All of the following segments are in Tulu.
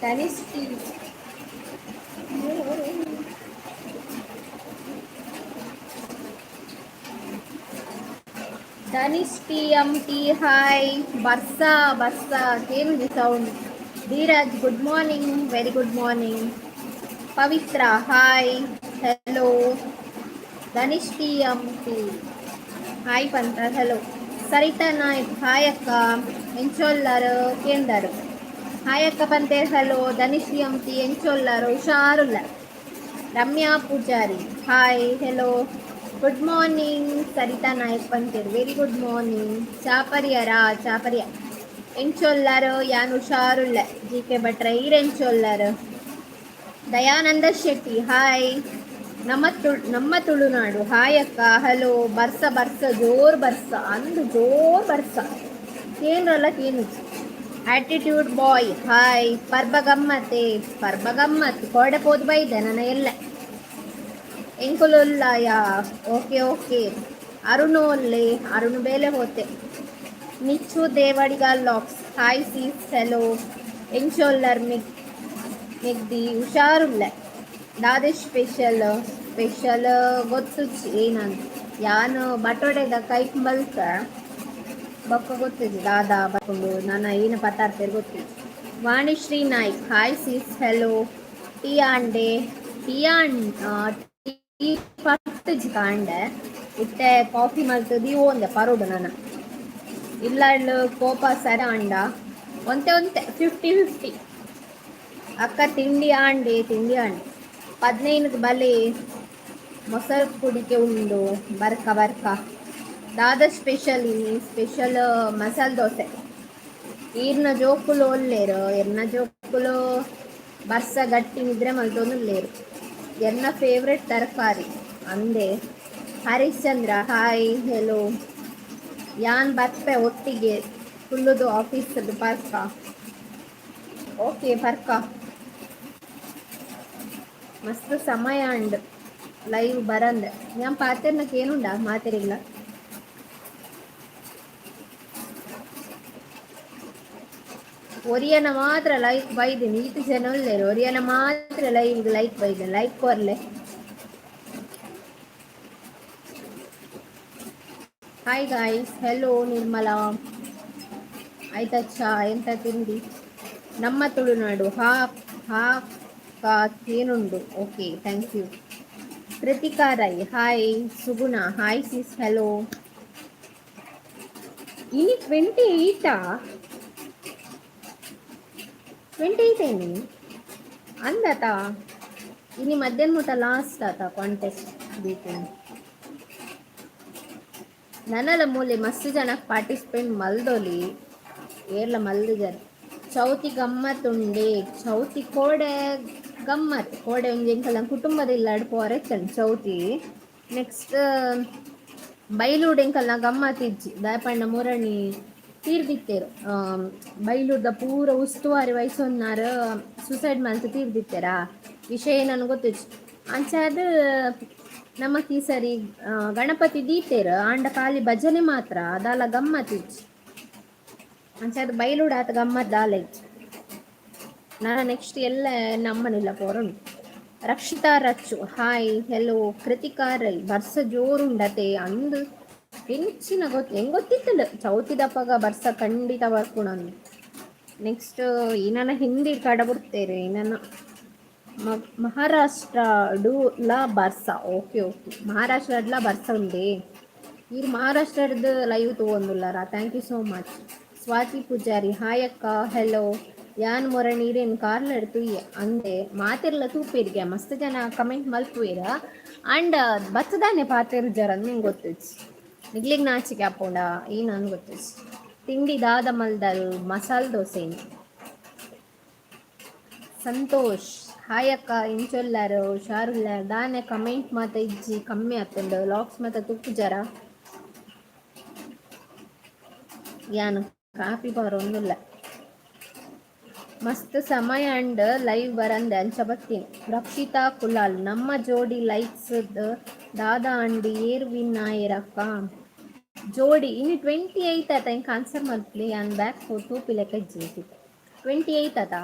ತನಿಷ್ಟಿ. Tanish T M T hi. ಬರ್ಸ ಬರ್ಸ ಕೇನುಜಿ sound. Dheeraj, good morning, very good morning. Pavitra, hi, hello. Dhanish T M T hi ಪಂತ. Hello Saritha Naik, hi ಅಕ್ಕ. ಎಂಚೊಲ್ಲಾರು ಕೇಂದರು? ಹಾಯ್ ಅಕ್ಕ ಪಂತೆ. Hello Dhanish T M T, ಎಂಚೊಲ್ಲಾರು? ಹುಷಾರುಲ್ಲ. Ramya Pujari, hi, hello, good morning. Saritha Naik ಪಂತೇರು, very good morning. ಚಾಪರಿಯರಾ? ಚಾಪರಿಯ. ಎಂಚೊಲ್ಲಾರು? ಯಾನ್ ಹುಷಾರುಲ್ಲ. ಜಿ ಕೆ ಭಟ್ರ, ಈರ್ ಎಂಚೊಲ್ಲಾರು? ದಯಾನಂದ ಶೆಟ್ಟಿ, ಹಾಯ್. ನಮ್ಮ ತುಳುನಾಡು, ಹಾಯ್ ಅಕ್ಕ, ಹಲೋ. ಬರ್ಸ ಬರ್ಸ, ಜೋರ್ ಬರ್ಸ ಅಂದು, ಜೋರ್ ಬರ್ಸ ಕೇನ್ರಲ್ಲ ಕೇನು. Attitude boy, hi. ಪರ್ಬ ಗಮ್ಮತ್ತೆ? ಪರ್ಬ ಗಮ್ಮತ್. ಕೋಡೆ ಪೋದು ಬೈದೆ ನನ್ನ ಎಲ್ಲ ಎಂಕುಲುಲ್ಲಾಯ. Okay okay. ಅರುಣು ಒಲ್ಲೆ? ಅರುಣು ಬೇಲೆ ಹೋತೆ. Nichu Devadiga locks, hi sis, hello. ಎಂಚೊಲ್ಲರ್ ಮಿಗ್ ಮಿಗ್ದಿ? ಹುಷಾರುಲ್ಲ. ದಾದೆ ಸ್ಪೆಷಲ್? ಸ್ಪೆಷಲ್ ಗೊತ್ತು ಏನಂತ. ಯಾನು ಬಟೋಡೆದ ಕೈಕ್ ಮಲ್ತ ಬೊಕ್ಕ ಗೊತ್ತಿದೆ ದಾದಾ ಬರ್ಕೊಂಡು ನಾನು ಏನು ಪತ್ತಾರ್ತೇನೆ ಗೊತ್ತಿದೆ. Vanishree Naik, hi sis, hello. Tea ಆಂಡೆ? Tea on tea ಪತ್ತುಜಿ ಕಾಂಡೆ. ಇತ್ತೆ ಕಾಫಿ ಮಲ್ತದಿ ಒಂದೆ ಪರೋಡು ನಾನು. ಇಲ್ಲ ಕೋಪ ಸರ ಅಂಡ. ಒಂತೆ ಒಂತೆ, 50-50. ಅಕ್ಕ, ತಿಂಡಿ ಆಂಡೆ? ತಿಂಡಿ ಆಂಡೆ. 15ಕ್ಕೆ ಬಲೆ, ಮೊಸರು ಕುಡಿಕೆ ಉಂಡು. ಬರ್ಕ ಬರ್ಕ. ದಾದ ಸ್ಪೆಷಲ್ ಇನಿ? ಸ್ಪೆಷಲ್ ಮಸಾಲೆ ದೋಸೆ. ಈರ್ನ ಜೋಕುಲು ಒಲ್ಲೇರು? ಎರ್ನ ಜೋಕುಲು ಬರ್ಸ ಗಟ್ಟಿ ನಿದ್ರೆ ಮಲ್ತೊಂದುಲ್ಲೇರು. ಎನ್ನ ಫೇವ್ರೆಟ್ ತರಕಾರಿ ಅಂದೆ. Harishchandra, hi, hello. ಯಾನ್ ಬರ್ಪೆ, ಒಟ್ಟಿಗೆ ಕುಲ್ಲುದು ಆಫೀಸ್ ಪರ್ಕ. ಓಕೆ, ಪರ್ಕ. ಮಸ್ತ್ ಸಮಯ ಅಂಡ್ ಲೈವ್ ಬರಂದೆ. ಯಾನ್ ಪಾತೆರ್ನಕ್ಕೆ ಏನುಂಡ ಮಾತೆರಿಲ್ಲ. ಒರಿಯನ ಮಾತ್ರ ಲೈಕ್ ಬೈದಿನಿ. ಈತ್ ಜನ ಉಲ್ಲೇರು, ಒರಿಯನ ಮಾತ್ರ ಲೈವ್ ಲೈಕ್ ಬೈದೆ. ಲೈಕ್ ಕೊರ್ಲೆ. Hi guys, hello Nirmala. ಆಯ್ತಚ್ಚಾ? ಎಂತ ತಿಂಡಿ? ನಮ್ಮ ತುಳುನಾಡು, ಹಾ ಹಾ ಏನುಂಡು? Okay, thank you. Krithika Rai, hi. Suguna, hi sis, hello. ಇನಿ 28ಆ? 28 ಏನಿ ಅಂದತ. ಇನಿ ಮಧ್ಯಾಹ್ನ ಮುಟ ಲಾಸ್ಟ್ ಆತ ಕಾಂಟೆಸ್ಟ್ ದೀಪಿನಿ. ನನಲ ಮೂಲೆ ಮಸ್ತ್ ಜನ ಪಾರ್ಟಿಸಿಪೇಟ್ ಮಲ್ದೊಲಿ, ಏರ್ಲ ಮಲ್ದಿಜರ್. ಚೌತಿ ಗಮ್ಮತ್ತುಂಡೆ? ಚೌತಿ ಕೋಡೆ ಗಮ್ಮತ್. ಕೋಡೆ ಒಂಜಿ ಎಂಕಲ್ನ ಕುಟುಂಬದ ಇಲ್ಲಾಡ್ ಪೋರೆ ಚೌತಿ. ನೆಕ್ಸ್ಟ್ ಬೈಲೂಡು ಎಂಕಲ್ನ ಗಮ್ಮತ್ ಇಜ್ಜಿ. ದಾಯಪಂಡ ಮುರಣಿ ತೀರ್ದಿತ್ತೇರು. ಬೈಲೂರ್ದ ಪೂರ ಉಸ್ತುವಾರಿ ವಹಿಸೊನ್ನಾರ ಸೂಸೈಡ್ ಮಲ್ತ್ ತೀರ್ದಿತ್ತೇರಾ. ವಿಷಯ ನನಗೆ ಗೊತ್ತಿಜ್ಜಿ. ಅಂಚಾದ್ ನಮಕ್ ಈ ಸರಿ ಗಣಪತಿ ದೀತೆರ್, ಆಂಡ ಖಾಲಿ ಭಜನೆ ಮಾತ್ರ, ದಾಲ ಗಮ್ಮತ್ ಇಜ್ಜಿ. ಅಂಚಾದ್ ಬೈಲೂಡು ಆತ ಗಮ್ಮತ್ ದಾಲ ಇಜ್ಜಿ. ನಾನು ನೆಕ್ಸ್ಟ್ ಎಲ್ಲ ನಮ್ಮನಿಲ್ಲ ಪೋರುಂಡು. Rakshitha Rachchu, hi, hello. ಕೃತಿಕಾ ರೈ, ಬರ್ಸ ಜೋರುಂಡತೆ? ಅಂದು, ಎಂಚಿನ ಗೊತ್ತು, ಹೆಂಗ್ ಗೊತ್ತಿತ್ತಲ್ಲ ಚೌತಿದಪ್ಪಗ ಬರ್ಸ ಖಂಡಿತ ಬರ್ಪುಣಂದು. ನೆಕ್ಸ್ಟ್ ಏನನ ಹಿಂದಿ ಕಡಬುಡ್ತೇರು ಏನನ. ಮಹಾರಾಷ್ಟ್ರ do ಲಾ ಬರ್ಸ. ಓಕೆ ಓಕೆ, ಮಹಾರಾಷ್ಟ್ರಡ್ಲ ಬರ್ಸ ಉಂಡೆ. ಈರ್ ಮಹಾರಾಷ್ಟ್ರದ ಲೈವ್ ತಗೊಂದುಲ್ಲಾರ? Thank you so much. Swathi Pujari, hi ಅಕ್ಕ, ಹೆಲೋ. ಯಾನ್ ಮೊರ ನೀರೇನು ಕಾರ್ಲಡ್ ತುಯ್ಯೆ ಅಂದೆ. ಮಾತೆರ್ಲ ತೂಪೇರಿಗೆ. ಮಸ್ತ್ ಜನ ಕಮೆಂಟ್ ಮಲ್ಪುವೇರ, ಅಂಡ್ ಬತ್ತದಾನೆ ಪಾತೆರು ಜರ ನಿಂಗೆ ಗೊತ್ತಿಜ್ಜಿ. ನಿಗ್ಲಿಗ್ ನಾಚಿಕೆ ಆಪುಂಡ ಈ ನನ್ ಗೊತ್ತಿಜ್ಜಿ. ತಿಂಡಿ ದಾದ ಮಲ್ದರು? ಮಸಾಲೆ ದೋಸೆ. ಸಂತೋಷ್, ಹಾಯ್ ಅಕ್ಕ, ಇಂಚೊಲ್ಲಾರು? ಹುಷಾರುಲ್ಲ. ದಾನೆ ಕಮೆಂಟ್ ಮಾತ ಇಜ್ಜಿ, ಕಮ್ಮಿ ಆತುಂಡು. ಲಾಕ್ಸ್ ಮಾತ ತುಪ್ಪು ಜರ. ಯಾನು ಕಾಪಿ ಬರೋಂದಿಲ್ಲ. ಮಸ್ತ್ ಸಮಯ ಅಂಡ್ ಲೈವ್ ಬರಂದೆ, ಅಂಚ ಬತ್ತೀನಿ. ರಕ್ಷಿತಾ ಕುಲಾಲ್, ನಮ್ಮ ಜೋಡಿ ಲೈಕ್ಸ್ ದಾದಾ ಅಂಡ್ ಏರ್ ವಿನ್ ಆಯೆರಕ್ಕ ಜೋಡಿ? ಇನ್ನು 28 ಆತ. ಇಂಕ ಆನ್ಸರ್ ಮಲ್ಪಲಿ. ಯಾನ್ ಬ್ಯಾಕ್ ತೂಪಿ ಲೆಕ್ಕ ಇಜ್ಜಿ. 28 ಆತ.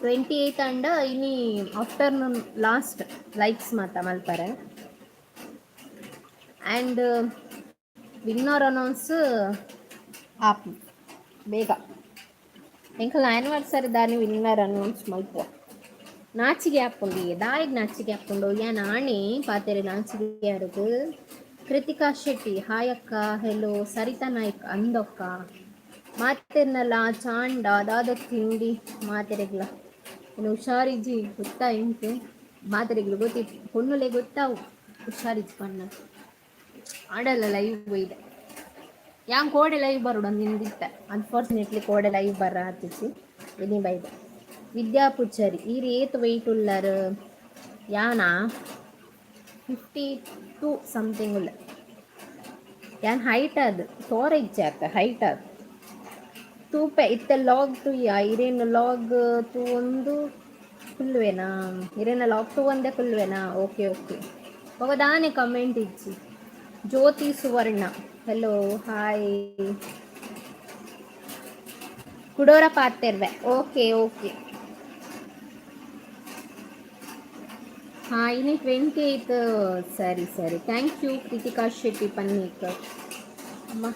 28 and ಇನಿ ಆಫ್ಟರ್ನೂನ್ ಲಾಸ್ಟ್ ಲೈಕ್ಸ್ ಮಾತ ಮಲ್ಪರೆ. ಆ್ಯಂಡ್ ವಿನ್ನರ್ ಅನೌನ್ಸ್ ಆಪ್ ಬೇಗ. ಎಂಕಲ್ ಆ್ಯನಿವರ್ಸರಿ ದಾನಿ ವಿನ್ನರ್ ಅನೌನ್ಸ್ ಮಲ್ಪುವ. ನಾಚಿಗೆ ಆಪುಂಡು, ದಾಯಿಗ್ ನಾಚಿಗೆ ಆಪುಂಡು? ಯಾನ್ ಆಣಿ ಪಾತೆರೆ ನಾಚಿಗೆ ಯಾರುಗು? ಕೃತಿಕಾ ಶೆಟ್ಟಿ, ಹಾಯ್ ಅಕ್ಕ. ಹೆಲೋ. ಸರಿತಾ ನಾಯ್ಕ್, ಅಂದೊಕ್ಕ. ಮಾತೆರ್ನಲ್ಲ ಚಾಂಡ ದಾದ ತಿಂಡಿ ಮಾತೆರೆಗ್ಲ? ಇನ್ನು ಹುಷಾರಿಜ್ಜಿ, ಗೊತ್ತಾ ಇಂಕು? ಮಾತೆರೆಗ್ಲು ಗೊತ್ತಿತ್ತು, ಪೊಣ್ಣುಲೆ ಗೊತ್ತಾವು ಹುಷಾರಿಜ್ಜಿ ಪಣ್ಣ. ಆಡಲ್ಲ ಲೈವ್ ಇದೆ. ಯಾನ್ ಕೋಡೆ ಲೈವ್ ಬರೋಡು ನಿಂದಿತ್ತ. ಅನ್ಫಾರ್ಚುನೇಟ್ಲಿ ಕೋಡೆ ಲೈವ್ ಬರ ಆತಿಚ್ಚಿ, ಇನಿ ಬೈದೆ. ವಿದ್ಯಾ ಪೂಜಾರಿ, ಈರ್ ಏತ್ ವೆಯ್ಟ್ ಉಲ್ಲರ್? ಯಾನಾ? 52 ಸಮಥಿಂಗ್ ಉಲ್ಲ. ಯಾನ್ ಹೈಟ್ ಅದು ತೋರ ಇಜ್ಜೆ ಅತ್ತ, ಹೈಟ್ ಅದು ತೂಪೆ. ಇತ್ತೆ ಲಾಗ್ ತೂಯ. ಇರೇನು ಲಾಗ್ ತೂವೊಂದು ಕುಲ್ಲುವೆನಾ? ಇರೇನ ಲಾಗ್ ತೂವಂದೆ ಕುಲ್ಲುವೆನಾ? Okay okay. ಬೊಕ ದಾನೆ ಕಮೆಂಟ್ ಇಜ್ಜಿ? Jyothi Suvarna, hello, hi. ಕುಡೋರ ಪಾತೆರ್ವೆ. Okay okay. ಹಾಂ, ಇನಿ 28. ಸರಿ ಸರಿ. Thank you Krithika Shetty ಪನ್ನೀಕ್. ಅಮ್ಮ,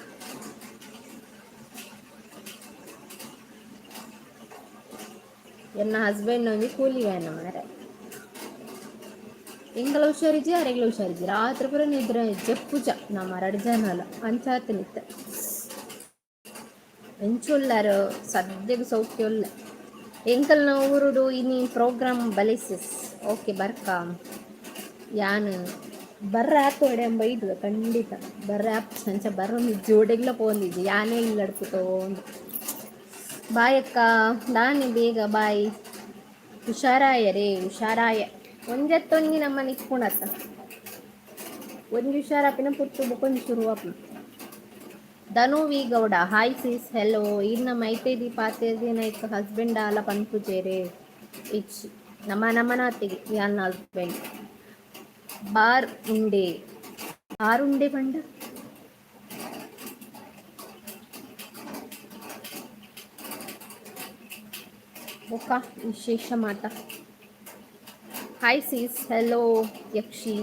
ಎನ್ನ ಹಸ್ಬೆಂಡ್ ಒಂಜಿ ಕೂಲಿ ವ್ಯಾನ್ ಮಾರೆ. ಎಂಕಲ ಹುಷಾರಿಜ್ಜಿ, ಅರೆಗ್ಲ ಹುಷಾರಿಜ್ಜಿ. ರಾತ್ರಿ ಪೂರ ನಿದ್ರೆ ಜಪ್ಪುಜ ನಮ್ಮ ರಡ್ಡ್ ಜನಲ ಅಂಚಾತ್ ನಿತ್ತೆ. ಎಂಚುಲ್ಲಾರು? ಸದ್ಯಗ್ ಸೌಖ್ಯ ಉಲ್ಲ. ಎಂಕಲ್ನ ಊರುಡು ಇನಿ ಪ್ರೋಗ್ರಾಮ್ ಬಲಿಸಿಸ್. ಓಕೆ, ಬರ್ಕ. ಯಾನ್ ಬರ್ರ ಆತೋಡೆ ಎಂಬ ಇದ್ದ ಖಂಡಿತ ಬರ್ರ ಆಪ್. ಅಂಚ ಬರ್ರೊಂದಿಜ್ಜಿ, ಓಡೆಗ್ಲ ಪೋಂದಿಜ್ಜಿ. ಯಾನೇ ಇಲ್ಲಡ್ಪುತೋಂದು. ಬಾಯ್ ಅಕ್ಕ. ದಾನಿ ಬೇಗ ಬಾಯ್. ಹುಷಾರಾಯ ರೇ, ಹುಷಾರಾಯ. ಒಂಜತ್ತೊಂಜಿ ನಮ್ಮ ನಿಪ್ಪುಣತ್ತ ಒಂಜಿ ಹುಷಾರಾಪಿನ ಪುಟ್ಟು ಬೊಕೊಂಜಿ ಶುರುವಾಪುಂಡು. ಧನು ವಿ ಗೌಡ, ಹಾಯ್ ಸಿಸ್. ಹೆಲೋ. ಇನ್ನ ಮೈತೇದಿ ಪಾತೆರ್ದಿನ ಇಕ್ ಹಸ್ಬೆಂಡ್ ಆಲ ಪನ್ಪುಜೆರೆ? ಇಚ್ಚಿ, ನಮ್ಮ ನಮ್ಮನಾತಿಗೆ ಯಾನ್ ಹಸ್ಬೆಂಡ್. ಬಾರ್ ಉಂಡೆ, ಬಾರ್ ಉಂಡೆ ಪಂಡ? ಬೊಕ್ಕ ವಿಶೇಷ ಮಾತ? Hi sis. Hello Yakshi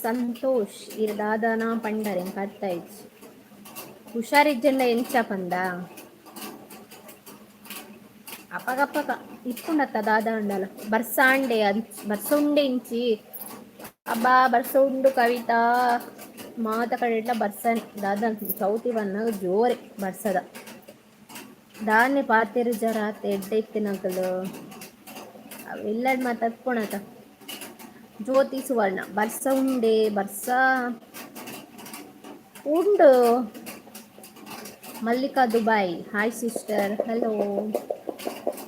Santosh. ಇರ್ ದಾದನ ಪಂಡರ್, ಎಂಕ್ ಅರ್ಥ ಆಯ್ಚಿ. ಹುಷಾರಿಜ್ಜಂಡ ಎಂಚ ಪಂದ? ಅಪಗಪಗ ಇಪ್ಪುಂಡತ್ತ ದಾದ ಅಂಡಲ. ಬರ್ಸಾಂಡೆ, ಬರ್ಸ ಉಂಡೆ ಇಂಚಿ. ಅಬ್ಬಾ, ಬರ್ಸ ಉಂಡು ಕವಿತಾ. ಮಾತ ಕಡೆಟ್ಲ ಬರ್ಸ. ದಾದ ಚೌತಿ ಬನ್ನಾಗ ಜೋರೆ ಬರ್ಸದ. ದಾನೆ ಪಾತೆರು ಜರ ಎಡ್ಡೆ ಇತ್ತಿನಕಲು ಅವೆಲ್ಲ ಮಾತಾಡ್ಕೊಳತ. ಜ್ಯೋತಿ ಸುವರ್ಣ, ಬರ್ಸ ಉಂಡೆ? ಬರ್ಸ ಉಂಡು. Mallika Dubai, hi sister. Hello.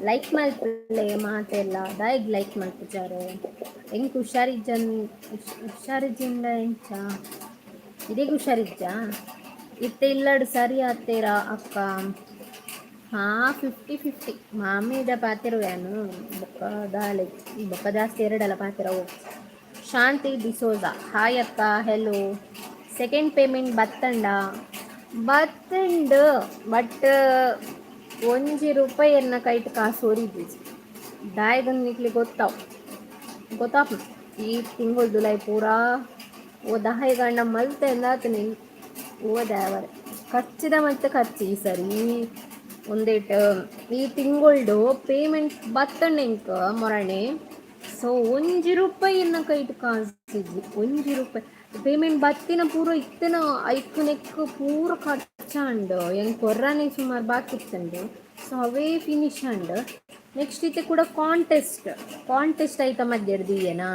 Like ಮಲ್ಪಲೆ ಮಾತೆಲ್ಲ. ದಾಯೆಗ್ ಲೈಕ್ ಮಲ್ಪುಜಾರು? ಎಂಕ್ ಹುಷಾರಿಜ್ಜನ್? ಹುಷಾರಿಜ್ಜಿಂಡ ಎಂಚ? ಇರೆಗ್ ಹುಷಾರಿಜ್ಜಾ? ಇತ್ತೆ ಇಲ್ಲಡ್ ಸರಿ ಆತೇರಾ ಅಕ್ಕ? ಹಾ, 50-50. ಮಾಮಿದ ಪಾತೆರುವ್ಯಾನು ಬೊಕ್ಕ ದಾಲೆ ಬೊಕ್ಕ ಜಾಸ್ತಿ ಎರಡಲ್ಲ ಪಾತೆರ. ಹೋಗ್. ಶಾಂತಿ ಡಿಸೋಜಾ, ಹಾಯ್ ಅಕ್ಕ. ಹೆಲೋ. ಸೆಕೆಂಡ್ ಪೇಮೆಂಟ್ ಬತ್ತಂಡ? ಬತ್ತಂಡ್, ಬಟ್ ಒಂಜಿ ರೂಪಾಯಿ ಎನ್ನ ಕೈಟ್ ಕಾಸು ಒರಿದಿಜಿ. ದಾಯೆಗಂದ್ ನಿಕ್ಲೆ ಗೊತ್ತಾವ್, ಗೊತ್ತಾಪುಂಡು. ಈ ತಿಂಗೊಳ್ ದುಲಾಯಿ ಪೂರಾ ಓ ದಾಯೆಗಾಂಡ ಮಲ್ತೆ ಅಂದಾತನೆ. ಓ ದಾವರೆ ಖರ್ಚಿದ ಮತ್ತೆ ಖರ್ಚು ಈ ಸರಿ ಒಂದೇಟ್. ಈ ತಿಂಗೊಳ್ಡು ಪೇಮೆಂಟ್ ಬತ್ತಂಡ ಎಂಕ್ ಮೊರಣೆ. ಸೊ ಒಂಜಿ ರೂಪಾಯಿ ಎನ್ನ ಕೈಟ್ ಕಾಸಿಜ್ಜಿ, ಒಂಜಿ ರೂಪಾಯಿ. ಪೇಮೆಂಟ್ ಬತ್ತಿನ ಪೂರ ಇತ್ತಿನ ಐಕ್ ನೆಕ್ ಪೂರ ಖರ್ಚಾಂಡ್. ಎಂಕ್ ಕೊರ್ರನೆ ಸುಮಾರು ಬಾಕಿ ಇತ್ತುಂಡು, ಸೊ ಅವೇ ಫಿನಿಶ್ ಆಂಡ್. ನೆಕ್ಸ್ಟ್ ಇತ್ತೆ ಕೂಡ ಕಾಂಟೆಸ್ಟ್, ಕಾಂಟೆಸ್ಟ್ ಐತ ಮಧ್ಯಡ್ ದೀಯೆನಾ,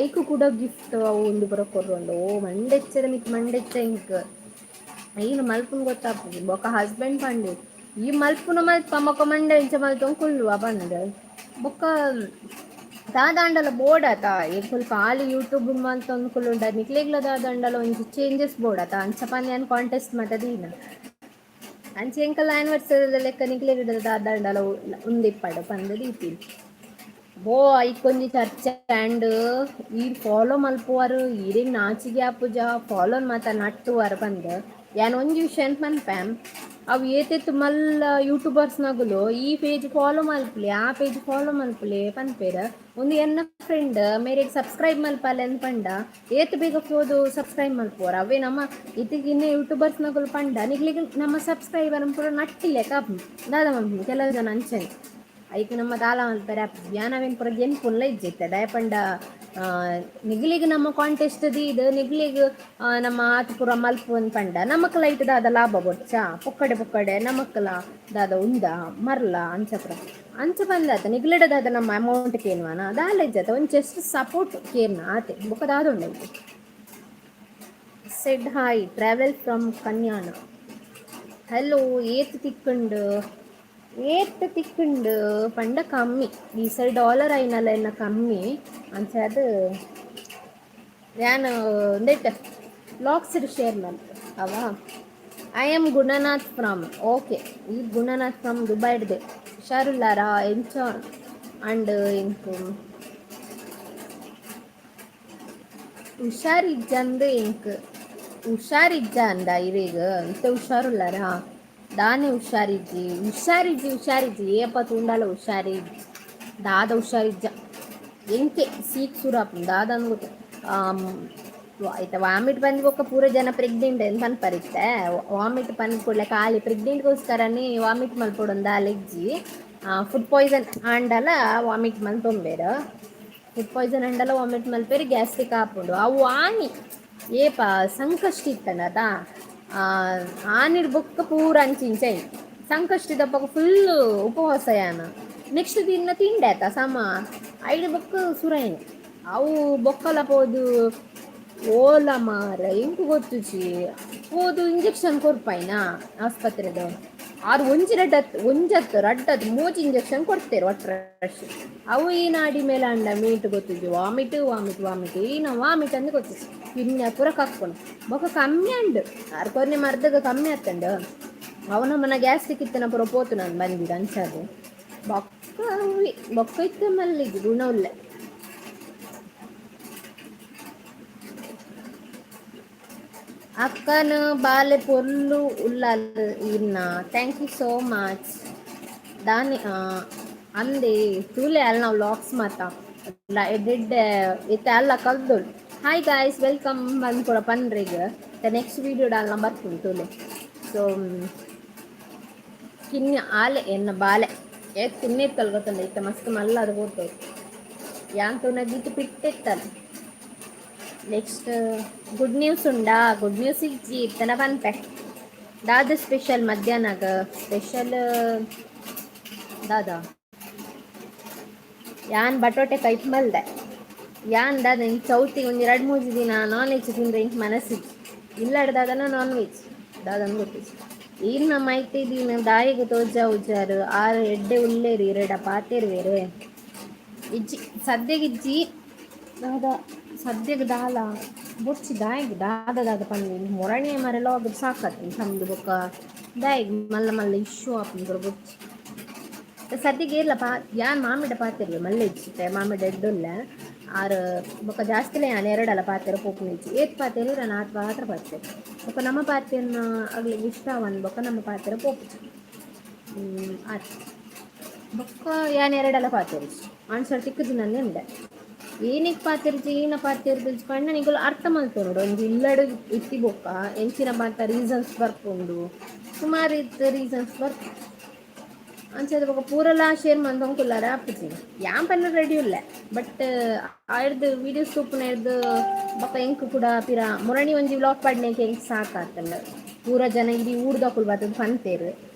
ಐಕ್ ಕೂಡ ಗಿಫ್ಟ್ ಅವು ಉಂದು ಪೂರ ಕೊರ್ರೊಂಡು. ಓ ಮಂಡೆಚ್ಚದ ಮಿತ್ತ್ ಮಂಡೆಚ್ಚ ಎಂಕ್. ಐನ್ ಮಲ್ಪುನು ಗೊತ್ತಾಪುಜಿ. ಬೊಕ ಹಸ್ಬೆಂಡ್ ಪಂಡೆ, ಈ ಮಲ್ಪುನ ಮಲ್ಪ, ಬೊಕ ಮಂಡೆ ಇಂಚ ಮಲ್ತೊಂದು ಕುಲ್ಲುವ ಪಂದ್. ಬೊಕ್ಕ ದಾದಾಂಡಲ ಬೋಡಾತ, ಎಂಕುಲು ಖಾಲಿ ಯೂಟ್ಯೂಬ್ ಮಲ್ತೊಂದು ಕುಲ್ಲುಂಡ ನಿಕ್ಲೆಗ್ಲ ದಾದಾಂಡಲ ಒಂಜಿ ಚೇಂಜಸ್ ಬೋಡಾತ. ಅಂಚ ಪಂದ್ ಯಾನ್ ಕಾಂಟೆಸ್ಟ್ ಮಾತ ದೀನ. ಅಂಚ ಎಂಕಲ್ ಆನಿವರ್ಸರಿ ಲೆಕ್ಕ ನಿಕ್ಲೆಗ್ ದಾದಾಂಡಲ ಉಂದಿಪ್ಪಡ್ ಪಂದ್ ದೀತಿನಿ. ಬೋ ಐಕೊಂಜಿ ಚರ್ಚೆ ಆಂಡ್. ಈರ್ ಫಾಲೋ ಮಲ್ಪುವರು, ಈರೆಗ್ ನಾಚಿಗೆ ಆಪುಜ, ಫಾಲೋ ಮಾತ ನಟ್ಟುವರ್ ಪಂದ್. ಯಾನ್ ಒಂಜಿ ವಿಷಯ ಪನ್ಪೆ. ಅವು ಏತೆತ್ತು ಮಲ್ಲ ಯೂಟ್ಯೂಬರ್ಸ್ನಗುಲು ಈ ಪೇಜ್ ಫಾಲೋ ಮಲ್ಪುಲೆ, ಆ ಪೇಜ್ ಫಾಲೋ ಮಲ್ಪುಲೆ ಪನ್ಪೇರ್. ಒಂದು ಎನ್ನ ಫ್ರೆಂಡ್ ಮೇರೆಗ್ ಸಬ್ಸ್ಕ್ರೈಬ್ ಮಲ್ಪಾಲೆ ಅಂದ್ ಪಂಡ ಏತ್ ಬೇಗ ಪೋದು ಸಬ್ಸ್ಕ್ರೈಬ್ ಮಲ್ಪುವರ್. ಅವೇ ನಮ್ಮ ಇತ್ತಿಗಿನ್ನ ಯೂಟ್ಯೂಬರ್ಸ್ನಗುಲು ಪಂಡ ನಿಗ್ಲಿಗ್ ನಮ್ಮ ಸಬ್ಸ್ಕ್ರೈಬರ್ ಪೂರ ನಟ್ಟಿಲೆ ಕಾಪು ದಾದ ಮಲ್ಪು. ಕೆಲವು ಜನ ಅಂಚನೆ. ಐಕ್ ನಮ್ಮ ದಾಲ ಮಲ್ಪೆರೆ ಯಾನ್ ಅವೇನ್ ಪೂರ ಗೆನ್ಪುನ್ಲ ಇಜ್ಜಿ. ದಾಯೆ ಪಂಡ ನಿಗ್ಲಿಗ್ ನಮ್ಮ ಕಾಂಟೆಸ್ಟ್ ದೀದ್ ನಿಗ್ಲಿಗ್ ನಮ್ಮ ಆತ್ ಪೂರ ಮಲ್ಪು ಪಂಡ ನಮಕ್ಲ ಐಟ್ ದಾದ ಲಾಭ ಬೊಡ್ಚಾ? ಪೊಕ್ಕಡೆ ಪೊಕ್ಕಡೆ ನಮಕ್ಲ ದಾದ ಉಂದ ಮರ್ಲ ಅಂಚ ಪೂರ ಅಂಚ ಬಂದಾತ ನಿಗ್ಲೆಡ ದಾದ ನಮ್ಮ ಅಮೌಂಟ್ ಕೇನ್ವನ? ದಾಲ ಇಜ್ಜತ. ಒಂಜಿ ಜಸ್ಟ್ ಸಪೋರ್ಟ್ ಕೇರ್ನ ಆತೆ, ಬೊಕ ದಾದ ಉಂಡು? Said hi, travel from Kanyana. Hello. ಏತ್ ತಿಕ್ಕುಂಡು, ಏತ್ ತಿಕ್ಕುಂಡು ಪಂಡ ಕಮ್ಮಿ. ಈ ಸರಿ ಡಾಲರ್ ಐನಲ ಎನ್ನ ಕಮ್ಮಿ. ಅಂಚಾದ್ ಯಾನ್ ಉಂದೆಟ್ ವ್ಲಾಗ್ಸ್ ಶೇರ್ ಮಲ್ತೆ ಅವ. I am Gunanath from, okay. ಈ ಗುಣನಾಥ್ ಫ್ರಮ್ ದುಬೈಡ್ದೆ. ಹುಷಾರುಲ್ಲಾರಾ? ಎಂಚ ಅಂಡ್? ಎಂಕು ಹುಷಾರಿಜ್ಜಂದು, ಎಂಕ್ ಹುಷಾರಿಜ್ಜ ಅಂದ ಇರೆಗ್. ಇತ್ತೆ ಹುಷಾರುಲ್ಲಾರಾ? ದಾನೆ ಹುಷಾರಿಜ್ಜಿ? ಹುಷಾರಿಜ್ಜಿ, ಹುಷಾರಿಜ್ಜಿ. ಏಪ ತೂಂಡಲ ಹುಷಾರಿಜ್ಜಿ. ದಾದ ಹುಷಾರಿಜ್ಜ ಎಂಕೆ. ಸೀಕ್ ಸುರು ಆಪುಂಡು. ದಾದ ಅಂದ್ ಗೊತ್ತು ಆಯ್ತಾ? ವಾಮಿಟ್ ಬಂದು ಬೊಕ್ಕ ಪೂರ ಜನ ಪ್ರೆಗ್ನೆಂಟ್ ಅಂತ ಪನ್ಪರ್ ಇತ್ತೆ. ವಾಮಿಟ್ ಪಂದ್ ಕೂಡ್ಲೆ ಖಾಲಿ ಪ್ರೆಗ್ನೆಂಟ್ಗೋಸ್ಕರನೇ ವಾಮಿಟ್ ಮಲ್ಪೊಡು ದಾಲ ಇಜ್ಜಿ. ಫುಡ್ ಪಾಯ್ಸನ್ ಆಂಡಲ ವಾಮಿಟ್ ಮಲ್ತೊಂಬೆರ್. ಫುಡ್ ಪಾಯ್ಸನ್ ಆಂಡಲ ವಾಮಿಟ್ ಮಲ್ಪೆರ್, ಗ್ಯಾಸ್ಟ್ರಿಕ್ ಆಪುಂಡು ಅವು. ಆನಿ ಏಪ ಸಂಕಷ್ಟ ಇತ್ತಂಡತ, ಆನಿಡ್ ಬೊಕ್ಕ ಪೂರ ಅಂಚಿ ಇಂಚ. ಸಂಕಷ್ಟಿದಪಗ ಫುಲ್ ಉಪವಾಸ ಯಾನ. ನೆಕ್ಸ್ಟ್ ದಿನ ತಿಂಡೆ ಆತ ಸಮ. ಐಡ್ ಬೊಕ್ಕ ಸುರೈನ್ ಅವು. ಬೊಕ್ಕಲ ಪೋದು ಓಲ ಮಾರ ಎಂಕು ಗೊತ್ತುಜಿ. ಪೋದು ಇಂಜೆಕ್ಷನ್ ಕೊರ್ಪಾಯ್ನಾ ಆಸ್ಪತ್ರೆದ ಆರು. ಒಂಜಿ ರಡ್ಡತ್, ಒಂಜತ್ತು, ರಡ್ಡತ್, ಮೂಜಿ ಇಂಜೆಕ್ಷನ್ ಕೊಡ್ತೇರು ಒಟ್ರಾಶಿ. ಅವು ಈ ನಾಡಿ ಮೇಲೆ ಅಂಡ ಮೀಟ್ ಗೊತ್ತಿಜ್ಜಿ. Vomit, vomit, vomit. ಈನ ವಾಮಿಟ್ ಅಂದ್ ಗೊತ್ತಿಜ್ಜಿ. ಪಿನ್ಯ ಪೂರ ಕಕ್ಕೊಂಡು ಬೊಕ ಕಮ್ಮಿ ಅಂಡು. ಆರ್ ಕೊರ್ನೆ ಮರ್ದಗ ಕಮ್ಮಿ ಆತಂಡು. ಅವು ನಮ್ಮನ ಗ್ಯಾಸ್ಟ್ರಿಕ್ ಇತ್ತನ ಪೂರ ಪೋತು. ನಾನು ಬಂದಿದ್ದು ಅಂಚಾದು. ಬೊಕ್ಕ ಬೊಕ್ಕ ಇತ್ತೆ ಮಲ್ಲಿಗೆ ಗುಣ ಉಲ್ಲೆ. ಅಕ್ಕನ ಬಾಲೆ ಪೊರ್ಲು ಉಳ್ಳಾಲ್ ಇನ್ನ. Thank you so much. ದಾನಿ ಅಂದೆ ತೂಲೆ ಅಲ್ಲ ನಾವು ವ್ಲಾಗ್ಸ್ ಮಾತ ಎಡ್ಡೆ ಇತ್ತೆ ಅಲ್ಲ ಕಲ್ದೊಳು. ಹಾಯ್ ಗಾಯ್ಸ್, welcome ಬಂದು ಕೂಡ ಪನ್ರೆಗ್. ನೆಕ್ಸ್ಟ್ ವೀಡಿಯೋ ಅಲ್ಲ ಬರ್ಪುಂಡು ತೂಲೆ. ಸೊ ಕಿನ್ಯ ಆಲೆ ಎನ್ನ ಬಾಲೆ ಏತ್ ಕಿನ್ನೆ ಗೊತ್ತುಂಡ. ಇತ್ತೆ ಮಸ್ತ್ ಮಲ್ಲ ಅದು ಪೋತು. ಯಾನ್ ತೂನಗ ಇತ್ತು ಪಿಟ್ಟೆತ್ತಲ್ಲ. ನೆಕ್ಸ್ಟ್ ಗುಡ್ ನ್ಯೂಸ್ ಉಂಡಾ? ಗುಡ್ ನ್ಯೂಸ್ ಇಜ್ಜಿ, ಇತ್ತನ ಪನ್ಪೆ. ದಾದ ಸ್ಪೆಷಲ್ ಮಧ್ಯಾಹ್ನಗ? ಸ್ಪೆಷಲ್ ದಾದ? ಯಾನ್ ಬಟೋಟೆ ಕೈಪ್ ಮಲ್ದೆ. ಯಾನ್ ದಾದ ಚೌತಿ ಒಂಜಿ ರಡ್ಡ್ ಮೂಜಿ ದಿನ ನಾನ್ ವೆಜ್ ತಿಂದ್ರೆ ಇಂಕ್ ಮನಸ್ಸಿಜ್ಜಿ. ಇಲ್ಲಡ್ ದಾದನ ನಾನ್ ವೆಜ್ ದಾದನ್ ಗೊತ್ತಿಜ್ಜಿ. ಈರ್ನ ಮೈತಿ ದಿನ ದಾಯಿಗ್ ತೋಜಾವುಜಾರ್? ಆರ್ ಎಡ್ಡೆ ಉಲ್ಲೇರಿ, ಇರೆಡ ಪಾತೆರುವೆರ್? ಇಜ್ಜಿ, ಸದ್ಯಗಿಜ್ಜಿ. ದಾದ ಸದ್ಯಗ್ ದಾಲ ಬೊಡ್ಚಿ. ದಾಯಿಗ್ ದಾದ ದಾದ ಪನ್ನಿ ಮೊರಣೆ ಮರೆಲ ಸಾಕತ್ ನಮ್ದು. ಬೊಕ್ಕ ದಾಯಿಗ್ ಮಲ್ಲ ಮಲ್ಲ ಇಶ್ಯೂ ಆಪುಂಡು, ಬೊಡ್ಚಿ ಸದ್ಯಗೆ. ಇಲ್ಲ ಪಾ, ಯಾನ್ ಮಾಮಿಡ ಪಾತೆರ್ವೆ ಮಲ್ಲ ಇಜ್ಜಿ. ಮಾಮಿಡ ಎಡ್ಡುಲ್ಲ ಆರ್. ಬೊಕ್ಕ ಜಾಸ್ತಿಲ ಯಾನ್ ಎರಡಲ್ಲ ಪಾತೆರ ಪೋಪುನ ಇಜ್ಜಿ. ಏತ್ ಪಾತೆರ ನಾನು ಆತ್ ಮಾತ್ರ ಪಾತೆರ. ಬೊಕ್ಕ ನಮ್ಮ ಪಾತೆರ್ನ ಅಗ್ಲಿಗ್ ಇಷ್ಟ ಆವನ್ ಬೊಕ್ಕ ನಮ್ಮ ಪಾತೆರ ಪೋಪುಜಿ ಆತ್. ಬೊಕ್ಕ ಯಾನ್ ಎರಡಲ್ಲ ಪಾತೆರ್ಜಿ. ಆನ್ಸರ್ ತಿಕ್ಕುದು ನನ್ನೆ ಉಂಡೆ. ಏನಕ್ಕೆ ಪಾತೆರ್ಜಿ, ಏನ ಪಾತೆರ್ಜಿ ಪಂಡ ನಿಕುಲು ಅರ್ಥ ಮಲ್ತೊನೊಡು. ಒಂಜಿ ಇಲ್ಲಡ್ ಇತ್ತಿ ಬೊಕ್ಕ ಎಂಚಿನ ಮಾತ ರೀಸನ್ಸ್ ಬರ್ಪುಂಡು, ಸುಮಾರು ಇತ್ತು ರೀಸನ್ಸ್ ಬರ್ಪು. ಅಂಚಾದ್ ಬೊಕ್ಕ ಪೂರಲಾ ಶೇರ್ ಮಲ್ತೊಂದು ಆಪುಜಿ. ಯಾನ್ ಪನ್ನ ರೆಡಿ ಉಲ್ಲೆ. ಬಟ್ ಆಯ್ರ್ದ್ ವೀಡಿಯೋಸ್ ತೂಪುನ ಬೊಕ್ಕ ಎಂಕ್ ಕೂಡ ಪಿರ ಮುರಣಿ ಒಂಜಿ ವ್ಲಾಗ್ ಪಾಡ್ನೆಕ್ ಎಂಕ್ ಸಾಕಾತಂಡ್. ಪೂರ ಜನ ಇಡೀ ಊರ್ದಕುಲು ಬತ್ತದ್ ಪನ್ಪೆರ್.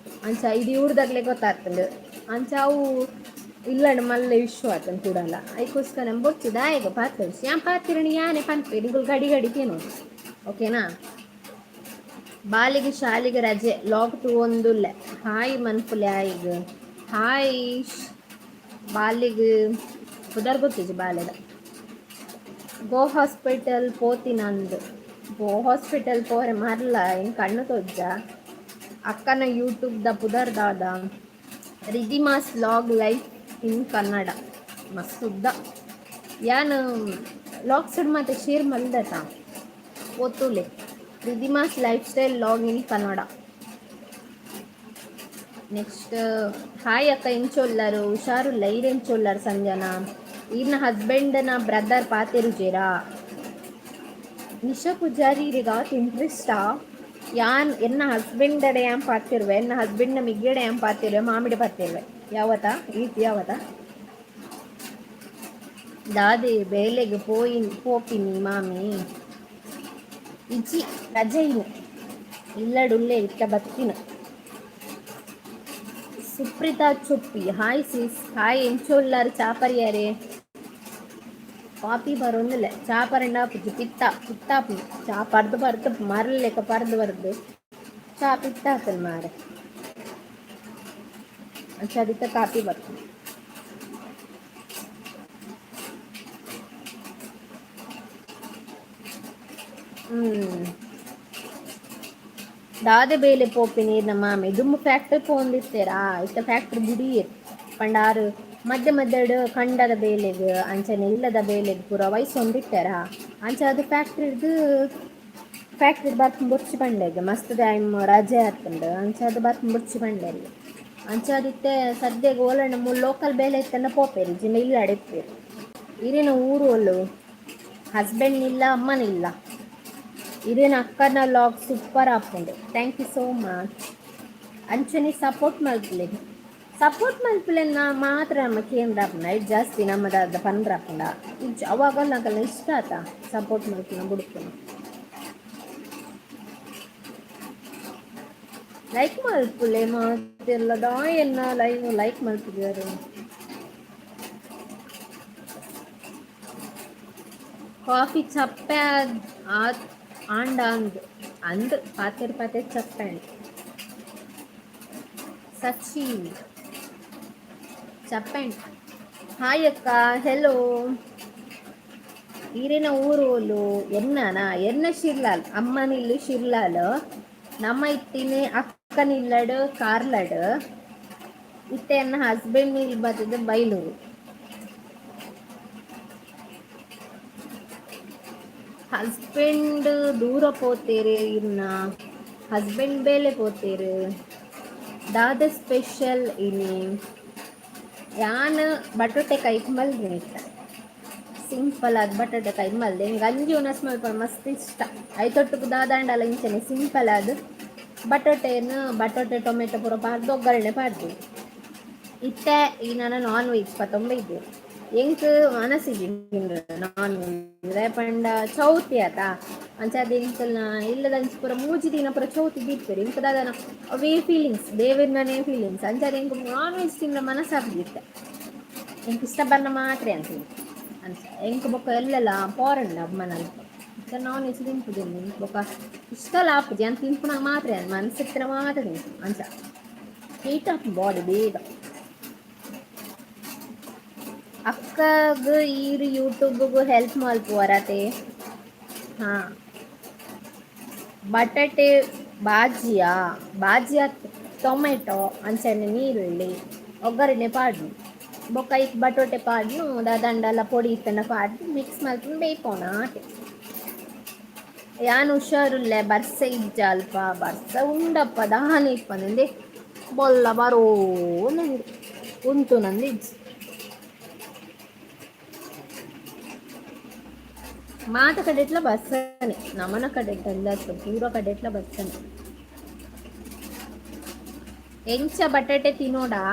ಅಂಚ ಇಡೀ ಊರ್ದಕ್ಲೆ ಗೊತ್ತಾಗ್ತಂಡು. ಅಂಚ ಅವು ಇಲ್ಲಡ್ ಮಲ್ಲ ಇಶ್ಯೂ ಆತಂಡ್ ಕೂಡಲ. ಐಕೋಸ್ಕರ ಬೊಡ್ಚಿ, ದಾಯೆಗ್ ಪಾತೆರ್ಜಿ. ಯಾನ್ ಪಾತೆರಣಿ ಯಾನೆ ಪನ್ಪೆ, ನಿಕುಲು ಗಡಿ ಗಡಿ ಕೇನೊಡು, ಓಕೆನಾ? ಬಾಲೆಗ್ ಶಾಲೆಗ್ ರಜೆ, ವ್ಲಾಗ್ ತೂವೊಂದುಲ್ಲೆ. ಹಾಯ್ ಮನ್ಪುಲೆ ಆಯ್ಗ್. ಹಾಯ್ ಬಾಲೆಗ್. ಪುದರ್ ಗೊತ್ತಿಜ್ಜಿ ಬಾಲೆದ. ಗೋ ಹಾಸ್ಪಿಟಲ್ ಪೋತಿನಂದ್. ಗೋ ಹಾಸ್ಪಿಟಲ್ ಪೋರೆ ಮರ್ಲ, ಎಂಕ್ ಕಣ್ಣು ತೋಜ್ಜ. ಅಕ್ಕನ ಯೂಟ್ಯೂಬ್ ದ ಪುದರ್ ದಾದ? Ridhima's vlog life in Kannada. ಮಸ್ತ್ ಉದ್ದ. ಯಾನ್ ವ್ಲಾಗ್ಸ್ ಮಾತ ಶೇರ್ ಮಲ್ದತ ಪೋತುಲೆ. Ridhima's life style vlog in Kannada. ನೆಕ್ಸ್ಟ್ ಹಾಯ್ ಅಕ್ಕ, ಎಂಚೊಲ್ಲರು? ಹುಷಾರುಲ್ಲ. ಈರೆಂಚೊಲ್ಲರು ಸಂಜನಾ? ಈರ್ನ ಹಸ್ಬೆಂಡ್ನ ಬ್ರದರ್ ಪಾತೆರುಜೇರಾ? ನಿಶಾ ಪೂಜಾರಿ, ಇರೆಗಾತ್ ಇಂಟ್ರೆಸ್ಟಾ? ಯಾನ್ ಎನ್ನ ಹಸ್ಬೆಂಡ್ ಯಾನ್ ಪಾತಿರುವೆ, ಎನ್ನ ಹಸ್ಬೆಂಡ್ನ ಮಿಗ್ಗಡೆ ಯಾನ್ ಪಾತಿರುವೆ, ಮಾಮಿಡೆ ಪಾತಿರುವೆ. ಯಾವತ ಈತ್ ಯಾವತ ದಾದೆ ಬೇಲೆಗೆ ಪೋಯಿ ಪೋಪಿನಿ ಮಾಮಿ? ಇಜ್ಜಿ, ರಜೆ ಇನ್ನು ಇಲ್ಲಡುಲ್ಲೆ, ಇತ್ತ ಬತ್ತಿನ. ಸುಪ್ರೀತಾ ಚೊಪ್ಪಿ, ಹಾಯ್ ಸಿಸ್. ಹಾಯ್, ಎಂಚೊಲ್ಲಾರು? ಚಾಪರಿಯಾರೆ? ಕಾಪಿ ಬರೋಂದಿಲ್ಲ. ಚಾ ಪರಂಡ ಪಿತ್ತ ಪಿತ್ತಾಪು. ಚಾ ಪರ್ದು ಪರ್ದು ಮರಲೆಕ್ಕ ಪರ್ದು ಪರ್ದು ಚಾ ಪಿತ್ತ ಆತಲ್ ಮಾರೆ. ಅಂಚ ಕಾಪಿ ಬರ್ತದೆ. ದಾದೆ ಬೇಲೆ ಪೋಪಿನಿ ನಮ್ಮ ಮಾಮಿ? ದುಂಬು ಫ್ಯಾಕ್ಟ್ರಿ ಪೋಂದಿತ್ತೆರಾ, ಇತ್ತ ಫ್ಯಾಕ್ಟ್ರಿ ಬುಡಿಯೆರ್. ಪಂಡ ಆರು ಮಧ್ಯ ಮಧ್ಯಡ್ ಕಂಡದ ಬೇಲೆಗ್ ಅಂಚನೆ ಇಲ್ಲದ ಬೇಲೆಗ್ ಪೂರ ವಯಸ್ಸೊಂದಿತ್ತೆರಾ. ಅಂಚ ಅದು ಫ್ಯಾಕ್ಟ್ರಿರ್ದು ಫ್ಯಾಕ್ಟ್ರಿ ಬರ್ಪುನ ಬೊರ್ಚಿ ಪಂಡೆಗ್ ಮಸ್ತ್ ಟೈಮ್ ರಜೆ ಆತುಂಡು. ಅಂಚ ಅದು ಬರ್ಪುನ ಬೊರ್ಚಿ ಪಂಡೆರ್. ಅಂಚಾದಿತ್ತೆ ಸದ್ಯಗ್ ಓಲಂಡ ಮೂಲು ಲೋಕಲ್ ಬೇಲೆ ಇತ್ತಂಡ ಪೋಪೆರ್, ಇಜ್ಜಿಂಡ ಇಲ್ಲಡೆ ಇಪ್ಪೆರ್. ಇರೆನ ಊರು ಓಲು? ಹಸ್ಬೆಂಡ್ ಇಲ್ಲ, ಅಮ್ಮನ ಇಲ್ಲ. ಇರೇನ ಅಕ್ಕನ ವ್ಲಾಗ್ ಸೂಪರ್ ಆಪುಂಡು. Thank you so much. ಅಂಚನೆ ಸಪೋರ್ಟ್ ಮಲ್ಪುಲೆ, ಸಪೋರ್ಟ್ ಮಲ್ಪುಲೆ. ಮಾತ್ರ ನಮ್ಮ ಕೇಂದ್ರ ಆಪುಂಡ ಐಟ್ ಜಾಸ್ತಿ ನಮ್ಮದಾದ ಪಂದ್ರ ಆಪುಂಡ ಇಜ್ಜಿ. ಅವಾಗ ನಕಲ್ನ ಇಷ್ಟ ಆತ ಸಪೋರ್ಟ್ ಮಲ್ಪುನ ಬುಡ್ಪುನ. ಲೈಕ್ ಮಲ್ಪುಲೆ ಮಾತೆಲ್ಲ. ದಾಯೆನ್ನ ಲೈವ್ ಲೈಕ್ ಮಲ್ಪುಜರ್? ಕಾಫಿ ಚಪ್ಪೆ ಆಂಡ ಅಂದ್ ಅಂದ್ ಪಾತೆರ್ ಪಾತೆರ್ ಚಪ್ಪೆ. ಸಚಿ ಚಪ್ಪಂಡ್. ಹಾಯ್ ಅಕ್ಕ. ಹೆಲೋ. ಈರಿನ ಊರು ಎನ್ನನಾ? ಎನ್ನ ಶಿರ್ಲಾಲ್, ಅಮ್ಮನಿಲ್ಲು ಶಿರ್ಲಾಲ್. ನಮ್ಮ ಇತ್ತಿನಿ ಅಕ್ಕನಿಲ್ಲಡು ಕಾರ್ಲಡ್. ಇತ್ತೆ ಎನ್ನ ಹಸ್ಬೆಂಡ್ ಇಲ್ಲಿ ಬತ್ತದ ಬೈಲೂರು. ಹಸ್ಬೆಂಡ್ ದೂರ ಪೋತೇರು, ಇನ್ನ ಹಸ್ಬೆಂಡ್ ಬೇಲೆ ಪೋತೇರು. ದಾದ ಸ್ಪೆಷಲ್ ಇನಿ? ಯಾನ್ ಬಟೊಟೆ ಕೈಕ್ ಮಲ್ದಿನಿ. ಸಿಂಪಲ್ ಆದ್ ಬಟಾಟೆ ಕೈ ಮಲ್ದೆ. ಎಂಕ್ ಗಂಜಿ ಉನಸ್ ಮಲ್ಪುನ ಮಸ್ತ್ ಇಷ್ಟ. ಐತೊಟ್ಟುಗು ದಾದಾಂಡಲ ಇಂಚನೆ ಸಿಂಪಲ್ ಆದ್ ಬಟಾಟೆನ್, ಬಟಾಟೆ ಟೊಮೆಟೊ ಪೂರ ಪಾಡ್ದ್ ಒಗ್ಗರಣೆ ಪಾಡ್ದು. ಇತ್ತೆ ಈ ನನ ನಾನ್ ವೆಜ್ ಪತೊಂಬ ಇದ್ದೆ. ಎಂಕ್ ಮನಸ್ಸಿಜ್ಜಿ ನಾನ್ ವೆಜ್. ಪಂಡ ಚೌತಿ ಆತ, ಅಂಚಾದ್ ಎಂಕಲ್ನ ಇಲ್ಲದಂಚ ಪೂರ 3 ದಿನ ಪೂರ ಚೌತಿ ದೀಪೆರ್. ಎಂಕ್ ದಾದನ ಅವೇ ಫೀಲಿಂಗ್ಸ್, ದೇವೆರ್ನನೇ ಫೀಲಿಂಗ್ಸ್. ಅಂಚಾದ್ ಎಂಕ್ ನಾನ್ ವೆಜ್ ತಿಂಡ ಮನಸ್ಸಾಪುಜಿ. ಎಂಕ್ ಇಷ್ಟ ಬನ್ನ ಮಾತ್ರ ಅಂತ ಅಂಚ. ಎಂಕ್ ಬೊಕ್ಕ ಎಲ್ಲೆಲ್ಲ ಪೋರಂಡ ಅಮ್ಮನಲ್ಪ ನಾನ್ ವೆಜ್ ತಿನ್ಪುದಿಲ್ಲ. ಎಂಕ್ ಬೊಕ್ಕ ಇಷ್ಟಲ ಆಪುಜಿ. ಅಂತ ತಿನ್ಪುನ ಮಾತ್ರ ಮನಸ್ಸಿತ್ತಿನ ಮಾತ್ರ ತಿನ್ಪು. ಅಂಚ ಹೀಟ್ ಆಪುಂಡು ಬಾಡಿ ಬೇಗ. ಅಕ್ಕಗ್ ಈರ್ ಯೂಟ್ಯೂಬ್ಗ್ ಹೆಲ್ಪ್ ಮಲ್ಪುವರತೆ? ಹಾ. ಬಟಾಟೆ ಬಾಜಿಯಾ? ಬಾಜಿ ಟೊಮೆಟೊ ಅಂಚನೆ ನೀರುಳ್ಳಿ ಒಗ್ಗರಣೆ ಪಾಡ್ನು. ಬೊಕ್ಕ ಐಕ್ ಬಟೋಟೆ ಪಾಡ್ನು, ದಾದಂಡಲ ಪೊಡಿ ಇತ್ತಂಡ ಪಾಡ್ದು ಮಿಕ್ಸ್ ಮಲ್ಪುನು, ಬೇಯ್ಪೋಣ ಆತೆ. ಯಾನ್ ಹುಷಾರುಲ್ಲೆ. ಬರ್ಸ ಇಜ್ಜ ಅಲ್ಪ? ಬರ್ಸ ಉಂಡಪ್ಪ, ದಾನೆ ಇಪ್ಪಂದೆ ಬೊಲ್ಲ ಬರೋಂದುಂಡು, ಉಂತುನಂದು ಇಜ್ಜಿ. ಮಾತ ಕಡೆಟ್ಲ ಬರ್ಸನೆ, ನಮನ ಕಡೆಟ್ ಅಲ್ಲ, ಪೂರ ಕಡೆಟ್ಲ ಬರ್ಸನೆ. ಎಂಚ ಬಟಾಟೆ ತಿನ್ನೋಡಾ?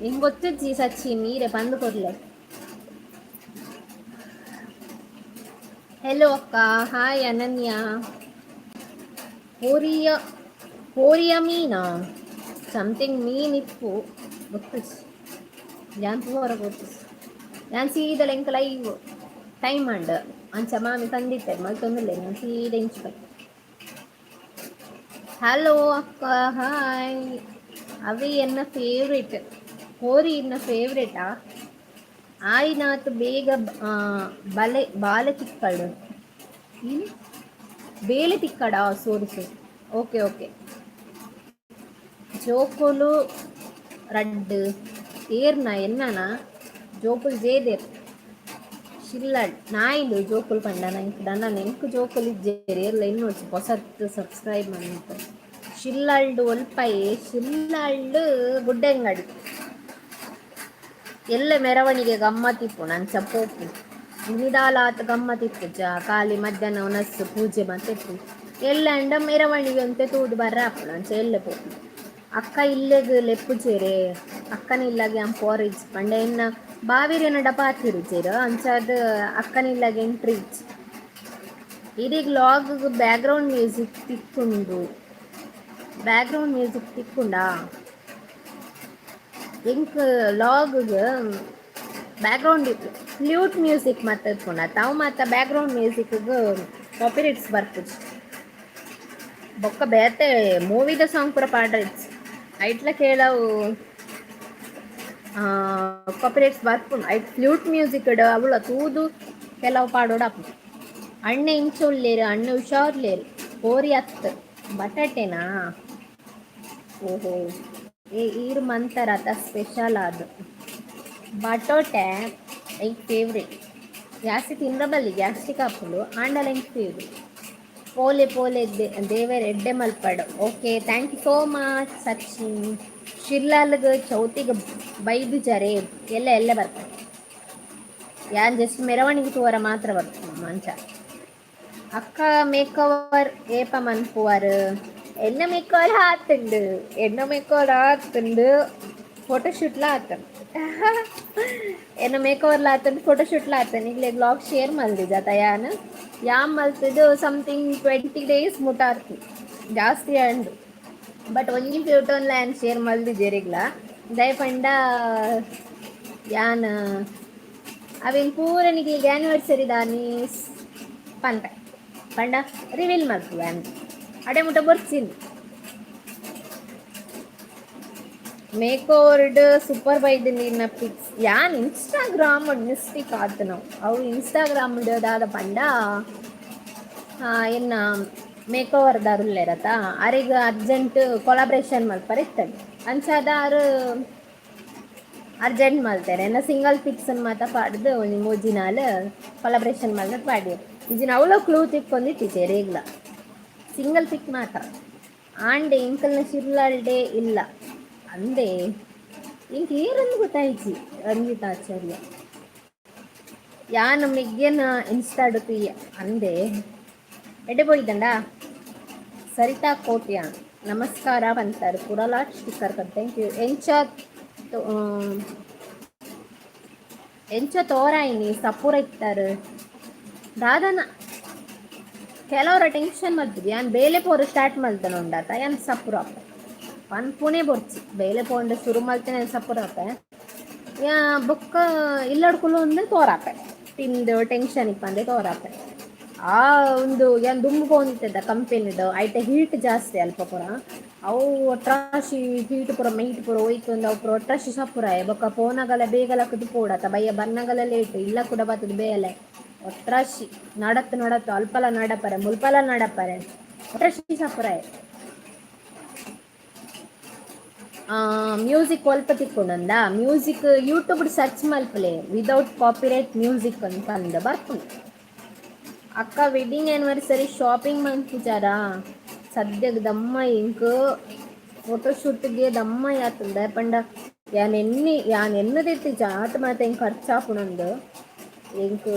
ಎಂಗ್ ಗೊತ್ತಿಜ್ಜಿ ಸಚ್ಚಿ, ನೀರೆ ಬಂದು ಕೊರ್ಲೆ. ಹೆಲೋ ಅಕ್ಕ. ಹಾಯ್ ಅನನ್ಯ. ಹೋರಿಯ ಹೋರಿಯ ಮೀನಾ? ಸಮಥಿಂಗ್ ಮೀನ್ ಇಪ್ಪು, ಗೊತ್ತಿಜ್ಜಿ. ಯಾನ್ ಪೂರ ಗೊತ್ತಿಜ್ಜಿ. ಯಾನ್ ಸೀದಾ ಎಂಕ್ ಲೈವ್ ಟೈಮ್ ಆಂಡ್. ಅಂಚ ಮಾಮಿ ತಂದಿತ್ತೆ ಮಲ್ತೊಂದುಲ್ಲೆ. ನಾನು ಸೀದಾ ಇಂಚಿ ಬೈ. ಹಲೋ ಅಕ್ಕ. ಹಾಯ್. ಅವಿ ಎನ್ನ ಫೇವ್ರೇಟ್ ಹೋರಿ ಇನ್ನ ಫೇವ್ರೇಟಾ? ಆಯಿನಾತ್ ಬೇಗ ಬಲೆ ಬಾಲೆ ತಿಕ್ಕಡು. ಏನು ಬೇಲೆ ತಿಕ್ಕಡ? ಸೋರಿ ಸೋರಿ, ಓಕೆ ಓಕೆ. ಜೋಕುಲು ರಡ್ಡ್ ಏರ್ನ ಎನ್ನನ? ಜೋಕುಲು ಜೇದೆರ್ ಶಿಲ್ಲಡ್ ನಾಯಿಲು. ಜೋಕುಲು ಪಂಡ ನಂಕ್ ದನ ಎಂಕ್ ಜೋಕುಲು ಇಜ್ಜೆರ್. ಏರ್ಲ ಇನ್ನೊಡ್ಚಿ, ಪೊಸತ್ ಸಬ್ಸ್ಕ್ರೈಬ್ ಮಲ್ತ್. ಶಿಲ್ಲಾಲ್ಡು ಒಲ್ಪಯೆ? ಶಿಲ್ಲಾಲ್ಡು ಗುಡ್ಡೆಂಗಡಿ. ಎಲ್ಲ ಮೆರವಣಿಗೆ ಗಮ್ಮತ್ತಿಪ್ಪು ನಂಚ ಪೋಪು. ಇನಿದಾಲಾತ್ ಗಮ್ಮತ್ತಿಪ್ಪು ಜ. ಖಾಲಿ ಮಧ್ಯಾಹ್ನ ಉನಸ್ಸು ಪೂಜೆ ಮತ್ತೆ ಎಲ್ಲ ಅಂಡ ಮೆರವಣಿಗೆ ಅಂತೆ ತೂದು ಬರ್ರ ಆಪುಂಡು. ಅಂಚ ಎಲ್ಲೆ ಪೋಪು. ಅಕ್ಕ ಇಲ್ಲೆಗ್ ಲೆಪ್ಪುಜೆರೆ? ಅಕ್ಕನ ಇಲ್ಲಗೆ ಅಂ ಪೋರಿಜ್ ಪಂಡ ಎನ್ನ ಬಾವಿರೆನಡ ಪಾತಿರುಜೆರ್. ಅಂಚಾದ್ ಅಕ್ಕನ ಇಲ್ಲಗೆ ಎಂಟ್ರಿ ಇಜ್ಜಿ. ಇಡೀ log background music ತಿಕ್ಕುಂಡು? Background music ತಿಕ್ಕುಂಡಾ? ಎಂಕ್ log background flute music ಮಾತ ಇಪ್ಪುಂಡು. ತಾವು ಮಾತ ಬ್ಯಾಕ್ಗ್ರೌಂಡ್ ಮ್ಯೂಸಿಕ್ಗ್ ಕಾಪಿರೈಟ್ಸ್ ಬರ್ಪುಜಿ. ಬೊಕ್ಕ ಬೇತೆ ಮೂವಿದ ಸಾಂಗ್ ಪೂರ ಪಾಡ್ರೆ ಇಜ್ಜಿ. ಐಟ್ಲ ಕೇಳವು ಕಾಪಿರೈಟ್ಸ್ ಬರ್ಪುಂಡು. ಐಟ್ ಫ್ಲೂಟ್ ಮ್ಯೂಸಿಕ್ ಅವಳ ತೂದು ಕೆಲವು ಪಾಡೋಡು ಆಪುಂಡು. ಅಣ್ಣೆ ಇಂಚ ಉಲ್ಲೇರು? ಅಣ್ಣೆ ಹುಷಾರ್ಲೇರು. ಕೋರಿ ಅತ್, ಬಟಾಟೆನಾ? ಓಹೋ, ಏ ಈರ್ ಮಂತರತ ಸ್ಪೆಷಲ್ ಅದು. ಬಟೋಟೆ ಎಂಕ್ ಫೇವ್ರೇಟ್. ಜಾಸ್ತಿ ತಿಂದ್ರ ಬಲ್ಲಿ, ಗ್ಯಾಸ್ಟ್ರಿಕ್ ಆಪುಂಡು. ಆಂಡಲ ಎಂಕ್ ಫೇವ್ರೇಟ್. ಪೋಲೆ ಪೋಲೆ, ದೇವೆರ್ ಎಡ್ಡೆ ಮಲ್ಪಡ್. Okay, thank you so much Sachin. ಶಿರ್ಲಾಲ್ಗ್ ಚೌತಿಗೆ ಬೈದುಜರೆ? ಎಲ್ಲ ಎಲ್ಲ ಬರ್ತಾರೆ. ಯಾನ್ ಜಸ್ಟ್ ಮೆರವಣಿಗೆ ತೂವರ ಮಾತ್ರ ಬರ್ತೀನಿ ಮಂಚ. ಅಕ್ಕ, ಮೇಕವರ್ ಏಪ ಮನ್ಪುವರ್? ಎನ್ನ ಮೇಕವರ್ ಆತುಂಡು. ಎನ್ನ ಮೇಕವರ್ ಆತುಂಡು, ಫೋಟೋಶೂಟ್ಲ ಆತಂಡು. ಎನ್ನ ಮೇಕವರ್ಲ ಆತಂಡು, ಫೋಟೋಶೂಟ್ಲ ಆತಂಡು. ಇಗ್ಲೆ ವ್ಲಾಗ್ ಶೇರ್ ಮಲ್ದಿಜ ಯಾನ್. ಯಾನ್ ಮಲ್ತದು ಸಮಥಿಂಗ್ 20 ಡೇಸ್ ಮುಟ ಆತು, ಜಾಸ್ತಿ ಆಂಡು. ಬಟ್ ಒಂಜಿ ಫೋಟೋನ್ಲ ಯಾನ್ ಶೇರ್ ಮಲ್ದಿಜೆರಿಗ್ಲ. ದಯಪಂಡ ಯಾನ್ ಅವೇನ್ ಪೂರ ನಿಕ್ಲೆಗ್ ಆನಿವರ್ಸರಿ ದಾನಿ ಪನ್ಪೆ ಪಂಡ ರಿವೀಲ್ ಮಲ್ಪುವೆ ಅಂದ್. ಅಡೆ ಮುಟ ಬೊರ್ಚಿನ್. ಮೇಕ್ ಓವರ್ಡ್ ಸೂಪರ್ ಬೈದಿನ ಪಿಕ್ಸ್. ಯಾನ್ ಇನ್ಸ್ಟಾಗ್ರಾಮ್ ಮಿಸ್ಟೇಕ್ ಆತನವು. ಅವು ಇನ್ಸ್ಟಾಗ್ರಾಮ್ ದಾದ ಪಂಡ, ಎನ್ನ ಮೇಕ್ ಓವರ್ ದಾರುಲ್ಲೇರತ, ಅರೆಗ್ ಅರ್ಜೆಂಟ್ ಕೊಲಾಬ್ರೇಷನ್ ಮಲ್ಪರೆ ಇತ್ತಂಡ್. ಅಂಚಾದ ಆರು ಅರ್ಜೆಂಟ್ ಮಲ್ತೆರ್. ಎನ್ನ ಸಿಂಗಲ್ ಪಿಕ್ಸ್ ಮಾತ ಪಾಡ್ದು ಒಂಜಿ ಮೂಜಿ ನಾಲ್ ಕೊಲಾಬ್ರೇಷನ್ ಮಲ್ತ್ ಪಾಡ್ಯೆರ್. ಇಜಿನ ಅವ್ಲ ಕ್ಲೂ ತಿಕ್ಕೊಂದಿತ್ತಿಜೆರ್ ಏಗ್ಲ. ಸಿಂಗಲ್ ಪಿಕ್ ಮಾತ್ರ. ಆಂಡೆ ಎಂಕಲ್ನ ಶಿರ್ಲಾಲ್ಡೆ ಇಲ್ಲ ಅಂದೆ. ಇಂಕ್ ಏರಂದು ಗೊತ್ತಾಯ್ಚಿ. ರಂಜಿತಾ ಆಚಾರ್ಯ. ಯಾನ್ ಮೆಗ್ಗೆನ ಇನ್ಸ್ಟಾಡ್ ತೂಯೆ ಅಂದೆ. ಎಡೆ ಪೋಯ್ದಂಡ. ಸರಿತಾ ಕೋಟ್ಯಾನ್ ನಮಸ್ಕಾರ ಪಂತಾರೆ. ಪುರಲಾಟ್ sticker. Thank you. ಎಂಚ ಎಂಚ ತೋರಾಯಿನಿ ಸಪುರ ಇತ್ತಾರೆ ದಾದನ. ಕೆಲವರ ಟೆನ್ಷನ್ ಮಲ್ತುದು. ಯಾನ್ ಬೇಲೆ ಪೋರು ಸ್ಟಾರ್ಟ್ ಮಲ್ತನ ಉಂಡಾತ ಯಾನ್ ಸಪುರ ಆಪೆ. ಪನ್ಪುನೇ ಬೊರ್ಚಿ. ಬೇಲೆ ಪೋಂಡ ಶುರು ಮಲ್ತನೆ ಸಪುರ ಆಪೆ ಯಾ. ಬೊಕ್ಕ ಇಲ್ಲಡ್ ಕುಲ್ಲೊಂದು ತೋರಾಪೆ. ತಿಂದು ಟೆನ್ಷನ್ ಇಪ್ಪಂದೆ ತೋರಾಪೆ. ಆ ಒಂದು ಯಾನ್ ದುಂಬು ಪೋವೊಂದಿತ್ತೆದ ಕಂಪೆನಿಡ್, ಐತ ಹೀಟ್ ಜಾಸ್ತಿ ಅಲ್ಪ ಪೂರ. ಅವು ಒಟ್ರಾಶಿ ಹೀಟ್ ಪೂರ ಮೈಟ್ ಪೂರ ಒಯ್ತೊಂದು ಅವು ಪೂರ ಒಟ್ರಾಶಿ ಸಪುರಾಯ. ಬೊಕ್ಕ ಪೋನಗಲ ಬೇಗ ಲಕ್ಕುದು ಪೋಡತ. ಬಯ್ಯ ಬನ್ನಗಲ ಲೇಟ್. ಇಲ್ಲ ಕೂಡ ಬತ್ತದ ಬೇಲೆ. ಒಟ್ರಾಶಿ ನಡತ್ ನಡತ್ ಅಲ್ಪಲ ನಡಪರೆ, ಮುಲ್ಪಲ ನಡಪರೆ, ಒಟ್ರಾಶಿ ಸಪುರಾಯ. ಮ್ಯೂಸಿಕ್ ಒಲ್ಪ ತಿಕ್ಕೊಂಡಂದ? Music YouTube search ಮಲ್ಪಲೆ, without copyright music ಅಂತ ಅಂದ ಬರ್ಪುಂಡು. ಅಕ್ಕ, wedding anniversary shopping ಮನ್ಪುಜಾರಾ? ಸದ್ಯಗ್ ದಮ್ಮ ಇಂಕ್ ಫೋಟೋಶೂಟ್ಗೆ ದಮ್ಮ ಯಾತಂದ ಪಂಡ ಯಾನ್ ಎನ್ನಿ ಯಾನ್ ಎನ್ನದಿತ್ತಿಜ. ಆತ ಮಾತ ಎಂಕ್ ಖರ್ಚಾಪುನಂದು. ಎಂಕ್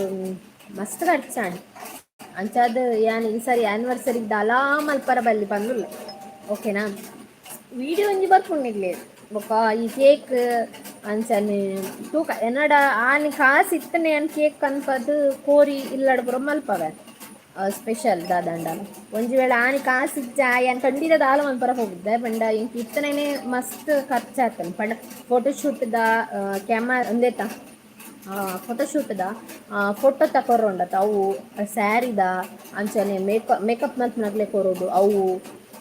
ಮಸ್ತ್ ಖರ್ಚಾಂಡ್. ಅಂಚಾದ್ ಯಾನ್ ಈ ಸರಿ ಆನಿವರ್ಸರಿ ದಾಲಾ ಮಲ್ಪರ ಬಲ್ಲಿ ಪಂದುಲ್ಲ. ಓಕೆನಾ? ವಿಡಿಯೋ ಒಂಜಿ ಬರ್ಪುಂಡು ನಿಕ್ಲೆ. ಬೊಕ್ಕ ಈ ಕೇಕ್ ಅಂಚನೆ ತೂಕ. ಎನ್ನಡ ಆನಿ ಕಾಸ್ ಇತ್ತನೆ ಯಾನ್ ಕೇಕ್ ಕನ್ಪದ್ ಕೋರಿ ಇಲ್ಲಡ್ ಪೂರ ಮಲ್ಪವೆ ಸ್ಪೆಷಲ್ ದಾದಂಡಲ. ಒಂಜಿ ವೇಳೆ ಆನಿ ಕಾಸ್ ಇಜ್ಜ, ಯಾನ್ ಖಂಡಿತ ದಾಲ ಮಲ್ಪರ ಹೋಗುದ್ದೆ. ಪಂಡ ಎಂಕ್ ಇತ್ತನೇ ಮಸ್ತ್ ಖರ್ಚಾತನ್. ಪಂಡ ಫೋಟೋಶೂಟ್ದ ಕ್ಯಾಮರಾ ಒಂದೇತ ಫೋಟೋಶೂಟ್ದ ಫೋಟೋ ತಕೊರುಂಡತ ಅವು, ಸ್ಯಾರಿದ, ಅಂಚನೆ ಮೇಕಪ್ ಮೇಕಪ್ ಮಲ್ಪುನಕ್ಲೆ ಕೊರೊಡು. ಅವು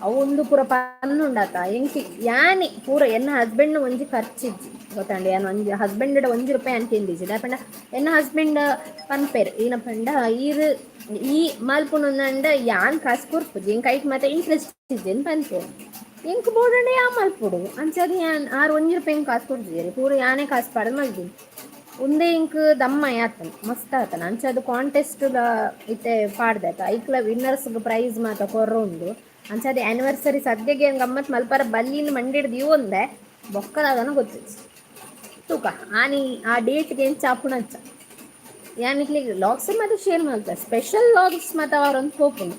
ಅವು ಒಂದು ಪೂರ ಪನ್ನುಂಡತ. ಎಂಕ್ ಯಾನಿ ಪೂರ ಎನ್ನ ಹಸ್ಬೆಂಡ್ ಒಂಜಿ ಖರ್ಚಿಜ್ಜಿ ಗೊತ್ತಂಡ. ಯಾನ್ ಒಂಜಿ ಹಸ್ಬೆಂಡ್ 1 ರೂಪಾಯಿ ಅಂತ ತಿಂದಿಜ್ಜಿ. ದಾಯೆ ಪಂಡ ಎನ್ನ ಹಸ್ಬೆಂಡ್ ಪನ್ಪೆರ್, ಈನ ಪಂಡ ಈರ್ ಈ ಮಲ್ಪುನಂಡ ಯಾನ್ ಕಾಸು ಕೊರ್ಪುಜಿ, ಎಂಕ್ ಐಕ್ ಮಾತ ಇಂಟ್ರೆಸ್ಟ್ ಇಜ್ಜಿ ಪನ್ಪೆರ್. ಎಂಕ್ ಬೋಡಂಡ ಯಾ ಮಲ್ಪೊಡು. ಅಂಚಾದ್ ಯಾನ್ ಆರ್ 1 ರೂಪಾಯಿ ಕಾಸು ಕೊರ್ತಿಜೆರ್. ಪೂರ ಯಾನೇ ಕಾಸು ಪಾಡ್ದ್ ಮಲ್ದಿನಿ. ಉಂದೇ ಎಂಕ್ ದಮ್ಮ ಆತನ, ಮಸ್ತ್ ಆತನ. ಅಂಚಾದ್ ಕಾಂಟೆಸ್ಟ್ ಇತ್ತೆ ಪಾಡ್ದೆತ. ಐಕ್ಲ ವಿನ್ನರ್ಸ್ ಪ್ರೈಸ್ ಮಾತ ಕೊರ್ರ ಉಂಡು. ಅಂಚಾದ ಆ್ಯನಿವರ್ಸರಿ ಸದ್ಯಗೆ ಗಮ್ಮತ್ ಮಲ್ಪರ ಬಲ್ಲಿನ ಮಂಡಿಡ್ದು ಒಂದೆ ಬೊಕ್ಕದಾಗನ ಗೊತ್ತಿತ್ತು ತೂಕ ಆನಿ ಆ ಡೇಟ್ಗೆ ಏನು ಚಾಪುಣಂಚ. ಯಾನಿಕ್ಲಿ ಲಾಗ್ಸ್ ಮತ್ತೆ ಶೇರ್ ಮಾಡ್ತಾರೆ, ಸ್ಪೆಷಲ್ ಲಾಗ್ಸ್ ಮತ್ತು ಅವರೊಂದು ಪೋಪುನು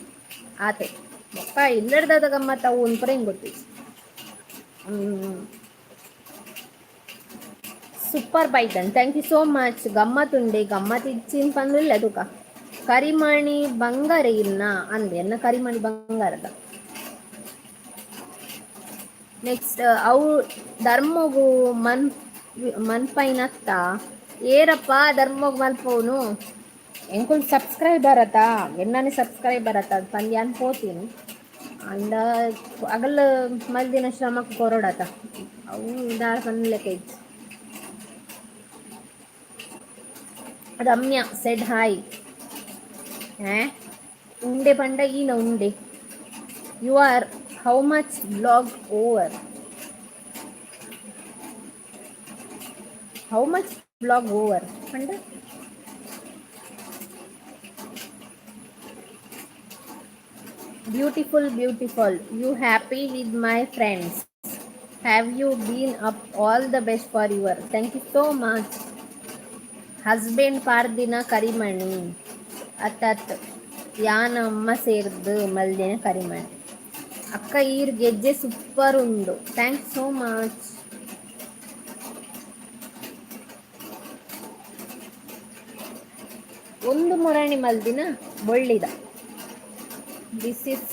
ಆತೆ. ಬೊಕ್ಕ ಇಲ್ಲಡ್ದಾದ ಗಮ್ಮತ್ ಅವು ಒಂದ್ಪರ ಹಿಂಗೆ ಗೊತ್ತಿತ್ತು. ಸೂಪರ್ ಬೈತನ್, thank you so much. ಗಮ್ಮತ್ ಉಂಡೆ, ಗಮ್ಮತ್ ಇಚ್ಚಿನ ಪಂದಿಲ್ಲ ತುಕ. ಕರಿಮಣಿ ಬಂಗಾರ ಇನ್ನ ಅಂದೆ ಎನ್ನ ಕರಿಮಣಿ ಬಂಗಾರದ. ನೆಕ್ಸ್ಟ್ ಅವು ಧರ್ಮಗು ಮನ್ ಮನ್ಪೈನತ್ತ ಏರಪ್ಪ ಧರ್ಮಗ್ ಮಲ್ಪವನು. ಎಂಕುಲ್ ಸಬ್ಸ್ಕ್ರೈಬರ್ ಅತ, ಎನ್ನನೆ ಸಬ್ಸ್ಕ್ರೈಬರ್ ಅತ ಪಂದ್ಯಾನ್ ಪೋತೀನಿ ಅಂಡ ಅಗಲ ಮಲ್ದಿನ ಶ್ರಮಕ್ಕೆ ಕೊರಡತ ಅವು ದಾಳ ಪನ್ಲೆಕ್ಕ ಇತ್ತು. Ramya shed hi. ಉಂಡೆ ಪಂಡ ಈನ ಉಂಡೆ. You are how much blog over, how much blog over ಪಂಡ. Beautiful, beautiful. You happy with my friends? Have you been up? All the best for your. Thank you so much. Husband ಪಾರ್ದಿನ ಕರಿಮಣಿ ಅತ್ತತ್ ಯಾನಮ್ಮ ಸೇರ್ದು ಮಲ್ದಿನ ಕರಿಮಣಿ. ಅಕ್ಕ ಈರ್ ಗೆಜ್ಜೆ ಸೂಪರ್ ಉಂಡು. Thanks so much. ಒಂದು ಮೊರಣಿ ಮಲ್ದಿನ ಬೊಳ್ಳಿದ. This is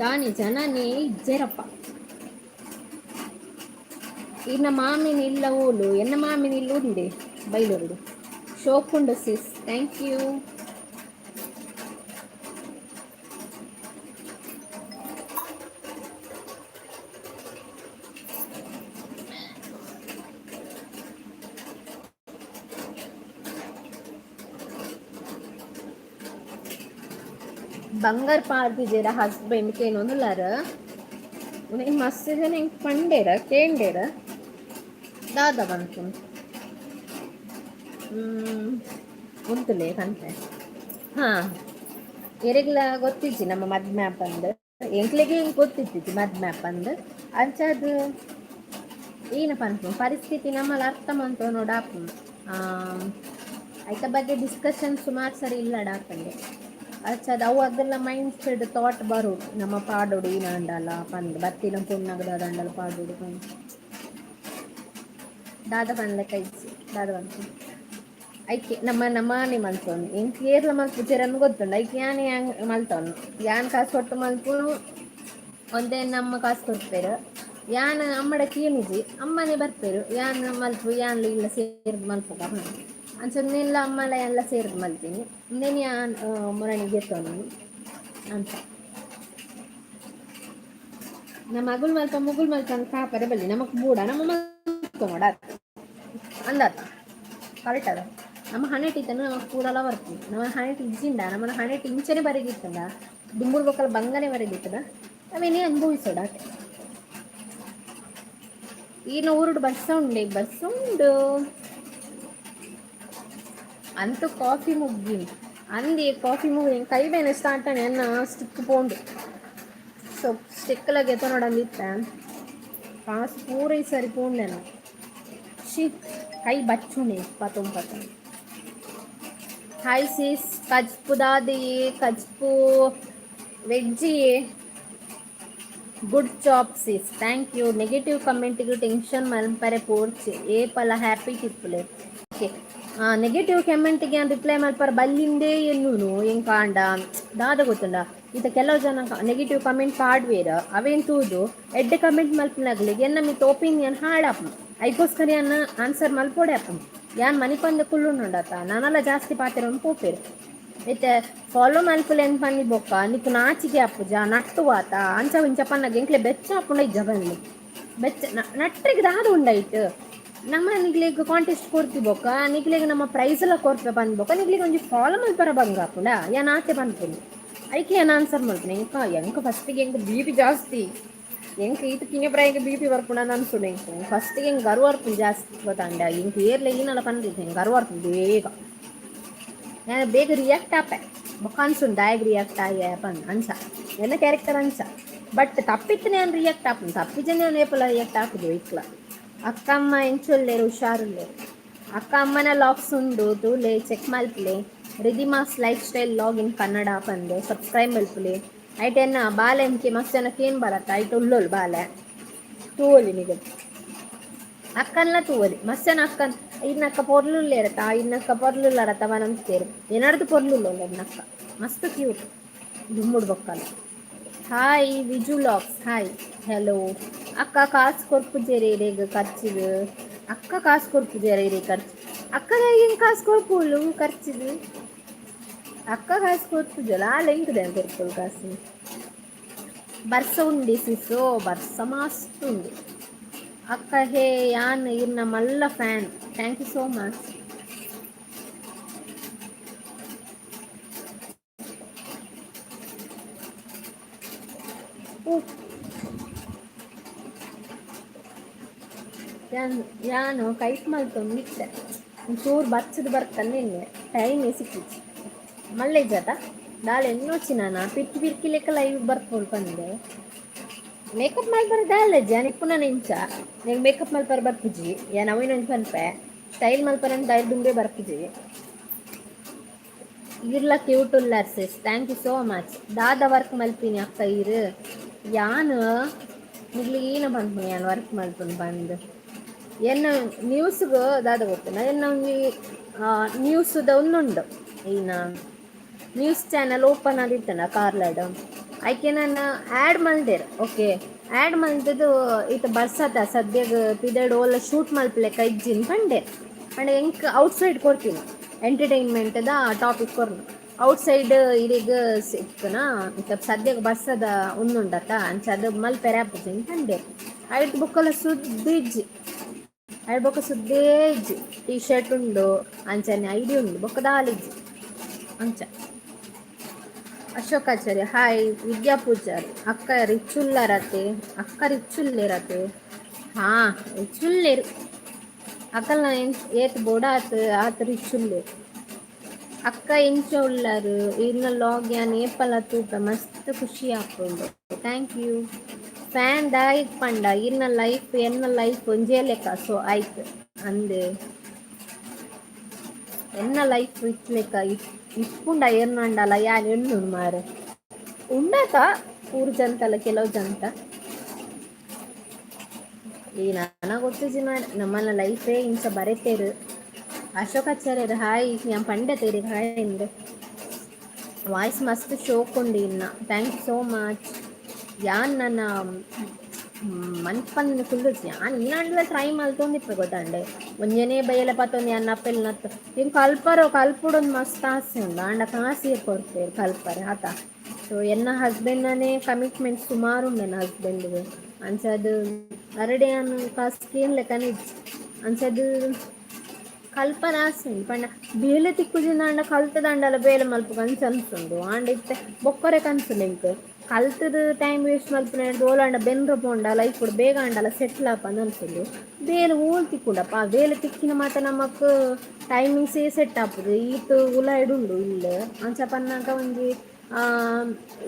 ದಾನಿ ಜನನೇ ಇಜ್ಜೆರಪ್ಪ. ಇನ್ನ ಮಾಮಿನ ಇಲ್ಲ ಓಲು, ಎನ್ನ ಮಾಮಿನ ಇಲ್ಲ ಉಂಡೆ ಬೈಲೂರುಡು. ಶೋಕುಂಡು ಸಿಸ್, thank you. ಬಂಗಾರ ಪಾಡ್ದಿದ್ದೀರ ಹಸ್ಬೆಂಡ್ ಕೇನೊಂದುಲ್ಲಾರ ಉಂದೆನ್ ಮಸ್ತ್ ಜನ ಎಂಕ್ ಪಂಡೇರ ಕೇಂಡೇರ ದಾದ ಬಂತು ಉಂತುಲೆ ಪನ್ಪೆ. ಹಾಂ, ಎರೆಗ್ಲ ಗೊತ್ತಿಜ್ಜಿ ನಮ್ಮ ಮದ್ಮೆ ಆಪಂದ್, ಎಂಕ್ಲೆಗೆ ಎಂಕ್ ಗೊತ್ತಿತ್ತಿಜ್ಜಿ ಮದ್ಮೆ ಆಪಂದ್. ಅಂಚಾದ್ ಏನ ಪನ್ಪು ಪರಿಸ್ಥಿತಿ ನಮ್ಮಲ್ಲಿ ಅರ್ಥ ಮಂತೊನೊಡು ನೋಡಾಪುಂಡು. ಐತ ಬಗ್ಗೆ ಡಿಸ್ಕಷನ್ ಸುಮಾರು ಸರಿ ಇಲ್ಲಡ ಆಪಂಡೆ. ಅಚ್ಚಾದ ಅವು ಅದೆಲ್ಲ ಮೈಂಡ್ ಸೆಟ್ ಥಾಟ್ ಬರೋಡು, ನಮ್ಮ ಪಾಡೋಡು ಈನಾಂಡಲ ಪಂದ್ ಬತ್ತಿನ ಪೊಣ್ಣಗ್ ದಾದಾಂಡಲ ಪಾಡೋಡು ಪಂದ್ ದಾದ ಪನ್ಲೆಕ್ಕ ಇಜ್ಜಿ ದಾದ ಪನ್ಪು. ಐಕೆ ನಮ್ಮ ನಮ್ಮನೆ ಮಲ್ತೊಂದು ಎಂಕ್ ಏರ್ಲ ಮಲ್ಪುಜೆರನ್ನು ಗೊತ್ತುಂಡು. ಐಕ್ ಯಾನ್ ಮಲ್ತೊನ್ನು, ಯಾನ್ ಕಾಸು ಕೊಟ್ಟು ಮಲ್ಪುನು ಒಂದೇ, ನಮ್ಮ ಕಾಸು ಕೊರ್ಪೆರ್. ಯಾನ್ ಅಮ್ಮಡ ಕೇನುಜಿ, ಅಮ್ಮನೆ ಬರ್ಪೆರು. ಯಾನ್ ಮಲ್ಪು ಯಾನ್ಲ ಇಲ್ಲ ಸೇರ್ದ್ ಮಲ್ಪುಗ ಅಂಚ ಉಂದೆನ್ಲ ಅಮ್ಮಲ ಎಲ್ಲ ಸೇರ್ದ್ ಮಲ್ತೀನಿ. ಉಂದೆನ್ ಯಾನ್ ಮೊರಣಿ ಗೆತ್ತೊನು ಅಂತ. ನಮ್ಮ ಅಗುಲ್ ಮಲ್ಪ ಮುಗುಲ್ ಮಲ್ಪ ಕಾಪರೆ ಬಲ್ಲಿ ನಮಕ್ ಬೂಡ ನಮ್ಮ ಮಲ್ತೊನೊಡ ಅಂದಾತ. ಕರೆಕ್ಟ್ ಅದ. ನಮ್ಮ ಹಣೆಟ್ ಇತ್ತಂದ್ರೆ ನಮಕ್ ಪೂರಲ ಬರ್ಪುಂಡು. ನಮ್ಮ ಹಣೆಟ್ ಇಜ್ಜಿಂಡ ನಮ್ಮನ ಹಣೆಟ್ ಇಂಚನೆ ಬರೆದಿತ್ತಂಡ ದುಂಬುಡು ಬೊಕ್ಕಲ ಬಂಗನೆ ಬರೆದಿತ್ತದ ಅವೇನೇ ಅನುಭವಿಸೋಡ ಆತೆ. ಈನ ಊರುಡು ಬಸ್ಸ ಉಂಡೆ, ಬಸ್ ಉಂಡು ಅಂತೂ ಕಾಫಿ ಮುಗ್ಗಿನಿ ಅಂದಿ. ಕಾಫಿ ಮುಗ್ಗಿ ಕೈ ಬೇನೆ ಸ್ಟಾರ್ಟ್ ಆಂಡ್ ಎನ್ನ ಸ್ಟಿಕ್ ಪೋಂಡು. ಸೊ ಸ್ಟಿಕ್ಲ ಗೆತೊನೊಡಂದಿತ್ತೆ ಕಾಸು ಪೂರ ಈ ಸರಿ ಪೋಂಡೆನ. She ಕೈ ಬಚ್ಚುಂಡೆ ಪತೊಂದು ಪತೊಂದು. ಹಾಯ್ ಸಿಸ್, ಕಜ್ಪು ದಾದಿ ಕಜ್ಪು ವೆಜ್ಜಿಯೇ. Good job sis, thank you. Negative ಕಮೆಂಟಿಗೆ tension ಮಲ್ಪರೆ ಪೋರ್ಚಿ, ಏಪಲ ಹ್ಯಾಪಿ ತಿಪ್ಪುಲೆ. ಓಕೆ, ನೆಗೆಟಿವ್ ಕಮೆಂಟಿಗೆ ರಿಪ್ಲೈ ಮಲ್ಪರ ಬಲ್ಲಿಂದೇ ಎನ್ನುನು ಎಂಕಾಂಡ ದಾದ ಗೊತ್ತುಂಡ. ಇತ್ತ ಕೆಲವು ಜನ ನೆಗೆಟಿವ್ ಕಮೆಂಟ್ ಪಾಡ್ವೇರ, ಅವೇನ್ ತೂದು ಎಡ್ಡೆ ಕಮೆಂಟ್ ಮಲ್ಪನಾಗ್ಲಿಗೆ ಎನ್ನ ಮಿತ್ತ ಒಪಿನಿಯನ್ ಹಾಳಾಪು. ಐಕೋಸ್ಕರ ಯಾನ್ ಆನ್ಸರ್ ಮಲ್ಪೊಡೆ ಅಪ್ಪು. ಯಾನ್ ಮನಿಪಂದೆ ಕುಲ್ಲುಂಡತ ನಾನೆಲ್ಲ ಜಾಸ್ತಿ ಪಾತೆರೊಂದು ಪೋಪೇರು. ಇತ್ತೆ ಫಾಲೋ ಮಲ್ಪುಲೆ ಪನ್ನಿ ಬೊಕ್ಕ ನಿಕ್ಕು ನಾಚಿಕೆ ಆಪುಜ ನಟ್ಟುವಾತ ಅಂಚ ಇಂಚ ಪನ್ನಗ ಎಂಕ್ಲೆ ಬೆಚ್ಚ ಆಪುಂಡ ಇಜ್ಜ ಬನ್ನಿ. ಬೆಚ್ಚ ನಟ್ರಿಗೆ ದಾದ ಉಂಡೈಟ್. ನಮ್ಮ ನಿಕ್ಲೆಗ್ ಕಾಂಟೆಸ್ಟ್ ಕೊರ್ತಿ ಬೊಕ್ಕ ನಿಕ್ಲೆಗ್ ನಮ್ಮ ಪ್ರೈಸ್ ಎಲ್ಲ ಕೊರ್ಪೆ ಪನ್ಬೊಕ್ಕ ನಿಕ್ಲೆಗ್ ಒಂಜಿ ಫಾಲೋ ಮಲ್ಪರ ಬಂಗ ಆಪುಂಡ. ಯಾನ್ ಆತೆ ಪನ್ಪುನಿ, ಐಕೆ ಯಾನ್ ಆನ್ಸರ್ ಮಲ್ಪುನಿ. ಎಂಕ ಎಂಕ ಫಸ್ಟಿಗೆ ಎಂಕ್ ಬಿ ಪಿ ಜಾಸ್ತಿ. ಎಂಕ್ ಈತ್ ಕಿನ್ಯ ಪ್ರಾಯಗ್ ಬಿ ಪಿ ಬರ್ಪುಂಡ ಅನ್ಸುಂಡು ಎಂಕ್. ಫಸ್ಟ್ಗೆ ಎಂಕ್ ಗರ್ವ ಬರ್ಪುಂಡು ಜಾಸ್ತಿ ಗೊತ್ತಾಂಡ. ಎಂಕ್ ಏರ್ಲ ಈನಲ ಪಂದಿಜ್ಜಿ, ಎಂಕ್ ಗರ್ವ ಬರ್ಪುಂಡು ಬೇಗ. ಯಾನ್ ಬೇಗ ರಿಯಾಕ್ಟ್ ಆಪೆ, ಬೊಕ್ಕ ಅನ್ಸುಂಡು ದಾಯೆಗ್ ರಿಯಾಕ್ಟ್ ಆಯೆ ಪಂದ್. ಅಂಚ ಎನ್ನ ಕ್ಯಾರೆಕ್ಟರ್ ಅಂಚ. ಬಟ್ ತಪ್ಪಿತ್ತನೆ ಯಾನ್ ರಿಯಾಕ್ಟ್ ಆಪುಂಡು, ತಪ್ಪಿಜನೆ ಯಾನ್ ಏಪಲ ರಿಯಾಕ್ಟ್ ಆಪುಜಿ ಒಯ್ಕ್ಲ. ಅಕ್ಕ ಅಮ್ಮ ಎಂಚೊಲ್ಲೆರ್? ಹುಷಾರುಲ್ಲೆರ್. ಅಕ್ಕ ಅಮ್ಮನ ಲಾಗ್ಸ್ ಉಂಡು, ತೂಲೆ, ಚೆಕ್ ಮಲ್ಪುಲೆ. Ridhima's life style vlog in Kannada ಪಂದ್ ಸಬ್ಸ್ಕ್ರೈಬ್ ಮಲ್ಪುಲೆ. ಐಟ್ ಎನ್ನ ಬಾಲೆ ಎಂಕೆ ಮಸ್ತ್ ಜನ ಕೇನ್ ಬರತ್ತ, ಐಟ್ ಉಲ್ಲೋಲು ಬಾಲೆ ತೂವೊಲಿ ನಿಗಲ್. ಅಕ್ಕನ್ಲ ತೂವೊಲಿ. ಮಸ್ತ್ ಜನ ಅಕ್ಕನ್ ಇರ್ನಕ್ಕ ಪೊರ್ಲುಲ್ಲೇರತ್ತ, ಇರ್ನಕ್ಕ ಪೊರ್ಲುಲ್ಲರತ್ತ ಪನೊಂದಿತ್ತೆರ್. ಎನಡ್ದ್ ಪೊರ್ಲುಲ್ಲೋಲ್ ಎನ್ನಕ್ಕ, ಮಸ್ತ್ ಕ್ಯೂಟ್ ದುಂಬುಡು ಬೊಕ್ಕಲ. Hi Viju vlogs, hi, hello. ಅಕ್ಕ ಕಾಸು ಕೊರ್ಪುಜೆರ್ ಇರೆಗ್ ಖರ್ಚಿಗ್? ಅಕ್ಕ ಕಾಸು ಕೊರ್ಪುಜೆರ್ ಇರೆಗ್ ಖರ್ಚು? ಅಕ್ಕನ ಎಂಕ್ ಕಾಸು ಕೊರ್ಪುಲು ಖರ್ಚಿಗ್? ಅಕ್ಕ ಕಾಸು ಕೊರ್ಪುಜಲ್ಲ, ಆಲ್ ಎಂಕ್ ದಾನೆ ಕೊರ್ಪುಲು ಕಾಸು? ಬರ್ಸ ಉಂಡಿ ಸಿಸೋ? ಬರ್ಸ ಮಸ್ತ್ ಉಂಡು ಅಕ್ಕ. ಹೇ, ಯಾನ್ ಇರ್ನ ಮಲ್ಲ fan. Thank you so much. ಯಾನ್ ಯಾನು ಕೈಟ್ ಮಲ್ತೊಂದಿತ್ತೆ, ಒಂಚೂರು ಬಚ್ಚದ ಬರ್ತಾನೆ ನಿನ್ನೆ ಟೈಮ್ ಸಿಕ್ಕಿಚ್ಚಿ ಮಲ್ಲೆ ಜಾತ ದಾಲ ಎನ್ನೋಚಿ. ನಾನು ಪಿರ್ಕಿ ಪಿರ್ಕಿ ಲೆಕ್ಕ ಲೈವ್ ಬರ್ಪೋಡು ಪಂದೆ. ಮೇಕಪ್ ಮಲ್ಪರ ದಾಲ ಜಾನ್ ಇಪ್ಪುನ ಇಂಚ. ನಂಗೆ ಮೇಕಪ್ ಮಲ್ಪರ ಬರ್ಪುಜಿ. ಯಾನ್ ಅವೇನೊಂಜಿ ಪನ್ಪೆ, ಸ್ಟೈಲ್ ಮಲ್ಪರ ಅಂತ ದುಂಬೆ ಬರ್ಪುಜಿ. ಇರ್ಲ ಕ್ಯೂಟ್ ಉಲ್ಲರ್ sis. Thank you so much. ದಾದ ವರ್ಕ್ ಮಲ್ಪಿನಿ ಅಕ್ಕ ಇರು? ಯಾನ್ ನಿಗ್ಲಿ ಏನ ಪನ್ಪುನಿ, ಯಾನ್ ವರ್ಕ್ ಮಲ್ಪುನು ಪಂದ್? ಎನ್ನ ನ್ಯೂಸ್ಗ್ ದಾದ ಗೊತ್ತುಂಡ, ಎನ್ನ ಒಂಜಿ ನ್ಯೂಸ್ದ ಒಂದುಂಡು ಈನ ನ್ಯೂಸ್ ಚಾನಲ್ ಓಪನ್ ಆದಿತ್ತಂಡ ಕಾರ್ಲಡ್, ಐಕೆ ನಾನು ಆ್ಯಡ್ ಮಲ್ದೆರ್. ಓಕೆ, ಆ್ಯಡ್ ಮಲ್ತದು ಈತ ಬರ್ಸದ ಸದ್ಯಗ್ ಪಿದಯ್ಡ್ ಓಲ ಶೂಟ್ ಮಲ್ಪುಲೆಕ ಇಜ್ಜಿಂದ್ ಪಂಡೆ. ಪಂಡ ಎಂಕ್ ಔಟ್ ಸೈಡ್ ಕೊರ್ತೀನಿ, ಎಂಟರ್ಟೈನ್ಮೆಂಟ್ದ ಟಾಪಿಕ್ ಕೊರ್ನು. ಔಟ್ ಸೈಡ್ ಇರೆಗ್ ಸಿಕ್ಕುನ, ಇತ್ತ ಸದ್ಯಗ್ ಬರ್ಸದ ಉಂದುಂಡತ್ತ, ಅಂಚ ಅದು ಮಲ್ಪೆರೆ ಆಪುಜಿ ಪಂಡೆರ್. ಐಟ್ ಬೊಕ್ಕಲ ಸುದ್ದಿ ಇಜ್ಜಿ, ಐಟ್ ಬೊಕ್ಕ ಸುದ್ದೇ ಇಜ್ಜಿ. ಟೀ ಶರ್ಟ್ ಉಂಡು, ಅಂಚನೆ ಐಡಿ ಉಂಡು, ಬೊಕ್ಕ ದಾಲ ಇಜ್ಜಿ ಅಂಚ. ಅಶೋಕಾಚಾರ್ಯ ಹಾಯ್. ವಿದ್ಯಾ ಪೂಜಾರಿ, ಅಕ್ಕ ರಿಚ್ ಉಲ್ಲರತೆ? ಅಕ್ಕ ರಿಚ್ ಉಲ್ಲೇರತೆ? ಹಾ, ರಿಚ್ ಉಲ್ಲೇರು. ಅಕಲ್ನ ಏತ್ ಬೋಡ ಆತ್ ಆತ್ ರಿಚ್ ಉಲ್ಲೇರು. ಅಕ್ಕ ಎಂಚ ಉಲ್ಲರು? ಇರ್ನ ಲಾಗ್ ಯಾನ್ ಏಪಲ ತೂಪೆ, ಮಸ್ತ್ ಖುಷಿ ಆಪುಂಡು. Thank you. Fan ದಾಯೆಗ್ ಪಂಡ ಇರ್ನ ಲೈಫ್ ಎನ್ನ ಲೈಫ್ ಒಂಜೇ ಲೆಕ್ಕ, ಸೊ ಆಯ್ತು ಅಂದ್. ಎನ್ನ ಲೈಫ್ ಇತ್ಲೆಕ್ಕ ಇಪ್ಪುಂಡ ಏರ್ನಂಡಲ ಯಾನ್ ಎಣ್ಣುನು ಮಾರೆ. ಉಂಡತ ಊರು ಜಂತಲ್ಲ ಕೆಲವು ಜಂತ ಈ ನಾನ ಗೊತ್ತಿಜ್ಜಿ ಮಾರೆ. ನಮ್ಮನ ಲೈಫೇ ಇಂಚ ಬರೆತೇರು. ಅಶೋಕಾಚಾರ್ಯರು ಹಾಯ್. ಯಾನ್ ಪಂಡೆ ತೇರಿ ಹಾಯ್ ಇಂದ್. ವಾಯ್ಸ್ ಮಸ್ತ್ ಶೋಕ್ ಉಂಡು ಇನ್ನ. Thank you so much. ಯಾನ್ ನನ್ನ ಮನ್ಪಂದಿನ ಕುಲ್ಲುಜಿ, ಯಾನ್ ಈನಾಂಡಲ ಟ್ರೈ ಮಲ್ತೊಂದಿಪ್ಪೆ ಗೊತ್ತಾಂಡೆ. ಒಂಜನೇ ಬಯ್ಯಲೆ ಪತ್ತೊಂದು ಯಾನ್ ಅಪ್ಪೆಲ್ ನತ್ತು ಇಂಕ್ ಕಲ್ಪರೋ ಕಲ್ಪುಡೊಂದು ಮಸ್ತ್ ಆಸೆ ಉಂಡು. ಆಂಡ ಕಾಸು ಏರ್ ಕೊರ್ಪೆರ್ ಕಲ್ಪರೆ ಆತ? ಸೊ ಎನ್ನ ಹಸ್ಬೆಂಡ್ನೇ ಕಮಿಟ್ಮೆಂಟ್ ಸುಮಾರು ಉಂಡು ಎನ್ನ ಹಸ್ಬೆಂಡ್ಗೆ. ಅಂಚಾದ್ ಅರಡೆ ಯಾನ್ ಕಾಸ್ ಕೇನ್ಲೆಕ್ಕನೆ ಇಜ್ಜಿ. ಅಂಚಾದ್ ಕಲ್ಪರ ಆಸೆ ಉಂಡು. ಪಂಡ ಬೇಲೆ ತಿಕ್ಕುಜಿಂದಾಂಡ ಕಲ್ತದಾಂಡಲ ಬೇಲೆ ಮಲ್ಪುಗ ಅಂಚ ಅನ್ಸುಂಡು. ಆಂಡ ಇತ್ತೆ ಬೊಕ್ಕರೆ ಕನ್ಸುಂಡು ಎಂಕ್, ಕಲ್ತದ ಟೈಮ್ ವೇಸ್ಟ್ ಮಲ್ಪುನ ಓಲಾಂಡ ಬೆನ್ರ ಪೋಂಡ ಲೈಫ್ ಬೇಗ ಆಂಡಲ ಸೆಟ್ಲ್ ಆಪಂದ್ ಅನ್ಸುಂಡು. ಬೇಲೆ ಓಲ್ ತಿಕ್ಕುಂಡಪ್ಪ? ಬೇಲೆ ತಿಕ್ಕಿನ ಮಾತ ನಮಕ್ ಟೈಮಿಂಗ್ಸೇ ಸೆಟ್ ಆಪುದು. ಈತ್ ಉಲಾಯ್ಡ್ ಉಂಡು ಇಲ್ಲ್ ಅಂಚ ಪನ್ನಗ ಒಂಜಿ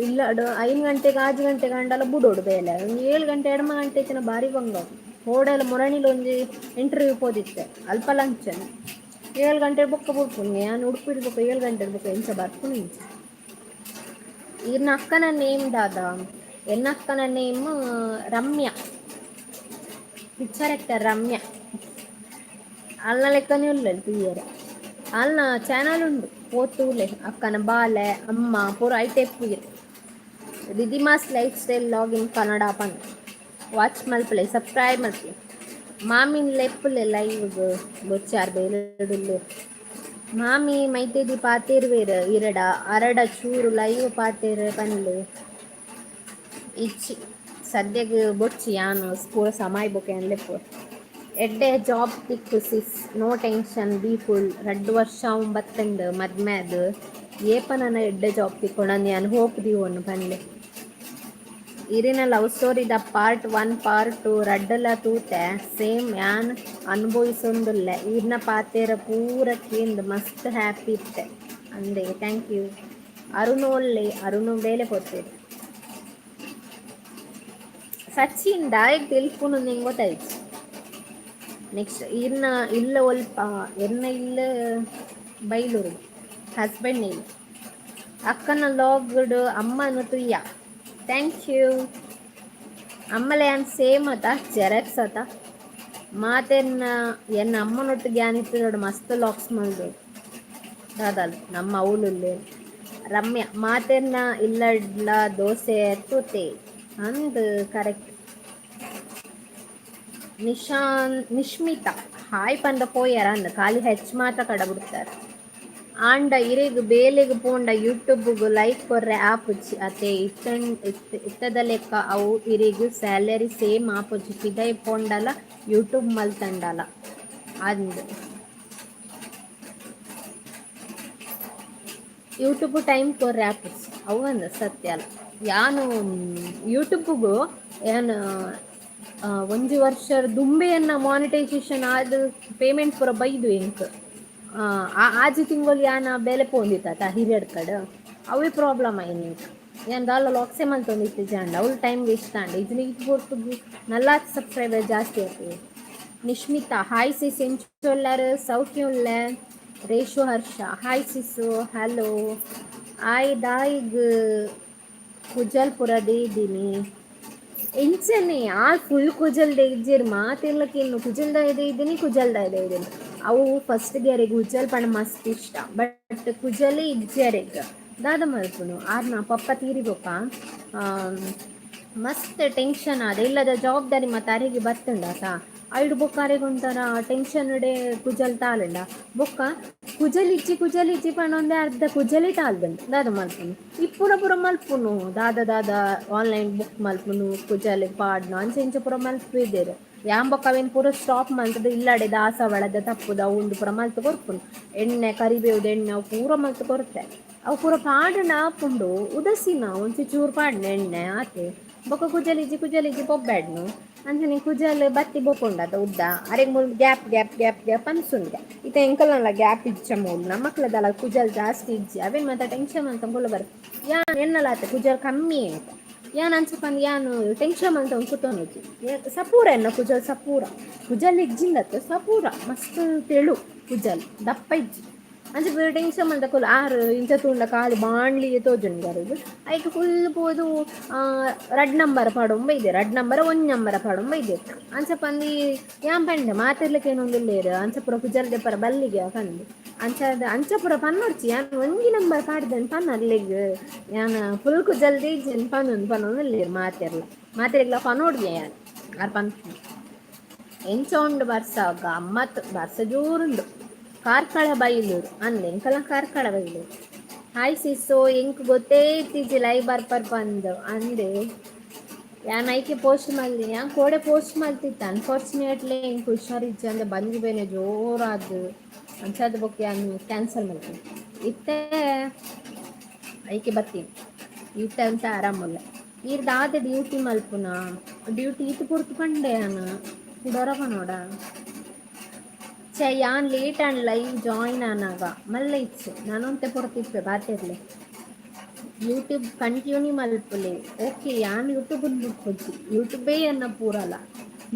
ಇಲ್ಲಡ್ 5 ಗಂಟೆಗೆ 6 ಗಂಟೆಗೆ ಆಂಡಲ ಬುಡೋಡು ಬೇಲೆ. ಒಂಜಿ 7 ಗಂಟೆ 8 ಗಂಟೆ ಇತ್ತಿನ ಬಾರಿ ಬಂಗ. ಹೋಡಲ ಮೊರಣಿಲ್ ಒಂಜಿ ಇಂಟರ್ವ್ಯೂ ಪೋದಿತ್ತೆ, ಅಲ್ಪ ಲಂಚನ್ 7 ಗಂಟೆ ಬೊಕ್ಕ ಬುಡ್ಪುನಿ. ಯಾನ್ ಉಡುಪಿಡ್ ಬೊಕ್ಕ 7 ಗಂಟೆ ಬೊಕ್ಕ ಎಂಚ ಬರ್ಪುನಿ ಇಂಚ. ಇರ್ನ ಅಕ್ಕನ ನೇಮ್ ದಾದ? ಎನ್ನ ಅಕ್ಕನ name Ramya, picture actor Ramya. ಅಲ್ನ ಲೆಕ್ಕನೇ ಉಲ್ಲಲ್ ತೂಯರೆ. ಅಲ್ನ ಚಾನಲ್ ಉಂಡು, ಪೋತೂಲೆ. ಅಕ್ಕನ ಬಾಲೆ ಅಮ್ಮ ಪೂರ ಐಟೆ ಪೂಯೆರ್. Ridhima's life style vlog in Kannada ಪಂದ್ ವಾಚ್ ಮಲ್ಪಲೆ, ಸಬ್ಸ್ಕ್ರೈಬ್ ಮಲ್ಪಲೆ. ಮಾಮಿನ್ ಲೆಪ್ಪುಲೆ ಲೈವ್ಗ್, ಬೊಚ್ಚಾರ್ ಬೇಲೆಡುಲ್ಲೆ. ಮಾಮಿ ಮೈತೇದಿ ಪಾತೇರ್ವೇರ್ ಇರಡ, ಅರಡ ಚೂರು ಲೈವ್ ಪಾತೇರ್ ಪನ್ಲೆ. ಇಚ್ಚಿ, ಸದ್ಯಗ್ ಬೊಚ್ಚಿ, ಯಾನು ಸ್ಕೂಲ್ ಸಮಯ ಬೊಕ ಯಾನ್ ಲೆಪ್ಪು. ಎಡ್ಡೆ job ತಿಕ್ಕು sis, no tension, be cool. 2 ವರ್ಷ ಒಂಬತ್ತಂಡು ಮದ್ಮೆ ಅದು, ಏಪ ನನ್ನ ಎಡ್ಡೆ ಜಾಬ್ ತಿಕ್ಕೊಂಡು ಯಾನ್ ಹೋಪ್ ದೀವೊನ್ನು ಪನ್ಲೆ. ಇರಿನ ಲವ್ ಸ್ಟೋರಿದ ಪಾರ್ಟ್ 1, ಪಾರ್ಟ್ 2 ರಡ್ಡಲ ತೂತೆ. ಸೇಮ್ ಯಾನ್ ಅನುಭವಿಸೊಂದುಲ್ಲೆ. ಈರ್ನ ಪಾತೆರ ಪೂರ ಕೇಂದ್ ಮಸ್ತ್ ಹ್ಯಾಪಿ ಇತ್ತೆ ಅಂದೆ. Thank you. Arun ಒಲ್ಲೆ? ಅರುಣ್ ಬೇಲೆ ಪೋತೇರು. ಸಚಿನ್ ದಾಯೆಗ್ ತೆಲ್ಪುನು ನಿಂಗೆ ಗೊತ್ತಾಯ್ತು. ನೆಕ್ಸ್ಟ್ ಇರ್ನ ಇಲ್ಲ ಒಲ್ಪ? ಎರ್ನ ಇಲ್ಲ ಬೈಲೂರು, ಹಸ್ಬೆಂಡ್ ಇಲ್ಲ. ಅಕ್ಕನ ಲಾಗ್ಡ್ ಅಮ್ಮನ ತುಯ್ಯ. Thank you. ಅಮ್ಮಲೆ ಯಾನ್ ಸೇಮ್ ಅತ, ಜೆರಾಕ್ಸ್ ಅತ. ಮಾತೆನ್ನ ಎನ್ನ ಅಮ್ಮನೊಟ್ಟಿಗೆ ಯಾನಿತ್ತು ದೊಡ್ಡ ಮಸ್ತ್ ಲಾಕ್ಸ್ ಮಲ್ದು ದಾದಲ್ ನಮ್ಮ ಅವಳುಲ್ಲೆ. ರಮ್ಯ, ಮಾತೆರ್ನ ಇಲ್ಲಡ್ಲ ದೋಸೆ ತೂತೆ ಅಂದ್. ಕರೆಕ್ಟ್. ನಿಶಾನ್, ನಿಶ್ಮಿತಾ, ಹಾಯ್ ಪಂದ ಪೋಯರ ಅಂದ್, ಖಾಲಿ ಹೆಚ್ಚು ಮಾತ್ರ ಕಡ ಬಿಡ್ತಾರೆ. ಆಂಡ ಇರೆಗ್ ಬೇಲೆಗ್ ಪೋಂಡ ಯೂಟ್ಯೂಬ್ಗ್ ಲೈಕ್ ಕೊರ್ರೆ ಆಪುಜಿ ಅತೆ? ಇತ್ತನ್ ಇತ್ತದ ಲೆಕ್ಕ ಅವು ಇರೆಗ್ ಸ್ಯಾಲರಿ ಸೇಮ್ ಆಪುಜಿ ಪಿದೈ ಪೋಂಡಲ ಯೂಟ್ಯೂಬ್ ಮಲ್ತಂಡಲ ಅಂದ್. ಯೂಟ್ಯೂಬ್ ಟೈಮ್ ಕೊರ್ರೆ ಆಪುಜಿ ಅವು ಅಂದ್, ಸತ್ಯ ಅಲ್ಲ. ಯಾನು ಯೂಟ್ಯೂಬ್ಗು ಯಾನು ಒಂಜಿ ವರ್ಷ ದುಂಬೆಯನ್ನ ಮಾನಿಟೈಸೇಷನ್ ಆದ್ ಪೇಮೆಂಟ್ ಪೂರ ಬೈದು ಎಂಕ್. 6 ತಿಂಗಳು ಯಾನ ಬೇಲೆ ಪೋಂದಿತ್ತ ಹಿರಿಯಡ್ ಕಡೆ, ಅವೇ ಪ್ರಾಬ್ಲಮ್ ಆಯ್ನಿ ಎಂಕ್. ಯಾನ್ ದಾಲ ಲಾಕ್ಸೆ ಮಲ್ತೊಂದಿತ್ತಿಜಾಂಡ ಅವ್ಲು ಟೈಮ್ ವೇಸ್ಟ್ ಆಂಡ್. ಇಜ್ಜಿಂಡ ಈತ್ ಪೊರ್ತುಗು ನಲ್ಲಾತ್ ಸಬ್ಸ್ಕ್ರೈಬರ್ ಜಾಸ್ತಿ ಆಪುಂಡು. ನಿಶ್ಮಿತಾ, ಹಾಯ್ ಸಿಸ್, ಎಂಚೊಲ್ಲರ್? ಸೌಖ್ಯ ಉಲ್ಲೆ. ರೇಷು ಹರ್ಷ, ಹಾಯ್ ಸಿಸ್ಸು, ಹಲೋ. ಆಯ್ ದಾಯಿಗ್ ಕುಜಲ್ ಪುರ ದೀದಿನಿ ಎಂಚನೆ? ಆ ಫುಲ್ ಕುಜಲ್ ಇಜ್ಜೆರ್ ಮಾತೆರ್ಲ ಕೇನು ಕುಜಲ್ ದಾಯೆ ಇದ್ದೀನಿ, ಕುಜಲ್ ದಾಯೆ ಇದ್ದೀನಿ. ಅವು ಫಸ್ಟ್ಗೆ ಅರೆಗ್ ಉಜ್ಜಲ್ ಪಂಡ ಮಸ್ತ್ ಇಷ್ಟ, ಬಟ್ ಕುಜಲೇ ಇಜ್ಜಿ ಅರೆಗ್, ದಾದ ಮಲ್ಪುನು? ಆರ್ನ ಪಪ್ಪ ತೀರಿ ಬೊಕ್ಕ ಮಸ್ತ್ ಟೆನ್ಷನ್ ಆದ, ಇಲ್ಲದ ಜವಾಬ್ದಾರಿ ಮತ್ತೆ ಅರೆಗೆ ಬತ್ತುಂಡಾತ. ಐಡ್ ಬೊಕ್ಕ ಅರೆಗ್ ಒಂಥರ ಟೆನ್ಷನ್ ಇಡೆ ಕುಜಲ್ ತಾಲುಂಡ. ಬೊಕ್ಕ ಕುಜಲ್ ಇಜ್ಜಿ, ಕುಜಲ್ ಇಜ್ಜಿ ಪಂಡ ಅರ್ಧ ಕುಜಲಿ ತಾಲ್ದುಂಡು. ದಾದ ಮಲ್ಪುನು? ಇಪ್ಪುನ ಪೂರ ಮಲ್ಪುನು. ದಾದ ದಾದ ಆನ್ಲೈನ್ ಬುಕ್ ಮಲ್ಪುನು, ಕುಜಲ್ ಪಾಡ್ನು, ಅಂಚ ಇಂಚ ಪೂರ ಮಲ್ಪಿದೆರ್. ಯಾನ್ ಬೊಕ್ಕ ಅವೆನ್ ಪೂರ ಸ್ಟಾಪ್ ಮಲ್ತುದು ಇಲ್ಲಡೆ ದಾಸವಾಳದ ತಪ್ಪುದ ಅವು ಉಂದು ಪೂರ ಮಲ್ತ್ ಕೊರ್ಪುನು. ಎಣ್ಣೆ, ಕರಿಬೇವುದ ಎಣ್ಣೆ ಅವು ಪೂರ ಮಲ್ತ್ ಕೊರ್ತೆ. ಅವು ಪೂರ ಪಾಡುನ ಆಪುಂಡು, ಉದಸಿನ ಒಂಚಿ ಚೂರು ಪಾಡ್ನೆ ಎಣ್ಣೆ ಆತೆ. ಬೊಕ್ಕ ಕುಜಲಿಜ್ಜಿ ಕುಜಲಿಜ್ಜಿ ಪೊಬ್ಬೆಡ್ನು. ಅಂಚನೆ ಕುಜಲ್ ಬತ್ತಿ ಬೊಕ್ಕುಂಡತ ಉದ್ದ ಅರೆಗ್ ಮೂಲು ಗ್ಯಾಪ್ ಗ್ಯಾಪ್ ಗ್ಯಾಪ್ ಗ್ಯಾಪ್ ಅನ್ಸುಂಡೆ. ಇತ್ತೆ ಎಂಕಲ್ನಲ ಗ್ಯಾಪ್ ಇಜ್ಜ ಮೂಲು, ನಮ್ಮಕ್ಲದಲ ಕುಜಲ್ ಜಾಸ್ತಿ ಇಜ್ಜಿ. ಅವೇನ್ ಮಾತ ಟೆನ್ಷನ್ ಮಲ್ತೊಂದು ಬರ್. ಯಾನ್ ಎನ್ನಲಾತೆ ಕುಜಲ್ ಕಮ್ಮಿ ಎಂತ ಯಾನ್ ಅಂಚ ಪಂದ್ ಯಾನ್ ಟೆನ್ಷನ್ ಮಲ್ತೊಂದು ಕುತೊನುಜಿ. ಸಪೂರ ಎನ್ನ ಕುಜಲ್, ಸಪೂರ. ಕುಜಲ್ ಇಜ್ಜಿಂದತ್ತು ಸಪೂರ, ಮಸ್ತ್ ತೆಳು ಕುಜಲ್, ದಪ್ಪ ಇಜ್ಜಿ. ಅಂಚ ಪೂರ ಟೆನ್ಷನ್ ಮಲ್ತ ಆರು ಇಂಚ ತೂಂಡ ಖಾಲಿ ಬಾಣ್ಲಿ ತೋಜುಂಡು ಅರೆಗ್. ಐಕ್ ಫುಲ್ ಪೋದು ರಡ್ಡ್ ನಂಬರ್ ಪಾಡೊಂಬ ಇದೆ, ರಡ್ಡ್ ನಂಬರ್ ಒಂಜಿ ನಂಬರ್ ಪಾಡೊಂಬ ಇದೆ. ಅಂಚ ಪಂದು ಯಾನ್ ಪಂಡೆ, ಮಾತೆರ್ಲಕ ಏನೊಂದುಲ್ಲೇರ್, ಅಂಚ ಪೂರ ಕುಜಲ್ ದೆಪ್ಪರ ಬಲ್ಲಿಗೆ ಪಂದ್. ಅಂಚ ಅಂಚ ಪೂರ ಪನ್ನೊಡ್ಚಿ, ಯಾನ್ ಒಂಜಿ ನಂಬರ್ ಪಾಡ್ದೆನ್ ಪನ್ನ ಅಲ್ಲೆಗ್, ಯಾನ್ ಫುಲ್ ಕುಜಲ್ ದೀಜೆನ್ ಪನೊಂದು ಪನೊಂದುಲ್ಲೇರ್ ಮಾತೆರ್ಲ. ಮಾತೆರೆಗ್ಲ ಪನೊಡ್ಗೆ ಯಾನ್ ಆರ್ ಪನ್ಪುನ. ಎಂಚ ಉಂಡು ಬರ್ಸ? ಗಮ್ಮತ್, ಬರ್ಸ ಜೋರುಂಡು. ಕಾರ್ಕಳ ಬೈಲೂರು ಅಂದೆ, ಎಂಕಲ ಕಾರ್ಕಳ ಬೈಲೂರು. ಹಾಯ್ ಸಿಸ್ಸೋ, ಎಂಕ್ ಗೊತ್ತೇ ಇತ್ತಿಜಿ ಲೈವ್ ಬರ್ಪರ್ ಪಂದ್ ಅಂದೆ. ಯಾನ್ ಐಕೆ ಪೋಸ್ಟ್ ಮಲ್ದಿನಿ. ಯಾನ್ ಕೋಡೆ ಪೋಸ್ಟ್ ಮಲ್ತಿತ್ತ. ಅನ್ಫಾರ್ಚುನೇಟ್ಲಿ ಎಂಕ್ ಹುಷಾರಿಜ್ಜಿ ಅಂದೆ, ಬಂಜಿ ಬೇನೆ ಜೋರಾದ್. ಅಂಚಾದ್ ಬೊಕ್ಕ ಯಾನ್ ಕ್ಯಾನ್ಸಲ್ ಮಲ್ತೆ. ಇತ್ತೆ ಐಕೆ ಬತ್ತೀನಿ. ಇತ್ತೆ ಅಂತ ಆರಾಮುಲ್ಲೆ. ಈರ್ ದಾದ ಡ್ಯೂಟಿ ಮಲ್ಪುನ? ಡ್ಯೂಟಿ ಈತ್ ಪೊರ್ತು ಪಂಡೆ ಯಾನ್, ಕುಡೊರ ಪನೋಡ? ಛೆ, ಯಾನ್ ಲೇಟ್ ಆಂಡ್ ಲೈವ್ ಜಾಯಿನ್ ಆನಾಗ. ಮಲ್ಲ ಇಚ್ಚು ನಾನೊಂತೆ ಪೊರ್ತಿಪ್ಪೆ ಬಾತೆರ್ಲೆ. ಯೂಟ್ಯೂಬ್ ಕಂಟಿನ್ಯೂ ಮಲ್ಪುಲೆ. ಓಕೆ, ಯಾನ್ ಯೂಟ್ಯೂಬ್ ಬುಡ್ಪುಜಿ. ಯೂಟ್ಯೂಬೇ ಎನ್ನ ಪೂರಲ.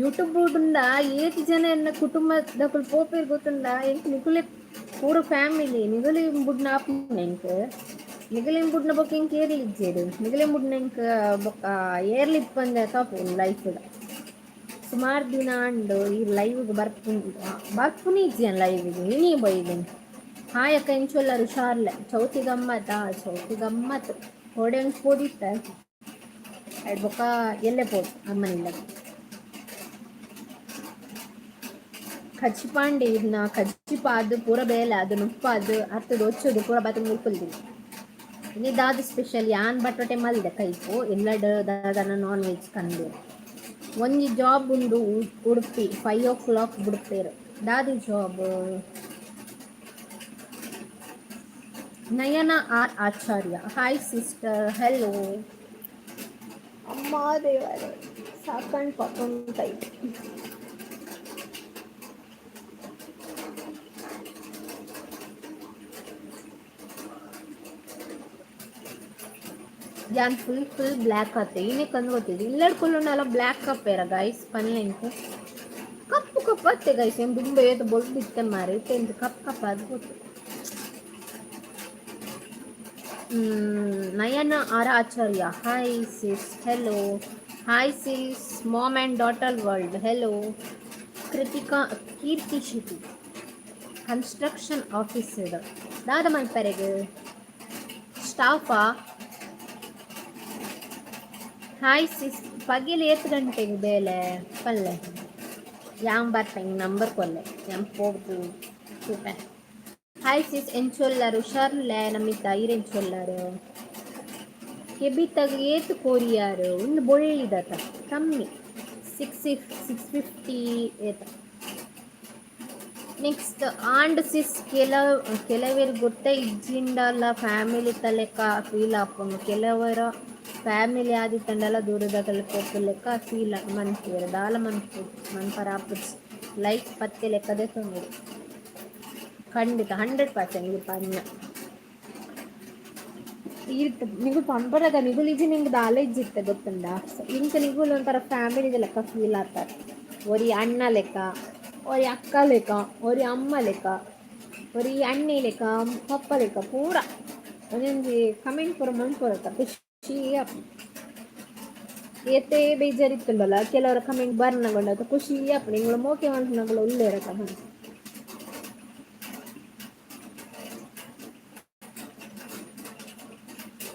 ಯೂಟ್ಯೂಬ್ ಬುಡುಂಡ ಏತ್ ಜನ ಎನ್ನ ಕುಟುಂಬದಕುಲು ಪೋಪೆರ್ ಗೊತ್ತುಂಡ? ಎಂಕ್ ನಿಕುಲೆ ಪೂರ ಫ್ಯಾಮಿಲಿ. ನಿಗುಲೆ ಬುಡ್ನ ಆಪುಂಡು ಎಂಕ್. ನಿಗಲೆನ್ ಬುಡ್ನ ಬೊಕ್ಕ ಎಂಕ್ ಏರ್ಲ ಇಜ್ಜೆರ್. ನಿಗಲೆ ಬುಡ್ನ ಎಂಕ್ ಬೊಕ್ಕ ಏರ್ಲ ಇಪ್ಪಂದೆ ತೋಪುಂಡು ಲೈಫ್. ಸುಮಾರು ದಿನ ಆಂಡ್ ಈ ಲೈವ್ಗೆ ಬರ್ಪುನ್ ಬರ್ಪುನಿ ಇಜ್ಜಿ ಲೈವ್ಗೆ, ಇನಿ ಬೈದಿನಿ. ಹಾಯ್ ಅಕ್ಕ, ಎಂಚೊಲ್ಲರ್? ಹುಷಾರ್ಲೆ. ಚೌತಿ ಗಮ್ಮತ್ತ? ಚೌತಿ ಗಮ್ಮತ್. ಕೋಡೆ ಒಂಜಿ ಪೋದಿತ್ತ ಐಡ್ ಬೊಕ್ಕ ಎಲ್ಲೆ ಪೋದು ಅಮ್ಮನಿಲ್ಲಗ್. ಕಜ್ಜಿಪಾಂಡೆ ಇರ್ನ ಕಜ್ಜಿಪಾದ್ ಪೂರ ಬೇಲೆ ಅದು ನುಪ್ಪಾದ್ ಅರ್ತದ ಒಚ್ಚುದು ಪೂರ ಬತ್ತ್ ಮುಲ್ಪುಲ್ದಿನಿ. ಇನಿ ದಾದ ಸ್ಪೆಷಲ್? ಯಾನ್ ಬಟೋಟೆ ಮಲ್ದೆ ಕೈಪು. ಇಲ್ಲಡ್ ದಾದನ ನಾನ್ ವೆಜ್ ಕಂದು. ಒಂಜಿ ಜಾಬ್ ಉಂಡು ಉಡುಪಿ, 5 ಓ ಕ್ಲಾಕ್ ಬುಡ್ಪೇರು. ದಾದಿ ಜಾಬ್? ನಯನ R Acharya, hi sister, hello. ಅಮ್ಮ ದೇವರೇ, ಸಾಕಂಡ್ ಪತ್ತೊಂದೈತೆ. ಯಾನ್ ಫುಲ್ ಫುಲ್ ಬ್ಲ್ಯಾಕ್ ಆತೆ. ಈನೆ ಕಂದು ಗೊತ್ತಿದೆ. ಇಲ್ಲಡ್ ಕುಲ್ಲುಂಡಲ ಬ್ಲ್ಯಾಕ್ ಕಪ್ಪೇರ ಗೈಸ್. ಪನ್ಲೆಂಕ್ ಕಪ್ಪು ಕಪ್ಪು ಅತ್ತೆ ಗೈಸ್. ಏನ್ ದುಂಬೆ ಏತ್ ಬೊಲ್ದು ಇತ್ತೆ ಮಾರೆ, ಇತ್ತೆ ಎಂತ ಕಪ್ಪು ಕಪ್ಪು ಅದು ಗೊತ್ತು. Nayana R Acharya, hi sis, hello. Hi sis, mom and daughter world, hello. Krithika Keerthi Shetty, construction officer. ದಾದ ಮಲ್ಪರೆಗ್ ಸ್ಟಾಫಾ? ಹಾಯ್ ಸಿಸ್, ಪಗಿಲ್ ಏತ್ ಗಂಟೆಗೆ ಬೇಲೆ ಪಲ್ಲೆ? ಯಾನ್ ಬರ್ಪೆ, ನಂಬರ್ ಕೊಲ್ಲೆ, ಯಾನ್ ಪೋದು ತೂಪೆ. ಹಾಯ್ ಸಿಸ್, ಎಂಚೊಲ್ಲರು? ಹುಷಾರ್ಲೆ ನಮಿತ? ಈರೆಂಚೊಲ್ಲರು? ಕೆಬಿತಾಗ ಏತ್ ಕೊರಿಯಾರು? ಒಂದು ಬೊಳ್ಳಿದತ ಕಮ್ಮಿ, ಸಿಕ್ಸ್ 650 ಏತ. ನೆಕ್ಸ್ಟ್ ಆಂಡ್ ಸಿಸ್, ಕೆಲವೆರ್ ಗೊತ್ತ ಇಜ್ಜಿಂಡಲ ಫ್ಯಾಮಿಲಿ ಲೆಕ್ಕ ಫೀಲ್ ಆಪುಂಡು. ಕೆಲವರ ಫ್ಯಾಮಿಲಿ ಆದಿತ್ತಂಡಲ ದೂರದಕಲ್ ಪೋಪು ಲೆಕ್ಕ ಫೀಲ್ ಮನ್ಪುವೆರ್. ದಾಲ ಮನ್ಪು ಮನ್ಪರ ಆಪುಜಿ, ಲೈಫ್ ಪತ್ತೆ ಲೆಕ್ಕದೇ ತೊಂದರೆ. ಖಂಡಿತ, 100% ಇದು ಪನ್ನ. ಇರ್ತ ನಿಗು ಪಂಪರಾಗ ನಿಗುಲು ಇಜ್ಜಿ, ನಿಂಗೆ ದಾಲ ಇಜ್ಜಿತ್ತೆ ಗೊತ್ತುಂಡ. ಇಂಕ ನಿಗುಲು ಒಂಥರ ಫ್ಯಾಮಿಲಿ ಲೆಕ್ಕ ಫೀಲ್ ಆಗ್ತಾರೆ. ಒರಿ ಅಣ್ಣ ಲೆಕ್ಕ, ಒರಿ ಅಕ್ಕ ಲೆಕ್ಕ, ಒರಿ ಅಮ್ಮ ಲೆಕ್ಕ, ಒರಿ ಅಣ್ಣೆ ಲೆಕ್ಕ, ಪಪ್ಪ ಲೆಕ್ಕ, ಪೂರ ಒಂದೊಂಜಿ ಕಮೆಂಟ್ ಪೂರ ಮನ್ಪುರತ್ತ ಖುಷಿ ಆಪುಂಡು. ಏತೇ ಬೇಜಾರಿತ್ತುಂಡಲ್ಲ, ಕೆಲವರ ಕಮೆಂಟ್ ಬರ್ನಗೊಂಡ ಖುಷಿ ಆಪುಂಡು. ಇಂಗ್ಲ ಮೋಕೆ ಮನ್ಪುನಗುಲ ಉಲ್ಲೇರ ಕಮೆಂಟ್.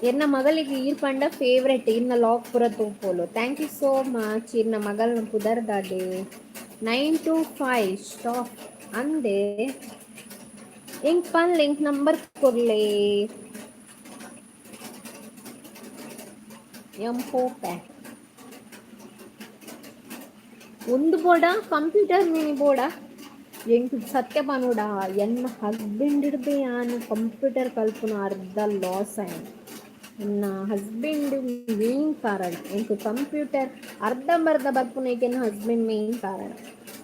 ಎನ್ನ ಮಗಳಿಗೆ ಈರ್ ಪಂಡ ಫೇವ್ರೆಟ್, ಇನ್ನ ಲಾಕ್ ಪೂರ ತೂಪೋಲು. Thank you so much. ಇರ್ನ ಮಗಲ್ನ ಪುದರ್ದಾದೆ? 925 ಸ್ಟಾಪ್ ಅಂದೆ. ಎಂಕ್ ಪನ್ಲೆ, ಎಂಕ್ ನಂಬರ್ ಕೊರ್ಲೆ, ಎಂ ಪೋಪೆ. ಒಂದು ಬೋಡ ಕಂಪ್ಯೂಟರ್ ಮಿನಿ ಬೋಡ. ಎಂಕ್ ಸತ್ಯ ಪನೋಡ, ಎನ್ನ ಹಸ್ಬೆಂಡ್ ಇಡ್ದೆ ಯಾನ್ ಕಂಪ್ಯೂಟರ್ ಕಲ್ಪುನ ಅರ್ಧ ಲಾಸ್ ಆಯ್ನ್. ಎನ್ನ ಹಸ್ಬೆಂಡ್ ಮೇನ್ ಕಾರಣ. ಎಂಕ್ ಕಂಪ್ಯೂಟರ್ ಅರ್ಧಂಬರ್ಧ ಬರ್ಪುನೈಕ್ ಎನ್ನ ಹಸ್ಬೆಂಡ್ ಮೇನ್ ಕಾರಣ.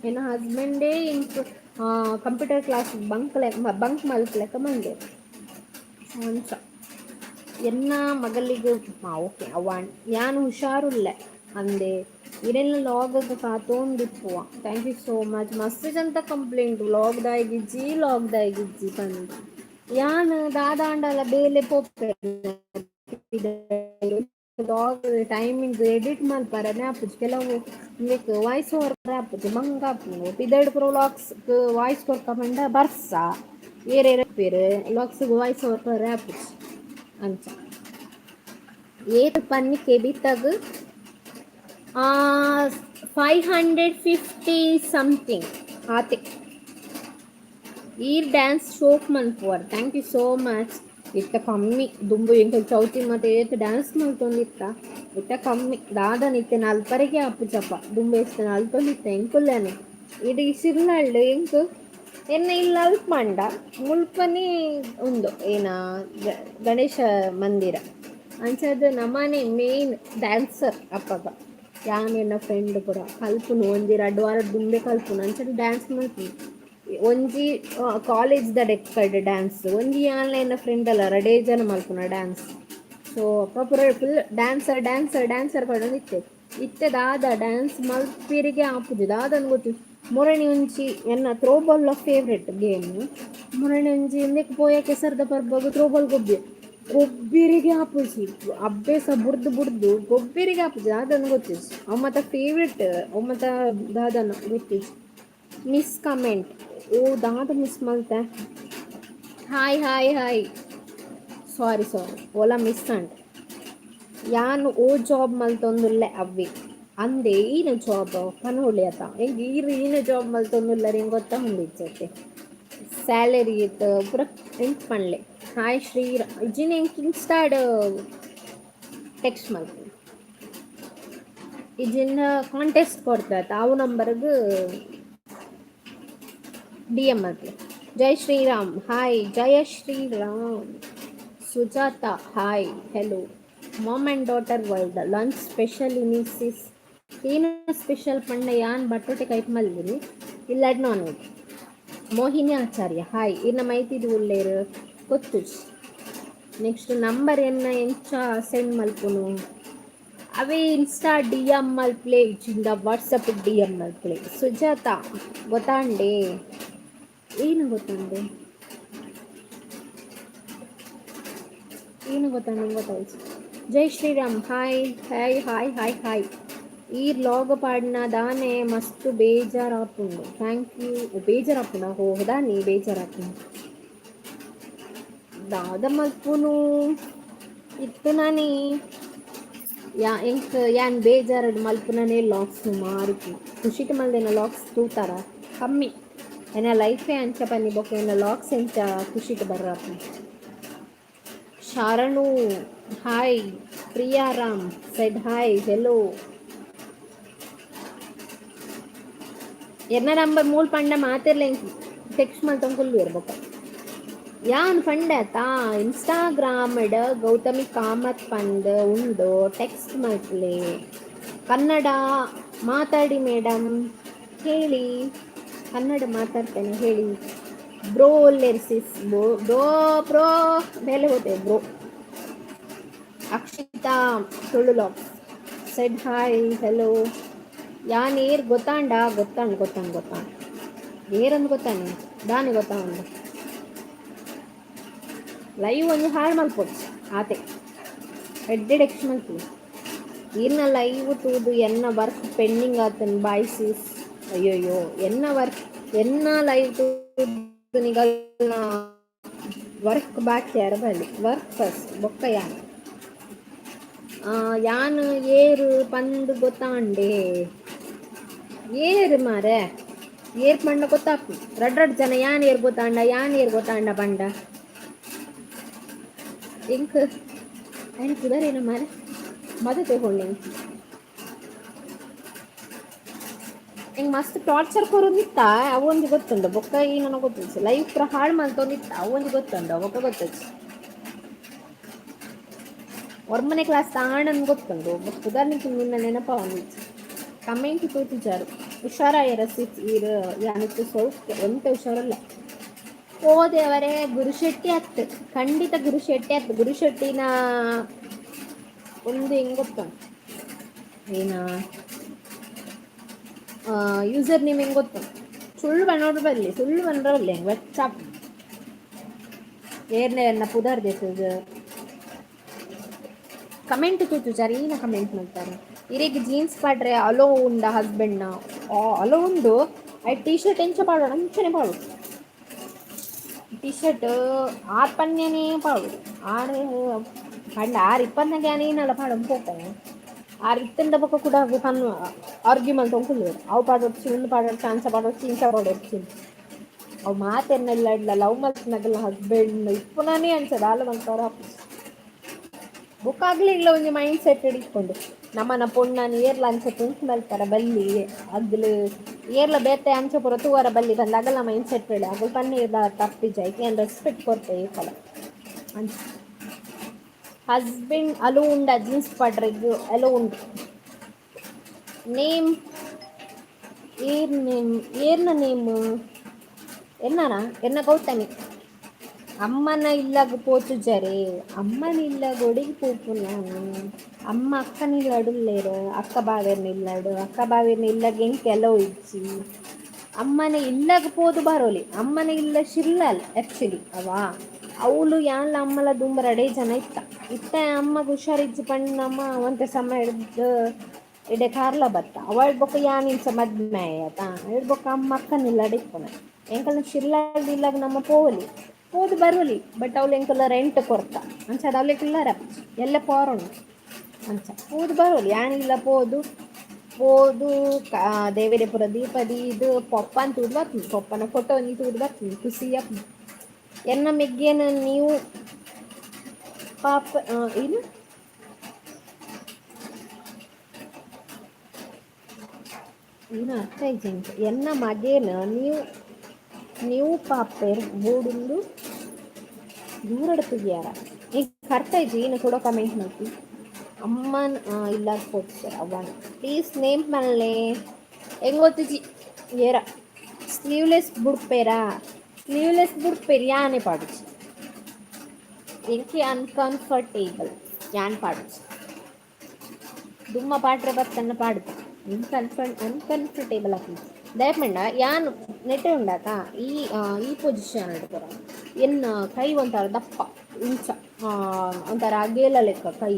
ಎನ್ನ ಹಸ್ಬೆಂಡೇ ಎಂಕ್ ಕಂಪ್ಯೂಟರ್ ಕ್ಲಾಸ್ ಬಂಕ್ ಬಂಕ್ ಮಲ್ಪುಲೆಕ್ಕ ಮಲ್ದೆರ್. ಅಂಚ ಎನ್ನ ಮಗಲಿಗೆ ಓಕೆ ಅವ ಯಾನ್ ಹುಷಾರುಲ್ಲೆ ಅಂದೆ. ಇರೆಲ್ಲ ಲಾಗ್ ಕಾತೊಂದಿಪ್ಪುವ. Thank you so much. ಮಸ್ತ್ ಜನ ಕಂಪ್ಲೇಂಟ್, ಲಾಗ್ ದಾಯಿಗಿಜ್ಜಿ, ಲಾಗ್ ದಾಯಿಗಿಜ್ಜಿ ಪಂದ್. ಯಾನ್ ದಾದಾಂಡಲ ಬೇಲೆ ಪೋಪೆ, ಲಾಗ್ ಟೈಮಿಂಗ್ ಎಡಿಟ್ ಮಲ್ಪರೆ ಆಪುಜಿ. ಕೆಲವು ಇಂದೆಕ್ ವಾಯ್ಸ್ ಓವರ್ ಆಪುಜಿ, ಮಂಗ ಆಪುಂಡು. ಪಿದಯ್ಡ್ ಪೂರ ವ್ಲಾಗ್ಸ್ ವಾಯ್ಸ್ ಕೊರ್ಕ ಪಂಡ ಬರ್ಸ, ಏರೇರ್ ಇಪ್ಪೆರ್, ವ್ಲಾಗ್ಸ್ ವಾಯ್ಸ್ ಓವರ್ ಕೊರ್ರೆ ಆಪುಜಿ. ಅಂಚ ಏತ್ ಪನ್ನಿ ಕೆಬಿತಗ್? 550 ಸಮಥಿಂಗ್ ಆತೆ. ಈರ್ dance ಶೋಕ್ ಮನ್ಪುವರ್? Thank you so much. ಇತ್ತ ಕಮ್ಮಿ. ದುಂಬು ಎಂಕಲ್ ಚೌತಿ ಮತ್ತೆ ಏತ್ ಡ್ಯಾನ್ಸ್ ಮಲ್ತೊಂದಿತ್ತ, ಇತ್ತ ಕಮ್ಮಿ. ದಾದನ ಇತ್ತೆ ನಲ್ಪರೆಗೆ ಆಪುಜಪ್ಪ. ದುಂಬು ಎಷ್ಟು ನಲ್ತೊಂದಿತ್ತ ಎಂಕುಲ್ಲೇನೆ. ಇಡೀ ಸಿರ್ಲಳ್ಳು ಎಂಕ್ ಎನ್ನ ಇಲ್ಲ ಅಲ್ಪ ಮಂಡ ಮುಲ್ಪನೆ ಉಂದು ಏನ ಗಣೇಶ ಮಂದಿರ. ಅಂಚಾದ್ ನಮನೆ ಮೇನ್ ಡ್ಯಾನ್ಸರ್. ಅಪ್ಪಗ ಯಾನ್ ಎನ್ನ ಫ್ರೆಂಡ್ ಪೂರ ಕಲ್ಪುನು. ಒಂಜಿ ರಡ್ಡ್ ವಾರ ದುಂಬೆ ಕಲ್ಪುನು. ಅಂಚನೆ ಡ್ಯಾನ್ಸ್ ಮಲ್ಪುನು. ಒಂಜಿ ಕಾಲೇಜ್ ದ ಡೆಕ್ಕಡ್ ಡ್ಯಾನ್ಸ್, ಒಂಜಿ ಯಾನ್ಲ ಎನ್ನ ಫ್ರೆಂಡ್ ಅಲ್ಲ ರಡೇ ಜನ ಮಲ್ಪುನ ಡ್ಯಾನ್ಸ್. ಸೊ ಅಪ್ಪ ಪೂರ ಫುಲ್ ಡ್ಯಾನ್ಸರ್ ಡ್ಯಾನ್ಸರ್ ಡ್ಯಾನ್ಸರ್ ಪಂಡೊಂದು ಇತ್ತೆ. ಇತ್ತೆ ದಾದ ಡ್ಯಾನ್ಸ್ ಮಲ್ಪಿರಿಗೆ ಆಪುಜಿ, ದಾದನ್ ಗೊತ್ತು. ಮೊರಣಿ ಒಂಜಿ ಎನ್ನ ಥ್ರೋಬಾಲ್ ಫೇವ್ರೆಟ್ ಗೇಮ್. ಮೊರಣಿ ಒಂಜಿ ಇಂದೆಕ್ ಪೋಯ ಕೆಸರ್ದ ಪರ್ಬಗ್ ಥ್ರೋಬಾಲ್ ಗೊಬ್ಬಿ ಗೊಬ್ಬಿರಿಗೆ ಆಪುಜಿ. ಅಭ್ಯಾಸ ಬುಡ್ದು ಬುಡ್ದು ಗೊಬ್ಬಿರಿಗೆ ಆಪುಜಿ, ದಾದನ್ ಗೊತ್ತಿಜ್ಜಿ. ಅವು ಮಾತ ಫೇವ್ರೆಟ್, ಅವು ಮಾತ ದಾದನ ಗೊತ್ತಿಜ್ಜಿ. ಮಿಸ್ ಕಮೆಂಟ್, ಓ ದಾದ ಮಿಸ್ ಮಲ್ತೆ? Hi hi hi, sorry sorry, Ola miss and. ಯಾನ್ ಓ ಜಾಬ್ ಮಲ್ತೊಂದುಲ್ಲೆ ಅವ್ವೆ ಅಂದೆ. ಈನ ಜಾಬ್ ಪನೊಳಿ ಅತ ಎಂಕ್. ಈರ್ ಈನ ಜಾಬ್ ಮಲ್ತೊಂದುಲ್ಲರ್ ಎಂಕ್ ಗೊತ್ತಾ ಉಂಡಿಜ್ಜತೆ. ಸ್ಯಾಲರಿ ಇತ್ತು ಪೂರ ಎಂಕ್ ಪನ್ಲೆ. ಹಾಯ್ ಶ್ರೀ ಇಜ್ಜಿನ ಎಂಕ್ ಇನ್ಸ್ಟಾಡ್ ಟೆಕ್ಸ್ಟ್ ಮಲ್ಪುಲೆ. ಇಜ್ಜಿಂಡ ಕಾಂಟೆಸ್ಟ್ ಕೊಡ್ತ, ಅವು ನಂಬರ್ಗ್ ಡಿ ಎಂ ಮಲ್ಪುಲೆ. ಜೈ ಶ್ರೀರಾಮ್, ಹಾಯ್ ಜಯ Shriram. Sujata, hi, hello. Mom and daughter world, lunch special ಇನಿಸಿಸ್. ಏನು ಸ್ಪೆಷಲ್ ಪಂಡ ಯಾನ್ ಬಟ್ಟೋಟೆ ಕೈಪ್ ಮಲ್ದಿನಿ ಇಲ್ಲಾಡ್ non veg. Mohini Acharya hi. ಇನ್ನ ಮೈತಿದು ಉಲ್ಲೇರು ಗೊತ್ತು. ನೆಕ್ಸ್ಟ್ ನಂಬರ್ ಎನ್ನ ಎಂಚ ಸೆಂಡ್ ಮಲ್ಪುನು? ಅವೇ ಇನ್ಸ್ಟಾ ಡಿಎಮ್ ಮಲ್ಪ್ಲೆ, ಇಜ್ಜಿಂದ ವಾಟ್ಸಪ್ ಡಿಎಮ್ ಮಲ್ಪ್ಲೆ. ಸುಜಾತ ಗೊತ್ತಾಂಡೆ? ಏನು ಗೊತ್ತಾಂಡೆ? ಏನು ಗೊತ್ತಾಂಡೆ? ಗೊತ್ತಾಯ್ತು. ಜೈ Shriram. Hi hi hi hi hi. ಈ ಲಾಗ್ ಪಾಡ್ನ ದಾನೆ ಮಸ್ತ್ ಬೇಜಾರಾಪುಂಡು. Thank you. ಬೇಜಾರಾಪುಂಡ? ಹೋದಾ ನೀ ಬೇಜಾರಾಪುಂಡು. ದಾದ ಮಲ್ಪುನು ಇತ್ತು ನಾನೇ ಯಾ ಎಂಕ್ ಯಾನ್ ಬೇಜಾರಡ್ ಮಲ್ಪುನನೇ ಲಾಗ್ಸ್ ಮಾರಿಪು. ಖುಷಿಟ್ ಮಲ್ದೇನ ಲಾಗ್ಸ್ ತೂತಾರ ಕಮ್ಮಿ. ಎನ್ನ ಲೈಫೇ ಅಂಚ ಪನ್ನಿ ಬೊಕ್ಕ ಎನ್ನ ಲಾಗ್ಸ್ ಎಂಚ ಖುಷಿಟ್ ಬರ್ರಪ್ಪ. Sharanu hi. Priyaram said hi, hello. ಎನ್ನ ನಂಬರ್ ಮೂಲ್ ಪಂಡ ಮಾತೆರ್ಲ ಟೆಕ್ಸ್ಟ್ ಮಲ್ತೊಂದು ಬೊಕ್ಕ. ಯಾನ್ ಪಂಡೆ ತಾ ಇನ್ಸ್ಟಾಗ್ರಾಮ್ ಗೌತಮಿ ಕಾಮತ್ ಪಂದ್ ಉಂಡು, ಟೆಕ್ಸ್ಟ್ ಮಲ್ಪುಲೆ. ಕನ್ನಡ ಮಾತಾಡಿ ಮೇಡಮ್ ಹೇಳಿ. ಕನ್ನಡ ಮಾತಾಡ್ತೇನೆ ಹೇಳಿ. ಬ್ರೋ ಲೆರ್ಸಿಸ್ ಬ್ರೋ ಬ್ರೋ ಮೇಲೆ ಹೋದೆ ಬ್ರೋ. ಅಕ್ಷಿತಾ ತುಳುಲಾಕ್ಸ್ ಸೆಡ್ ಹಾಯ್, ಹೆಲೋ. ಯಾನ್ ಏರ್ ಗೊತ್ತಾಂಡ? ಗೊತ್ತಾಂಡ್ ಗೊತ್ತಾಂಡ್ ಗೊತ್ತಾಂಡ್. ಏರಂದು ಗೊತ್ತಾನೆ ದಾನೆ ಗೊತ್ತಾಂಡ್. ಲೈವ್ ಒಂಜಿ ಹಾಳು ಮಲ್ಪೊಡ್ಚಿ ಆತೆ ಎಡ್ಡೆ ಎಕ್ಸ್ ಮಲ್ಪು. ಈರ್ನ ಲೈವ್ ತೂದು ಎನ್ನ ವರ್ಕ್ ಪೆಂಡಿಂಗ್ ಆತನ್ ಬಾಯ್ ಸಿಸ್. ಅಯ್ಯೋಯ್ಯೋ, ಎನ್ನ ವರ್ಕ್ ಎನ್ನ ಲೈವ್ ತೂದು ನಿಗಲ್ನ ವರ್ಕ್ ಬಾಕಿ ಯಾರ ಬಲ್ಲಿ. ವರ್ಕ್ ಫಸ್ಟ್ ಬೊಕ್ಕ ಯಾನ್ ಯಾನ್ ಏರು ಪಂದ್ ಗೊತ್ತಾಂಡೆ? ಏರು ಮಾರೆ, ಏರ್ ಪಂಡ ಗೊತ್ತಾಪು. ರಡ್ ರಡ್ ಜನ ಯಾನ್ ಏರ್ ಗೊತ್ತಾಂಡ, ಯಾನ್ ಏರ್ ಗೊತ್ತಾಂಡ ಪಂಡ. ಎಂಕ್ ಐನ ಪುದರೇನು ಮಾರೆ, ಮದ ತಗೊಂಡೆ. ಎಂಕ್ ಮಸ್ತ್ ಟಾರ್ಚರ್ ಕೊರೊಂದಿತ್ತ ಅವೊಂಜಿ ಗೊತ್ತುಂಡು. ಬೊಕ್ಕ ಈ ನನಗೆ ಗೊತ್ತಿಜ್ಜಿ. ಲೈಫ್ ಪೂರ ಹಾಳು ಮಲ್ತೊಂದಿತ್ತ ಅವೊಂಜಿ ಗೊತ್ತುಂಡು, ಬೊಕ್ಕ ಗೊತ್ತಿಜ್ಜಿ. ಒರ್ಮನೆ ಕ್ಲಾಸ್ ತಾಣನ್ ಗೊತ್ತುಂಡು, ಬೊಕ್ಕ ಪುದರ್ನಿಕ್ ನಿನ್ನ ನೆನಪಾವೊಂದಿಜ್ಜಿ. ಕಮೆಂಟ್ ತೂತಿಜಾರು. ಹುಷಾರಾಯರ ಸಿಸ್ ಈರ್. ಯಾನಿತ್ತು ಸ್ವಲ್ಪ ಒಂತೆ ಹುಷಾರಲ್ಲ. ಓ ದೇವರೇ, ಗುರುಶೆಟ್ಟಿ ಅತ್ತು, ಖಂಡಿತ ಗುರುಶೆಟ್ಟಿ ಅತ್ತು. ಗುರುಶೆಟ್ಟಿನ ಒಂದು ಹೆಂಗ್ ಗೊತ್ತುಂಟು ಏನ ಯೂಸರ್ ನೇಮ್ ಹೆಂಗ್ ಗೊತ್ತು? ಸುಳ್ಳು ಬನ್ನೋಡು ಬರಲಿ, ಸುಳ್ಳು ಬಂದ್ರೆ ಬರಲಿ. ಹೆಂಗೆ ಚಾಪ್ ಏರ್ನೆ ಎನ್ನ ಪುದರ್ ದೇತದ ಕಮೆಂಟ್ ತೂತು ಈನ ಕಮೆಂಟ್ ಮಾಡ್ತಾರೆ. ಇರೆಗ್ ಜೀನ್ಸ್ ಪಾಡ್ರೆ ಅಲೋ ಉಂಡ ಹಸ್ಬೆಂಡ್ನ? ಅಲೋ ಉಂಡು. I T shirt ಎಂಚ ಪಾಡೋಣ ಅಂಚನೆ ಪಾಡು. ಟಿ ಶರ್ಟ್ ಆರ್ ಪನ್ಯನೇ ಪಾಡು. ಆರ್ ಪಂಡ ಆರ್ ಇಪ್ಪತ್ತನಾಗ ಏನಲ್ಲ ಪಾಡೊಂದು ಪೋಪೆ. ಆರ್ ಇತ್ತಂಡ ಬೊಕ್ಕ ಕೂಡ ಪನ್ ಆರ್ಗ್ಯೂ ಮಲ್ತೊಂದು ಕುಲ್ಲುವೆರ್. ಅವು ಪಾಡೊಡ್ಚಿ, ಉಂದು ಪಾಡೊಡ್ಚಿ, ಅಂಚ ಪಾಡೊಡ್ಚಿ, ಇಂಚ ಪಾಡೊಡ್ಚಿ. ಅವು ಮಾತೆರ್ನೆಲ್ಲ ಇಡ್ಲ ಲವ್ ಮಲ್ತಿನಗಲ್ನ ಹಸ್ಬೆಂಡ್ ಇಪ್ಪುನಾನೇ ಅಂಚ ದಾಲ ಮಲ್ಪರ. ಬೊಕ್ಕ ಇಲ್ಲ ಒಂಜಿ ಮೈಂಡ್ ಸೆಟ್ ಇಟ್ಕೊಂಡು ನಮ್ಮನ ಪೊಣ್ಣನ್ ಏರ್ಲ ಅಂಚ ತಿಂಕ್ ಮಲ್ಪರ ಬಲ್ಲಿ, ಅಗ್ಲು ಏರ್ಲ ಬೇತೆ ಅಂಚ ಪೂರ ತೂವರ ಬಲ್ಲಿ ಪಂದ್ ಅಗಲ ಮೈಂಡ್ ಸೆಟ್ ಹೇಳಿ. ಅಗಲ್ ಪನ್ನೆ ತಪ್ಪಿಜ ಐಕೆ ಏನ್ ರೆಸ್ಪೆಕ್ಟ್ ಕೊರ್ತೆ ಏಪಲ ಅಂಚ. ಹಸ್ಬೆಂಡ್ ಅಲೋ ಉಂಡ ಜೀನ್ಸ್ ಪಾಡ್ರೆಗ್? ಅಲೋ ಉಂಡು. ನೇಮ್ ಏರ್ ನೇಮ್ ಏರ್ನ ನೇಮ್ ಎನ್ನನ? ಎನ್ನ ಗೌತಮಿ. ಅಮ್ಮನ ಇಲ್ಲಗ್ ಪೋತುಜರೆ? ಅಮ್ಮನ ಇಲ್ಲಗ್ ಒಡಿಗ್ ಪೋಪುನ ಯಾನ್? ಅಮ್ಮ ಅಕ್ಕನ ಇಲ್ಲಡ್ ಉಲ್ಲೆರ್, ಅಕ್ಕ ಬಾವೆರ್ನ ಇಲ್ಲಡ್. ಅಕ್ಕ ಬಾವೆರ್ನ ಇಲ್ಲಗ್ ಎಂಕ್ ಅಲೋ ಇಜ್ಜಿ. ಅಮ್ಮನ ಇಲ್ಲಗ್ ಪೋದು ಬರೋಲಿ. ಅಮ್ಮನ ಇಲ್ಲ ಶಿರ್ಲಾಲ್ ಆ್ಯಕ್ಚುಲಿ ಅವಾ. ಅವ್ಲು ಯಾನ್ಲ ಅಮ್ಮಲ ದುಂಬು ರಡೇ ಜನ ಇತ್ತ. ಇತ್ತ ಅಮ್ಮಗ್ ಹುಷಾರಿಜ್ಜಿ ಪಂಡ ಅಮ್ಮ ಒಂತೆ ಸಮಯ ಹಿಡ್ದು ಇಡೆ ಕಾರ್ಲ ಬತ್ತ. ಅವಳ್ ಬೊಕ್ಕ ಯಾನ್ ಇಂಚ ಮದ್ಮೆ ಆಯತ. ಐಡ್ ಬೊಕ್ಕ ಅಮ್ಮ ಅಕ್ಕನ ಇಲ್ಲಡ್ ಇಪ್ಪುನ. ಎಂಕಲ್ನ ಶಿರ್ಲಾಲ್ ಇಲ್ಲಗ್ ನಮ್ಮ ಪೋವೊಲಿ, ಪೋದು ಬರೋಲಿ. But ಅವ್ಲು ಎಂಕಲ್ಲ rent ಕೊರ್ತ. ಅಂಚಾದ್ ಅವ್ಲೆಗ್ ಇಲ್ಲಾರ ಎಲ್ಲ ಪೋರುಂಡು. ಅಂಚ ಪೋದು ಬರೋಲಿ. ಯಾನಿಲ್ಲ ಪೋದು ಪೋದು ದೇವೆರೆ ಪೂರ ದೀಪ ದೀದ್ ಪೊಪ್ಪನ್ ತೂದು ಬರ್ತೀನಿ. ಪೊಪ್ಪನ ಫೋಟೋ ಒಂಜಿ ತೂದು ಬರ್ತೀನಿ, ಖುಷಿ ಆಪುಂಡು. ಎನ್ನ ಮೆಗ್ಗೆನ ನೀವು ಪಾಪ ಏನು ಏನು ಅರ್ಥ ಇಜ್ಜಿ. ಎನ್ನ ಮಗೇನ ನೀವು ನೀವು ಪಾಪೆರ್ ಬೋಡುಂದು ದೂರಡ್ ತೂಗ್ಯಾರ? ಎಂಕ್ ಅರ್ಥ ಇಜ್ಜಿ. ಈನ ಕೂಡ ಕಮೆಂಟ್ ಮಲ್ಪಿ. ಅಮ್ಮನ್ ಇಲ್ಲ ಪೋತಿದ್ದಾರೆ ಅವ್ವನ. ಪ್ಲೀಸ್ ನೇಮ್ ಪನ್ಲೆ. ಎಂಗೊತ್ತಿಜಿ ಏರ ಸ್ಲೀವ್ಲೆಸ್ ಬುಡ್ಪೇರಾ? ಸ್ಲೀವ್ಲೆಸ್ ಬುಡ್ಪೇರು ಯಾನೆ ಪಾಡುಜಿ. ಎಂಕೆ ಅನ್ಕಂಫರ್ಟೇಬಲ್, ಯಾನ್ ಪಾಡುಜಿ. ದುಮ್ಮ ಪಾಟ್ರೆ ಬತ್ತನ್ನ ಪಾಡುದು ಅನ್ಕಂಫರ್ಟೇಬಲ್ ಆಪುಂಡು. ದಾಯೆಪಂಡ ಯಾನ್ ನೆಟೆ ಉಂಡಾತ ಈ ಈ ಪೊಸಿಷನ್ ಪೂರ ಎನ್ನ ಕೈ ಒಂಥರ ದಪ್ಪ ಇಂಚ, ಒಂಥರ ಅಗೇಲ ಲೆಕ್ಕ ಕೈ.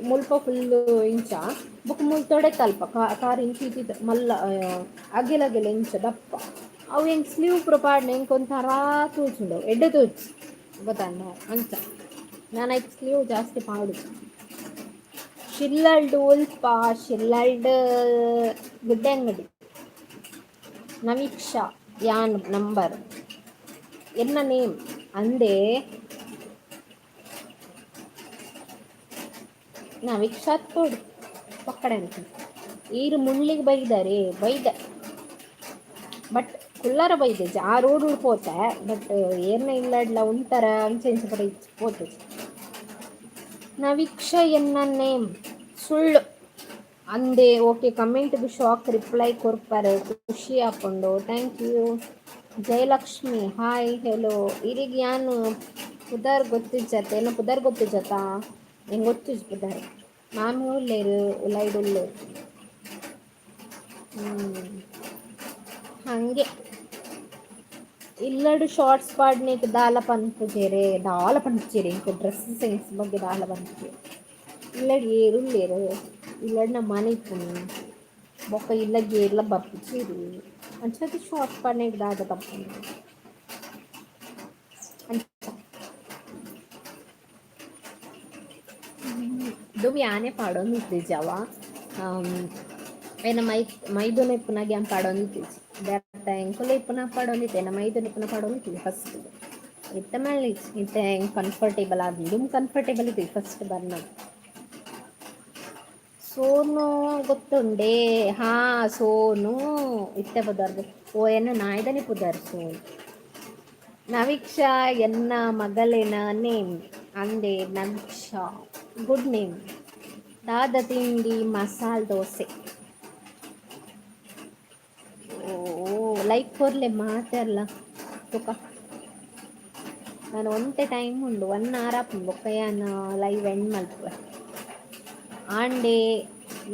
ಮುಲ್ಪ ಫುಲ್ ಇಂಚ ಬೊಕ ಮೂಲು ತೊಡೆತಲ್ಪ ಕಾರ್ ಇಂಚ ಇತ್ತಿತ್ತು ಮಲ್ಲ ಅಗೆಲ ಅಗೆಲ ಇಂಚ ದಪ್ಪ. ಅವು ಎಂಕ್ ಸ್ಲೀವ್ ಪೂರ ಪಾಡ್ಂಡ ಎಂಕ್ ಒಂಥರ ತೋಜುಂಡು, ಎಡ್ಡೆ ತೋಜು ಗೊತ್ತಂಡ. ಅಂಚ ನಾನು ಐಕ್ ಸ್ಲೀವ್ ಜಾಸ್ತಿ ಪಾಡುಜಿ. ಶಿಲ್ಲಲ್ಡ್ ಉಲ್ಪ ಶಿಲ್ಲಲ್ಡ್ ಗುಡ್ಡೆ ಅಂಗಡಿ. ನವೀಕ್ಷಾ ಯಾನ್ ನಂಬರ್ ಎನ್ನ ನೇಮ್ ಅಂದೇ. ನವೀಕ್ಷಾ ತೋಡು ಪಕ್ಕಡೆ ಅಂತ. ಈರು ಮುಳ್ಳಿಗೆ ಬೈದಾರೆ ಬೈದ, ಬಟ್ ಕುಲ್ಲರ ಬೈದೆ. ಆ ರೋಡ್ ಪೋತೆ, ಬಟ್ ಏರ್ನ ಇಲ್ಲಡ್ಲ ಉಂತರ ಅಂಚೆ ಇಂಚ ಪೂರ ಇಜ್ಜಿ ಪೋತೆ. ನವೀಕ್ಷ ಎನ್ನ ನೇಮ್ ಸುಳ್ಳು ಅಂದೆ. ಓಕೆ, ಕಮೆಂಟ್ಗೆ ಶಾಕ್ ರಿಪ್ಲೈ ಕೊರ್ಪರ್, ಖುಷಿ ಆಪುಂಡು. Thank you. Jayalakshmi hi hello. ಇರಿಗ್ ಯಾನ್ ಪುದರ್ ಗೊತ್ತಿಜ್ಜತ್ತ? ಏನ ಪುದರ್ ಗೊತ್ತಿಜ್ಜತ್ತ? ಎಂಕ್ ಗೊತ್ತಿಜ್ಜಿ ಪುದರ್. ಮಾಮಿ ಉಲ್ಲೇರು, ಉಲೈಡ್ ಉಲ್ಲೇರು. ಹಂಗೆ ಇಲ್ಲಡು ಶಾರ್ಟ್ಸ್ ಪಾಡ್ನೇಕ್ ದಾಲ ಪನ್ಪುಜೆರೆ? ದಾಲ ಪನ್ಪುಜೆರೆ. ಎಂಕ್ ಡ್ರೆಸ್ ಸೆನ್ಸ್ ಬಗ್ಗೆ ದಾಲ ಪನ್ಪುಜೆರ್. ಇಲ್ಲಡ್ ಏರುಲ್ಲೇರು? ಇಲ್ಲಡ್ ನಮ್ಮ ಮನೆ ಇಪ್ಪುನಿ ಬೊಕ್ಕ ಇಲ್ಲಗ್ ಏರ್ಲ ಬರ್ಪುಜೆರ್. ಅಂಚಾದ್ ಶಾರ್ಟ್ಸ್ ಪಾಡ್ನೇಕ್ ದಾದ ತಪ್ಪುಂಡು ಅಂಚ. ದುಂಬು ಯಾನೆ ಪಾಡೊಂದಿತ್ತಿಜವ. ಎನ್ನ ಮೈದುನ ಇಪ್ಪುನಗ ಯಾನ್ ಪಾಡೊಂದಿತ್ತಿಜಿ. ಬೇತೆ ಎಂಕುಲು ಇಪ್ಪುನ ಪಾಡೊಂದಿತ್ತೆ. ಎನ್ನ ಮೈದುನ ಇಪ್ಪುನ ಪಾಡೊಂದಿತ್ತಿಜಿ ಫಸ್ಟ್. ಇತ್ತೆ ಮಲ್ಲಿಜಿ. ಇತ್ತೆ ಎಂಕ್ ಕಂಫರ್ಟೇಬಲ್ ಆದುಂಡು. ದುಂಬು ಕಂಫರ್ಟೇಬಲ್ ಇತ್ತಿಜಿ ಫಸ್ಟ್ ಬರ್ನಗ. ಸೋನು ಗೊತ್ತುಂಡೆ? ಹಾ, ಸೋನು ಇತ್ತೆ ಪುದರ್. ಓ ಎನ್ನ ನಾಯ್ದನಿ ಪುದರ್ ಸೋನು. ನವೀಕ್ಷಾ ಎನ್ನ ಮಗಲಿನ ನೇಮ್ ಅಂದೆ. ನವೀಕ್ಷಾ ಗುಡ್ ನೇಮ್. ದಾದ ತಿಂಡಿ? ಮಸಾಲೆ ದೋಸೆ. ಓ, ಲೈಕ್ ಕೊರ್ಲೆ ಮಾತೆರ್ಲ. ತುಕ ನಾನು ಒಂತೆ ಟೈಮ್ ಉಂಡು, 1 ಅವರ್ ಆಪುಂಡು. ಬೊಕ್ಕ ಯಾನ್ ಲೈವ್ ಎಂಡ್ ಮಲ್ಪುವೆ. ಆಂಡೆ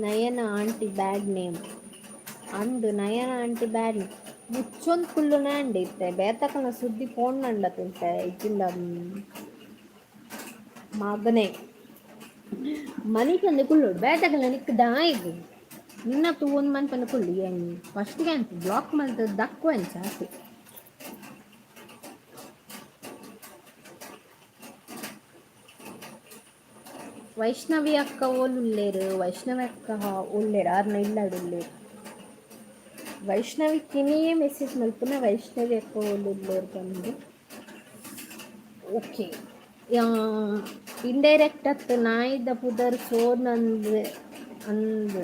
ನಯನ ಆಂಟಿ ಬ್ಯಾಡ್ ನೇಮ್ ಅಂದು. ನಯನ ಆಂಟಿ ಬ್ಯಾಡ್. ಮುಚ್ಚೊಂದು ಕುಲ್ಲುನ ಅಂಡೆ. ಇತ್ತೆ ಬೇತಕಲ್ನ ಸುದ್ದಿ ಪೋಂಡಂಡ ತಿಂತೆ ಇಜ್ಜಿಂಡ ಮಗನೇ ಮನಿಪಂದೆ ಕುಲ್ಲೋಡು. ಬೇತಕಲ್ನ ನಿಕ್ ದಾಯಿಗ್ ನಿನ್ನ ತೂವೊಂದು ಮನ್ಪಂದೆ ಕುಲ್ಲು. ಏನ್ ಫಸ್ಟ್ಗೆ ಅಂತ ಬ್ಲಾಕ್ ಮಲ್ತ್ ದಕ್ಕು ಅಂಚ ಆತೆ. ವೈಷ್ಣವಿ ಅಕ್ಕ ಓಲುಲ್ಲೇರು? ವೈಷ್ಣವಿ ಅಕ್ಕ ಉಲ್ಲೇರು, ಆರ್ನ ಇಲ್ಲಡ್ ಉಲ್ಲೇರು. ವೈಷ್ಣವಿ ಕಿನಿಯೇ ಮೆಸೇಜ್ ಮಲ್ಪುನ. ವೈಷ್ಣವಿ ಅಕ್ಕ ಓಲುಲ್ಲೇರು ಪಂದ್. ಓಕೆ, ಇಂಡೈರೆಕ್ಟ್ ಅತ್ ನಾಯಿದ ಪುದರ್ ಸೋನಂದ್ ಅಂದ್.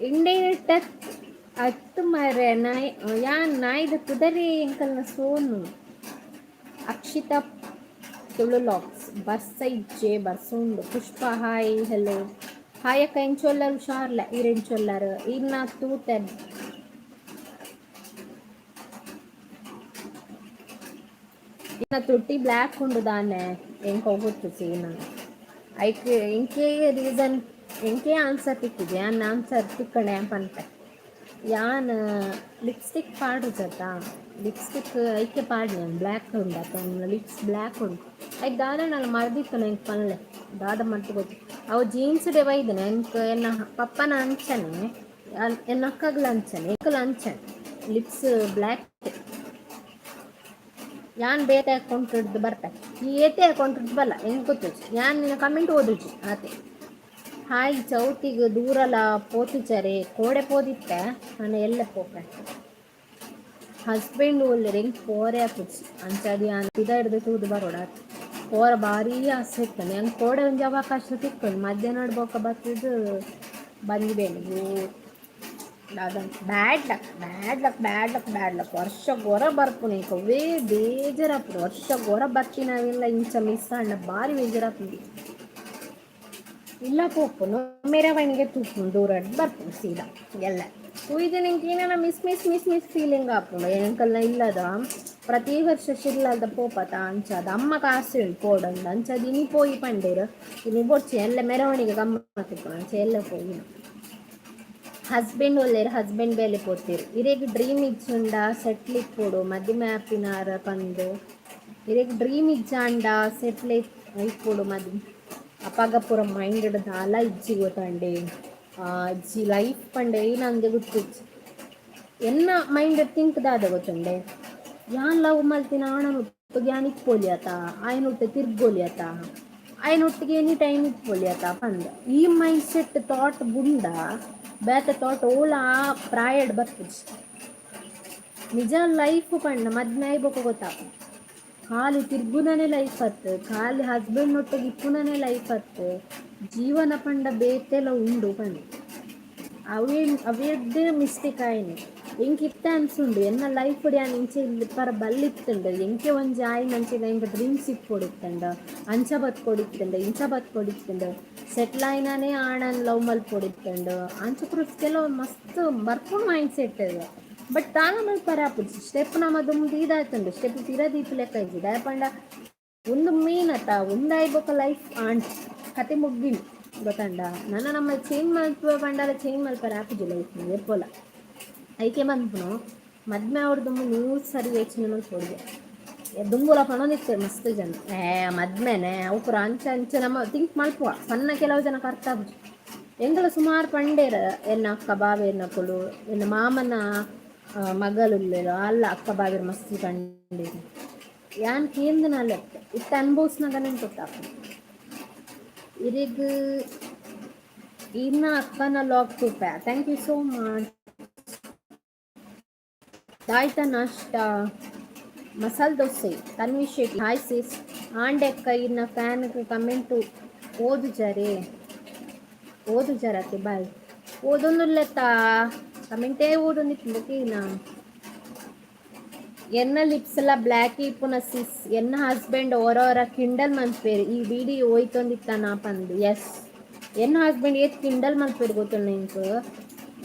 ಇಂಡೈರೆಕ್ಟ್ ಅತ್ ಅತ್ ಮಾರ್ರೆ. ನಾಯಿ ಯಾನ್ ನಾಯಿದ ಪುದರೇ ಎಂಕಲ್ನ ಸೋನು. ಅಕ್ಷಿತಾ ತುಳು ಲಾಕ್ಸ್ ಬರ್ಸ ಇಜ್ಜೆ? ಬರ್ಸ ಉಂಡು. ಪುಷ್ಪ ಹಾಯ್ ಹೆಲೋ. ಹಾಯ್ ಅಕ್ಕ, ಎಂಚೊಲ್ಲರ್? ಹುಷಾರ್ಲ. ಈರ್ ಎಂಚೊಲ್ಲರ್? ಈರ್ನ ತೂತೆ. ಇನ್ನ ತುಟ್ಟಿ ಬ್ಲ್ಯಾಕ್ ಉಂಡು ದಾನೆ? ಎಂಕ್ ಗೊತ್ತು ಸೀನ. ಐಕ್ ಎಂಕೇ ರೀಸನ್, ಎಂಕೇ ಆನ್ಸರ್ ತಿಕ್ಕಿದೆ. ಯಾನ್ ಆನ್ಸರ್ ತಿಕ್ಕಂಡೆ ಯಾನ್ ಪನ್ಪೆ. ಯಾನ್ ಲಿಪ್ಸ್ಟಿಕ್ ಪಾಡುಜತ್ತ. ಲಿಪ್ಸ್ಟಿಕ್ ಐಕೆ ಪಾಡ್ನೆ ಬ್ಲ್ಯಾಕ್ ಉಂಡತ್ತ, ಲಿಪ್ಸ್ ಬ್ಲ್ಯಾಕ್ ಉಂಡು. ಐಕ್ ದಾದ ಮರ್ದಿತ್ತು ಎಂಕ್ ಪನ್ಲೆ. ದಾದ ಮರ್ತು ಗೊತ್ತು. ಅವು ಜೀನ್ಸ್ ಡೇ ಬೈದನೆ. ಎಂಕ್ ಎನ್ನ ಪಪ್ಪನ ಅಂಚನೆ, ಎನ್ನ ಅಕ್ಕಗ್ಲ ಅಂಚನೆ, ಎಂಕಲ ಅಂಚನೆ ಲಿಪ್ಸ್ ಬ್ಲ್ಯಾಕ್. ಯಾನ್ ಬೇತೆ ಅಕೌಂಟ್ ಬರ್ಪೆ. ಈ ಏತೆ ಅಕೌಂಟ್ ಬಲ್ಲ ಎಂಕ್ ಗೊತ್ತುಜಿ. ಯಾನ್ ನಿನ್ನ ಕಮೆಂಟ್ ಓದುಜಿ ಆತೆ. ಹಾಯ್, ಚೌತಿಗ್ ದೂರಲ ಪೋತುಜರೆ? ಕೋಡೆ ಪೋದಿತ್ತೆ. ನಾನು ಎಲ್ಲೆ ಪೋಪೆ? ಹಸ್ಬೆಂಡ್ ಒಲ್ಲೆರ್, ಎಂಕ್ ಪೋರೆ ಆಪುಜಿ. ಅಂಚಾದ್ ಯಾನ್ ಪಿದಯ್ಡ್ದ್ ತೂದು ಬರೋಡಾತೆ. ಪೋರ ಭಾರೀ ಆಸೆ ಇತ್ತುಂಡು ಎಂಕ್. ಕೋಡೆ ಒಂಜಿ ಅವಕಾಶ ತಿಕ್ಕುಂಡು. ಮಧ್ಯಾಹ್ನಡ್ ಬೊಕ ಬತ್ತುದು ಬಂಜಿ ಬೇನೆ ದಾದ. Bad luck, bad luck, bad luck, bad luck. ವರ್ಷಗೊರ ಬರ್ಪುನು ಎಂಕ್ ಅವ್ವೇ ಬೇಜಾರಾಪುಂಡು. ವರ್ಷಗೊರ ಬರ್ಪಿನವೆಲ್ಲ ಇಂಚ ಮಿಸ್ ಆಂಡ ಭಾರಿ ಬೇಜಾರಾಪುಂಡು. ಇಲ್ಲ ಪೋಪುನು ಮೆರವಣಿಗೆ ತೂಪುನು, ದೂರಡ್ ಬರ್ಪುನು ಸೀದಾ. ಎಲ್ಲ ತೂಯ್ದು ನಿಂಗೆ ಏನಾನ miss miss miss miss feeling ಆಪುಂಡು. ಎಂಕಲ್ನ ಇಲ್ಲದ ಪ್ರತಿ ವರ್ಷ ಶಿರ್ಲಾಲ್ದ ಪೋಪತ. ಅಂಚಾದ ಅಮ್ಮ ಕಾಸು ಉಂಡು ಪೋಡಂದು. ಅಂಚಾದ ಇನಿ ಪೋಯಿ ಪಂಡೇರು. ಇನಿ ಬೊಡ್ಚಿ, ಎಲ್ಲ ಮೆರವಣಿಗೆ ಗಮ್ಮತ್ ಇಪ್ಪುನು. ಅಂಚ ಎಲ್ಲ ಪೋಯಿನ. ಹಸ್ಬೆಂಡ್ ಒಲ್ಲೆರ್? ಹಸ್ಬೆಂಡ್ ಬೇಲೆ ಪೋತೀರ್. ಇರೆಗ್ ಡ್ರೀಮ್ ಇಜ್ಜುಂಡ ಸೆಟ್ಲ್ ಇಪ್ಪೊಡು ಮದಿಮೆ ಆಪಿನಾರ ಪಂದು? ಇರೆಗ್ ಡ್ರೀಮ್ ಇಜ್ಜಾಂಡ ಸೆಟ್ಲ್ ಇಪ್ಪೊಡು ಮದಿ? ಅಪಗ ಪೂರ ಮೈಂಡ್ ದಾಲ ಇಜ್ಜಿ, ಗೊತ್ತಂಡೆ? ಇಜ್ಜಿ, ಲೈಫ್ ಪಂಡೆ ಏನಂದೆ ಗೊತ್ತಿಜ್ಜಿ. ಎನ್ನ ಮೈಂಡ್ ಥಿಂಕ್ ದಾದ ಗೊತ್ತುಂಡೆ? ಯಾನ್ ಲವ್ ಮಲ್ತಿನ ಆಣನ ಒಟ್ಟಿಗೆ ಯಾನ್ ಇಪ್ಪೊಲಿ ಆತ, ಆಯನೊಟ್ಟು ತಿರ್ಗೊಲಿ ಆತ, ಆಯನೊಟ್ಟಿಗೆ ಎನಿ ಟೈಮ್ ಇಪ್ಪೊಲಿ ಆತ ಪಂದ್. ಈ ಮೈಂಡ್ ಸೆಟ್ ಥಾಟ್ ಬುಂಡ ಬೇತೆ ಥಾಟ್ ಓಲ ಆ ಪ್ರಾಯಡ್ ಬರ್ಪುಜಿ. ನಿಜ ಲೈಫ್ ಪಂಡ ಮದ್ಮೆ ಆಯ್ಬೊಕ ಗೊತ್ತಾಪುಂಡು. ಖಾಲಿ ತಿರ್ಗುನನೇ ಲೈಫ್ ಅತ್ತು, ಖಾಲಿ ಹಸ್ಬೆಂಡ್ ಒಟ್ಟಿಗೆ ಇಪ್ಪುನನೇ ಲೈಫ್ ಅತ್ತು, ಜೀವನ ಪಂಡ ಬೇತೆಲ ಉಂಡು ಪಂದ್. ಅವೇ ಅವೇದ್ದೇ ಮಿಸ್ಟೇಕ್ ಆಯ್ನೆ. ಎಂಕ್ ಇತ್ತೆ ಅನ್ಸುಂಡು, ಎನ್ನ ಲೈಫ್ ಯಾನ್ ಇಂಚ ಪರ ಬಲ್ಲಿತ್ತುಂಡು, ಎಂಕೆ ಒಂಜಿ ಆಯ್ನಂಚಿನ ಎಂಕ್ ಡ್ರೀಮ್ಸ್ ಇಪ್ಪೊಡಿತ್ತಂಡ, ಅಂಚ ಬತ್ಕೊಡಿತ್ತಂಡ, ಇಂಚ ಬತ್ಕೊಡಿತ್ತಂಡ, ಸೆಟ್ಲ್ ಆಯ್ನಾನೇ ಆಣನ್ ಲವ್ ಮಲ್ಪೊಡಿತ್ತಂಡು. ಅಂಚ ಪೂರ ಕೆಲವು ಮಸ್ತ್ ಬರ್ಪುಂಡು ಮೈಂಡ್ ಸೆಟ್. ಬಟ್ ದಾಲ ಮಲ್ಪರೆ ಆಪುಜಿ. ಸ್ಟೆಪ್ ನಮ ದುಂಬು ದೀದಾತುಂಡು, ಸ್ಟೆಪ್ ಪಿರ ದೀಪು ಲೆಕ್ಕ ಇಜ್ಜಿ. ದಾಯೆ ಪಂಡ ಉಂದು ಮೇನ್ ಅತ್ತ. ಉಂದಾಯಿ ಬೊಕ ಲೈಫ್ ಆಂಡ್, ಕತೆ ಮುಗ್ಗಿಂಡ್, ಗೊತ್ತಂಡ? ನನ ನಮ್ಮ ಚೇಂಜ್ ಮಲ್ಪುವ ಪಂಡಲ ಚೇಂಜ್ ಮಲ್ಪರೆ ಆಪುಜಿ ಲೈಫ್ ಏಪೊಲ. ಐಕೆ ಮನ್ಪುನು, ಮದ್ಮೆ ಅವ್ರದ್ದು 100 ಸರಿ ಯೋಚನೆ ಮಲ್ಪೊಡುಗೆ. ದುಂಬುಲ ಪನೊಂದಿತ್ತೆರ್ ಮಸ್ತ್ ಜನ, ಏ ಮದ್ಮೆನೆ ಅವು ಪೂರ ಅಂಚ ಅಂಚ. ನಮ್ಮ ಥಿಂಕ್ ಮಲ್ಪುವ ಪನ್ನ ಕೆಲವು ಜನಕ್ಕೆ ಅರ್ಥ ಆಪುಜಿ. ಎಂಕಲ ಸುಮಾರು ಪಂಡೇರ್. ಎನ್ನ ಅಕ್ಕ ಬಾವೆರ್ನಕುಲು, ಎನ್ನ ಮಾಮನ ಮಗಲುಲ್ಲೆರ್, ಅಲ್ಲ ಅಕ್ಕ ಬಾವೆರ್ ಮಸ್ತ್ ಪಂಡೇರ್. ಯಾನ್ ಕೇಂದ್ನಲತ್ ಇತ್ತೆ ಅನುಭವಿಸ್ನಾಗ ನಂಗೆ ಗೊತ್ತಾಪುಂಡು. ಇರೆಗ್ ಇನ್ನ ಅಕ್ಕನ ವ್ಲಾಗ್ ತೂಪೆ, thank you so much. ದಾಯ್ತ ನಾಷ್ಟ? ಮಸಾಲೆ ದೋಸೆ. Tanvi Shetty, hi sis. ಆಂಡೆಕ್ಕ, ಇನ್ನ ಫ್ಯಾನ್ ಕಮೆಂಟ್ ಓದುಜರೆ? ಓದುಜರತೆ? ಬಾಯ್. ಓದೊಂದುಲ್ಲೆತ್ತ, ಕಮೆಂಟೇ ಓದೊಂದಿತ್ತು. ಎನ್ನ ಲಿಪ್ಸ್ ಎಲ್ಲ ಬ್ಲ್ಯಾಕ್ ಇಪ್ಪುನ ಸಿಸ್. ಎನ್ನ ಹಸ್ಬೆಂಡ್ ಓರೋರ ಕಿಂಡಲ್ ಮನ್ಪೇರು, ಈ ವಿಡಿಯೋ ಹೋಯ್ತೊಂದಿತ್ತಾನ ಪಂದು. ಎಸ್, ಎನ್ನ ಹಸ್ಬೆಂಡ್ ಏತ್ ಕಿಂಡಲ್ ಮನ್ಪೇರು ಗೊತ್ತುಂಡು ಎಂಕ್?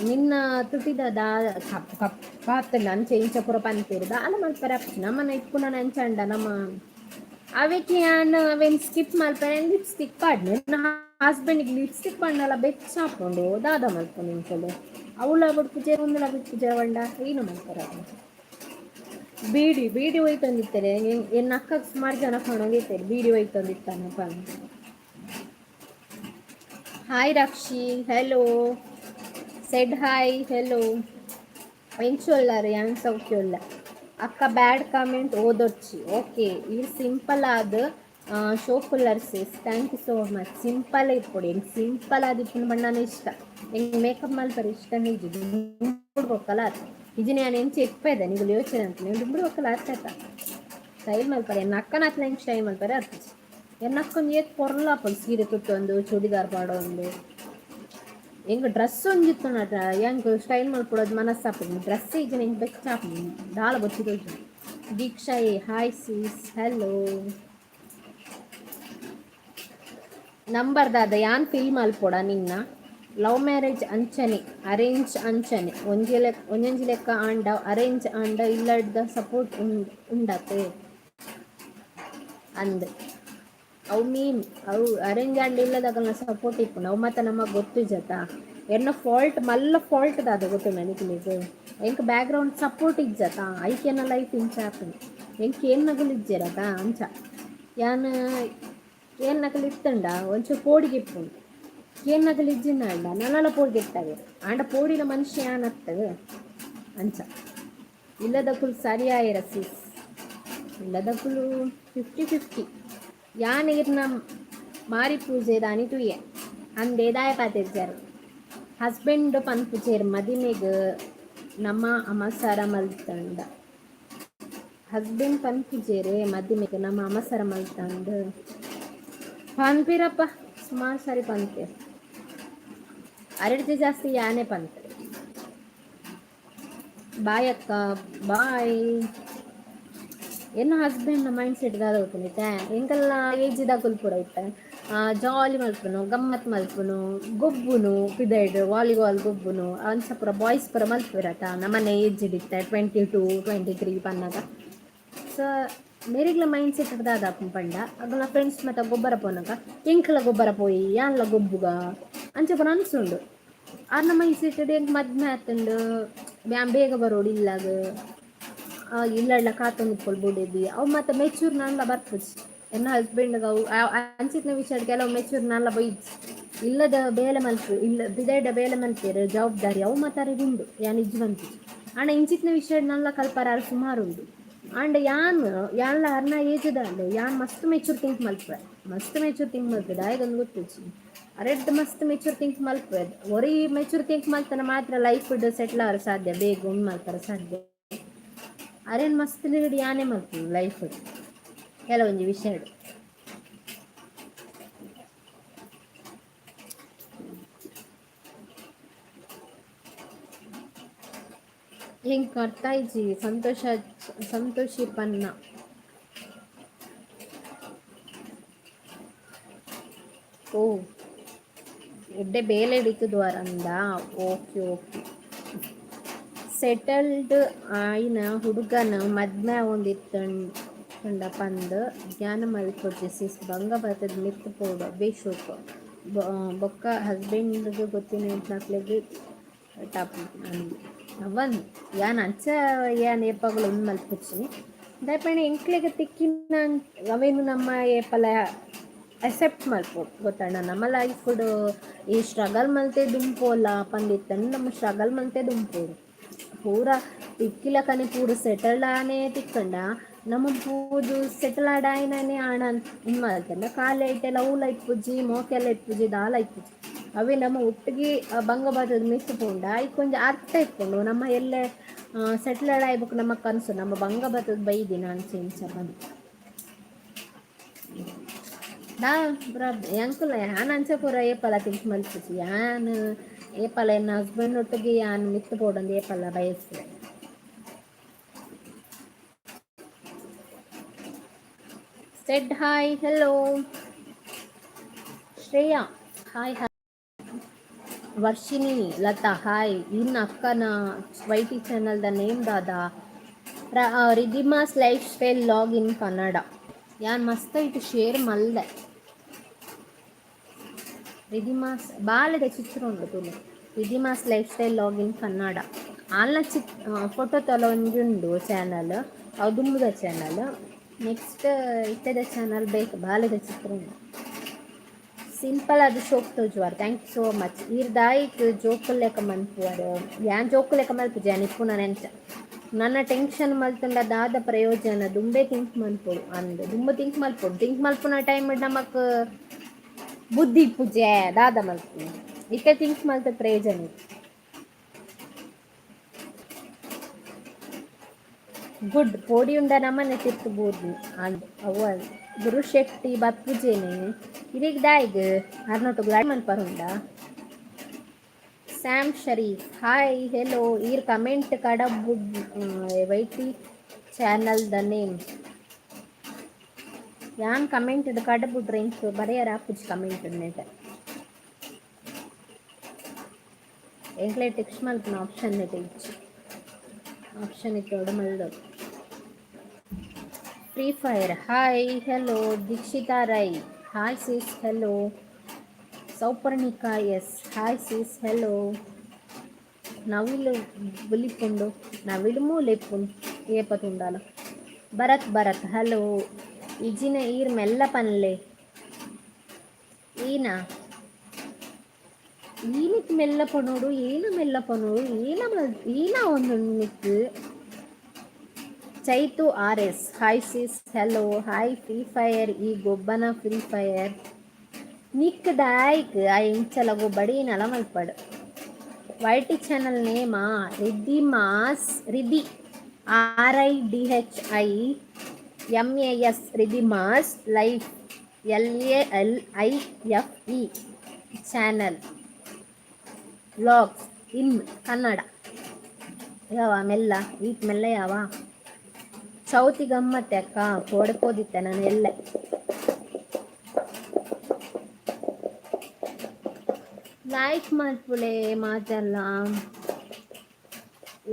ನಿನ್ನ ತುಟಿದ ದಾ ಕಪ್ ಕಪ್ಪಾತಂಡ, ಅಂಚೆ ಇಂಚ ಪೂರ ಪನ್ಪೇರು. ದಾಲ ಮಲ್ಪರೆ ಆಪುಜಿ. ನಮ್ಮನ ಇಪ್ಪುನ ಅಂಚಂಡ ನಮ್ಮ ಅವೆಕ್ ಯಾನ್ ಅವೆನ್ ಸ್ಕಿಪ್ ಮಲ್ಪರೆ ಲಿಪ್ಸ್ಟಿಕ್ ಪಾಡ್ನೆ. ನನ್ನ ಹಸ್ಬೆಂಡ್ಗೆ ಲಿಪ್ಸ್ಟಿಕ್ ಪಾಡ್ನಲ ಬೆಚ್ಚ ಆಪುಂಡು. ದಾದ ಮಲ್ಪುನು ಎಂಕುಲು? ಅವ್ಲ ಬುಡ್ಪುಜೆರ್, ಉಂದುಲ ಬಿಡ್ಪುಜೆರ್ ಪಂಡ ಏನು ಮಲ್ಪರೆ? ಬೀಡಿ ಬೀಡಿ ಒಯ್ತೊಂದಿತ್ತಾರೆ. ಎನ್ನ ಅಕ್ಕಗ್ ಸುಮಾರು ಜನ ಪನೊಂದಿತ್ತೆರ್, ಬೀಡಿ ಒಯ್ತೊಂದಿತ್ತಾನ ಪಂದ್. Hi Rakshi, hello said, hi, hello. ಎಂಚುಲ್ಲಾರ್? ಯಾನ್ ಸೌಖ್ಯ ಉಲ್ಲ ಅಕ್ಕ. ಬ್ಯಾಡ್ ಕಾಮೆಂಟ್ ಓದೊಡ್ಚಿ, ಓಕೆ? ಈ ಸಿಂಪಲ್ ಆದ್ ಶೋಕುಲ್ಲರ್ sis, thank you so much. Simple ಇಪ್ಪೊಡು. ಎಂಕ್ ಸಿಂಪಲ್ ಆದ್ ಇಪ್ಪುನ ಬಣ್ಣನೇ ಇಷ್ಟ. ಎಂಕ್ ಮೇಕಪ್ ಮಲ್ಪರೆ ಇಷ್ಟ ಇಜ್ಜಿ. ದುಂಬುಡು ಆತ್ ಇಜಿನ ಯಾನ್ ಎಂಚ ಇಪ್ಪೆದೆ ನಿಗುಲು ಯೋಚನೆ ಅಂತ. ನೀವು ದುಂಬುಡು ಬೊಕ್ಕಲ ಆತ ಸ್ಟೈಲ್ ಮಲ್ಪರೆ. ಎನ್ನ ಅಕ್ಕನ ಹತ್ಲ ಎಂಕ್ ಸ್ಟೈಲ್ ಮಲ್ಪರೆ ಆತ್ಜಿ. ಎನ್ನ ಅಕ್ಕೊಂದು ಏತ್ ಪೊರ್ಲಾಪುಂಡು, ಸೀರೆ ತುತ್ತೊಂದು, ಚೂಡಿದಾರ್ ಪಾಡೊಂದು. ಎಂಕ್ ಡ್ರೆಸ್ ಒಂಜಿತ್ತುನಟ ಎಂಕ್ ಸ್ಟೈಲ್ ಮಲ್ಪೊಡೋದು ಮನಸ್ಸಾಪುಂಡು. ಡ್ರೆಸ್ ಇಜ್ಜಿನ ಎಂಕ್ ಬೆಚ್ಚ ಆಪುಂಡು, ದಾಲ ಬೊಚ್ಚಿ ತೋಜುಂಡು. ದೀಕ್ಷಾ ಎ, ಹಾಯ್ ಸಿಸ್, ಹಲೋ. ನಂಬರ್ ದಾದ? ಯಾನ್ ಫಿಲ್ ಮಲ್ಪೊಡ ನಿನ್ನ? ಲವ್ ಮ್ಯಾರೇಜ್ ಅಂಚನೆ, ಅರೇಂಜ್ ಅಂಚನೆ. ಒಂಜಿ ಲೆಕ್ಕ, ಒಂಜೊಂಜಿ ಲೆಕ್ಕ ಆಂಡ ಅರೇಂಜ್ ಆಂಡ ಇಲ್ಲಡ್ದ ಸಪೋರ್ಟ್ ಉಂಡತೆ ಅಂದ್. ಅವು ಮೀನ್ ಅವು ಅರೇಂಜ್ ಆಂಡ ಇಲ್ಲದಾಗಲ್ನ ಸಪೋರ್ಟ್ ಇಪ್ಪುಂಡು. ಅವು ಮಾತ ನಮಗೆ ಗೊತ್ತಿಜತ. ಎನ್ನ ಫಾಲ್ಟ್, ಮಲ್ಲ ಫಾಲ್ಟ್ ದಾದ ಗೊತ್ತುಂಡ ನಿಕ್ಲೆಗ್? ಎಂಕ್ ಬ್ಯಾಕ್ ಗ್ರೌಂಡ್ ಸಪೋರ್ಟ್ ಇಜ್ಜತ, ಐಕೆನ ಲೈಫ್ ಇಂಚ ಆಪುಂಡು. ಎಂಕ್ ಏನ್ನಗುಲು ಇಜ್ಜೆರತ. ಅಂಚ ಯಾನ್ ಏನ್ನಕುಲು ಇತ್ತಂಡ ಒಂಚೂರು ಪೋಡಿಗೆ ಇಪ್ಪುಂಡು. ಏನ್ನಕುಲು ಇಜ್ಜಿಂಡ ನನಲ ಪೋಡಿಗೆ ಇಟ್ಟಾವೆ. ಆಂಡ ಪೋಡಿನ ಮನುಷ್ಯ ಯಾನತ್ತು. ಅಂಚ ಇಲ್ಲದಕುಲು ಸರಿಯಾಯಿರ ಸಿಸ್? ಇಲ್ಲದಕುಲು 50-50. ಯಾನ್ ಇರ್ನ ಮಾರಿ ಪೂಜೆ ದಾನಿ ತೂಯೆ ಅಂದೇ ದಾಯ ಪಾತೆರ್ಜಾರು. ಹಸ್ಬೆಂಡ್ ಪನ್ಪುಜೆರ್ ಮದಿಮೆಗ್ ನಮ್ಮ ಅಮಸರ ಮಲ್ತಂಡ. ಹಸ್ಬೆಂಡ್ ಪನ್ಪುಜೆರೆ ಮದಿಮೆಗ್ ನಮ್ಮ ಅಮಸರ ಮಲ್ತಂಡ್? ಪನ್ಪಿರಪ್ಪ, ಸುಮಾರು ಸಾರಿ ಪನ್ಪೇರ್. ಅರೆಡ್ದು ಜಾಸ್ತಿ ಯಾನೆ ಪನ್ಪೆ. ಬಾಯ್ ಅಕ್ಕ, ಬಾಯ್. ಎನ್ನ ಹಸ್ಬೆಂಡ್ ಮೈಂಡ್ ಸೆಟ್ ದಾದ ಗೊತ್ತುಂಡಿತ್ತೆ? ಎಂಕಲ್ನ ಏಜ್ ದಕುಲು ಪೂರ ಇತ್ತೆ ಜಾಲಿ ಮಲ್ಪುನು, ಗಮ್ಮತ್ ಮಲ್ಪುನು, ಗೊಬ್ಬುನು, ಪಿದೈಡ್ ವಾಲಿಬಾಲ್ ಗೊಬ್ಬುನು, ಅಂಚ ಪೂರ ಬಾಯ್ಸ್ ಪೂರ ಮಲ್ಪುವೆರತ ನಮ್ಮನೆ ಏಜ್ ಇತ್ತ 22 23 ಪನ್ನಗ. ಸೊ ಮೇರೆಗ್ಲ ಮೈಂಡ್ ಸೆಟ್ ದಾದ ಪಂಡ, ಅಗಲ್ನ ಫ್ರೆಂಡ್ಸ್ ಮಾತ ಗೊಬ್ಬರ ಪೋನಗ ಎಂಕಲ ಗೊಬ್ಬರ ಪೋಯಿ, ಯಾನ್ಲ ಗೊಬ್ಬುಗ ಅಂಚ ಪೂರ ಅನ್ಸುಂಡು. ಆರ್ನ ಮೈಂಡ್ ಸೆಟ್ ಎಂಕ್ ಮದ್ಮೆ ಆತುಂಡು, ಯಾನ್ ಬೇಗ ಬರೋಡು ಇಲ್ಲಾಗ, ಇಲ್ಲಡ್ಲ ಕಾತೊಂದು ಇಪ್ಪೊಲು ಬುಡೆದಿ, ಅವು ಮಾತ ಮೆಚೂರ್ ನಾನ್ಲ ಬರ್ಪುಜಿ. ಎನ್ನ ಹಸ್ಬೆಂಡ್ ಅವು ಅಂಚಿತ್ತಿನ ವಿಷಯ ಕೆಲವು ಮೆಚೂರ್ ನಾನ್ಲ ಬೈಜಿ. ಇಲ್ಲದ ಬೇಲೆ ಮಲ್ಪು, ಇಲ್ಲ ಬಿದೈಡ ಬೇಲೆ ಮಲ್ಪೆರ್, ಜವಾಬ್ದಾರಿ ಅವು ಮಾತ ಉಂಡು, ಯಾನ್ ಇಜ್ಜಿ ಪನ್ಪುಜಿ. ಆಂಡ ಇಂಚಿತ್ತಿನ ವಿಷಯ ನಾನ್ಲ ಕಲ್ಪರ ಸುಮಾರು ಉಂಡು. ಆಂಡ ಯಾನ್ ಯಾನ್ಲ ಅರ್ನ ಏಜ್ ದಾಲ್ ಯಾನ್ ಮಸ್ತ್ ಮೆಚೂರ್ ಥಿಂಕ್ ಮಲ್ಪುವೆ, ಮಸ್ತ್ ಮೆಚೂರ್ ಥಿಂಕ್ ಮಲ್ಪೆ. ದಾಯೆಗಂದ್ ಗೊತ್ತುಜ್ಜಿ, ಅರೆಡ್ದ್ ಮಸ್ತ್ ಮೆಚೂರ್ ಥಿಂಕ್ ಮಲ್ಪುವೆ. ಒರಿ ಮೆಚೂರ್ ಥಿಂಕ್ ಮಲ್ತನ ಮಾತ್ರ ಲೈಫ್ ಸೆಟ್ಲ್ ಆವರೆ ಸಾಧ್ಯ, ಬೇಗ ಉಂಡು ಮಲ್ಪರೆ ಸಾಧ್ಯ. ಅರೇನ್ ಮಸ್ತ್ ಲೀಡ್ ಯಾನೇ ಮಲ್ಪು ಲೈಫ್ ಕೆಲವೊಂಜಿ ವಿಷಯ. ಹೆಂಗೆ ಅರ್ಥ ಇಜ್ಜಿ ಸಂತೋಷ ಸಂತೋಷಿ ಪನ್ನ. ಓ, ಎಡ್ಡೆ ಬೇಲೆ ಹಿಡಿತದ್ವಾರಂದ. ಓಕೆ ಓಕೆ, ಸೆಟಲ್ಡ್ ಆಯಿನ ಹುಡುಗನ ಮದ್ಮೆ ಆವೊಂದಿತ್ತುಂಡ ಪಂದ್ ಧ್ಯಾನ ಮಲ್ಪೊಡ್ಚಿ ಸಿಸ್, ಬಂಗ ಬತ್ತುದ್ ಮಿತ್ತ್ ಪೋವೊಡು ಅವ್ವೇ ಶೋಕು. ಬೊಕ್ಕ ಹಸ್ಬೆಂಡ್ ಗ್ ಗೊತ್ತಿನಕ್ಲೆಗ್ ಟಾಪ್ ಅವನ್. ಯಾನ್ ಅಂಚ ಯಾನ್ ಏಪಗ್ಲ ಉಂದು ಮಲ್ಪುಜಿ. ದಾಯೆ ಪಂಡ ಎಂಕ್ಲೆಗ್ ತಿಕ್ಕಿನ ಅವೆನ್ ನಮ್ಮ ಏಪಲ ಅಕ್ಸೆಪ್ಟ್ ಮಲ್ಪೊಡು, ಗೊತ್ತಂಡ? ನಮ್ಮ ಲೈಫ್ ಈ ಸ್ಟ್ರಗಲ್ ಮಲ್ತೆ ದುಂಪೋಲ ಪಂದಿತ್ತಂಡ ನಮ್ಮ ಸ್ಟ್ರಗಲ್ ಮಲ್ತೆ ದುಂಪೊಡು. ಪೂರ ತಿಕ್ಕಿಲಕನೆ ಪೂರ ಸೆಟಲ್ಡ್ ಆನೆ ತಿಕ್ಕಂಡ, ನಮ್ಮ ಪೂದು ಸೆಟಲ್ ಆಡಾಯಿನನೆ ಆಣ ಉಂದು ಮಲ್ತಂಡ ಕಾಲಿ ಐಟೆಲ್ಲ ಔಲ ಇಪ್ಪುಜಿ, ಮೋಕೆಲ ಇಪ್ಪುಜಿ, ದಾಲ ಇಪ್ಪುಜಿ. ಅವೇ ನಮ್ಮ ಒಟ್ಟಿಗೆ ಬಂಗ ಬತ್ತದ್ ಮಿತ್ತ್ ಪೋಂಡ ಐಕ್ ಒಂಜಿ ಅರ್ಥ ಇಪ್ಪುಂಡು. ನಮ್ಮ ಎಲ್ಲೆ ಸೆಟ್ಲ್ಡ್ ಆಯ್ಬೊಕ ನಮ್ಮ ಕನಸು, ನಮ್ಮ ಬಂಗ ಬತ್ತದ್ ಬೈದಿನ ಅಂಚ ಇಂಚ ಪಂದ್ ದಾ ಎಂಕುಲ ಯಾನ್ ಅಂಚ ಪೂರ ಏಪಲ ತಿಂಕ್ ಮಲ್ಪುಜಿ. ಯಾನ್ ಏಪಲ ಎನ್ನ ಹಸ್ಬೆಂಡ್ ಒಟ್ಟಿಗೆ ಯಾನ್ ಮಿತ್ತ್ ಪೋಡೊಂದು ಏಪಲ ಬಯಸುವೆ. Said hi, hello Shreya, hi hi. Varshini Latha hi. ಇನ್ ಅಕ್ಕನ YT channel the name ದಾದ? Ridhima's lifestyle vlog in Kannada. ಯಾನ್ ಮಸ್ತ್ ಇಟ್ಟು ಶೇರ್ ಮಲ್ದೆ. ರಿಧಿಮಾಸ್ ಬಾಲೆದ ಚಿತ್ರ ಉಂಡು ತೂಲೆ. Ridhima's lifestyle vlog in Kannada. ಆಲ್ನ ಚಿತ್ ಫೋಟೋ ತಲ ಒಂಜಿ ಉಂಡು ಚಾನಲ್, ಅವು ದುಂಬುದ ಚಾನಲ್. ನೆಕ್ಸ್ಟ್ ಇತ್ತೆದ ಚಾನಲ್ ಬೇಕು ಬಾಲೆದ ಚಿತ್ರ ಉಂಡು. ಸಿಂಪಲ್ ಅದು ಶೋಕ್ ತೋಜುವಾರ್. Thank you so much. ಈರ್ ದಾಯಿಕ್ ಜೋಕುಲ್ ಲೆಕ್ಕ ಮನ್ಪುವರ್? ಯಾನ್ ಜೋಕು ಲೆಕ್ಕ ಮಲ್ಪುಜಿ, ಯಾನ್ ಇಪ್ಪುನ ನೆಂಚ. ನನ್ನ ಟೆನ್ಷನ್ ಮಲ್ತುಂಡ ದಾದ ಪ್ರಯೋಜನ? ದುಂಬೆ ಥಿಂಕ್ ಮನ್ಪೊಡು ಅಂದ್, ದುಂಬು ಥಿಂಕ್ ಮಲ್ಪೊಡು. ಥಿಂಕ್ ಮಲ್ಪುನ ಟೈಮ್ ನಮಕ್ ಬುದ್ಧಿ ಇಪ್ಪುಜೆ, ದಾದ ಮಲ್ಪುನಿ? ಇತ್ತೆ ಥಿಂಕ್ ಮಲ್ತ ಪ್ರಯೋಜನ. ಗುಡ್ ಪೋಡಿ ಉಂಡ ನಮ್ಮನೆ ತಿರ್ತು ಬೂರ್ದು ಅಂದ್ ಅವ್ವ. ಗುರು ಶೆಟ್ಟಿ ಬತ್ಪುಜೇನೆ ಇರೆಗ್ ದಾಯಿಗ್ ಅರ್ನೊಟ್ಟುಗು ಮನ್ಪರ ಉಂಡ? Sam Sharif hi hello. ಈರ್ ಕಮೆಂಟ್ ಕಡಬುಡ್ YT channel the name. ಯಾನ್ ಕಮೆಂಟ್ ಕಡಬುಡ್ರೆ ಎಂಕ್ ಬರೆಯರ ಆಪುಜಿ ಕಮೆಂಟ್ ನೆಟ್. ಎಂಕ್ಲೆ ಟೆಕ್ಸ್ಟ್ ಮಲ್ಪುನ ಆಪ್ಷನ್ ನೆಟ್ ಇಜ್ಜಿ. ಆಪ್ಷನ್ ಇತ್ತೋಡ ಮಲ್ದೊಡು. Free fire hi hello. Dikshita Rai hi sis, hello. Souparnika S hi sis, hello. ನವಿಲು ಬುಲಿಪುಂಡು, ನವಿಲು ಮೂಲೆ ಇಪ್ಪುಂಡು ಏಪ ತುಂಡಾಲ. ಭರತ್ ಭರತ್ ಹಲೋ. ಇಜಿನ ಈರ್ ಮೆಲ್ಲ ಪನ್ಲೆ. ಈನ ಈನಿಕ್ ಮೆಲ್ಲ ಪನೋಡು, ಈನ ಮೆಲ್ಲ ಪನೋಡು, ಈನ ಈನ ಒಂದು Nick. Chaitu R S hi sis, hello. Hi free fire ಈ ಗೊಬ್ಬನ ಫ್ರೀ ಫೈರ್ ನಿಕ್ ದಾಯ್ಕ್ ಆ ಇಂಚಲ ಗೊಬ್ಬಡಿ ನಲ ಮಲ್ಪಡು. YT channel ನೇಮಾ? Ridhima's, Ridhi RIDHIMAS, Ridhima's life LALIFE channel vlogs in Kannada. ಯಾವ ಮೆಲ್ಲ ಈಟ್ ಮೆಲ್ಲ ಯಾವ ಚೌತಿ ಗಮ್ಮತ್ತೆ ಅಕ್ಕ, ಕೋಡೆ ಪೋದಿತ್ತೆ ನಾನು ಎಲ್ಲೆ. ಲೈಕ್ ಮಲ್ಪುಲೆ ಮಾತೆಲ್ಲ.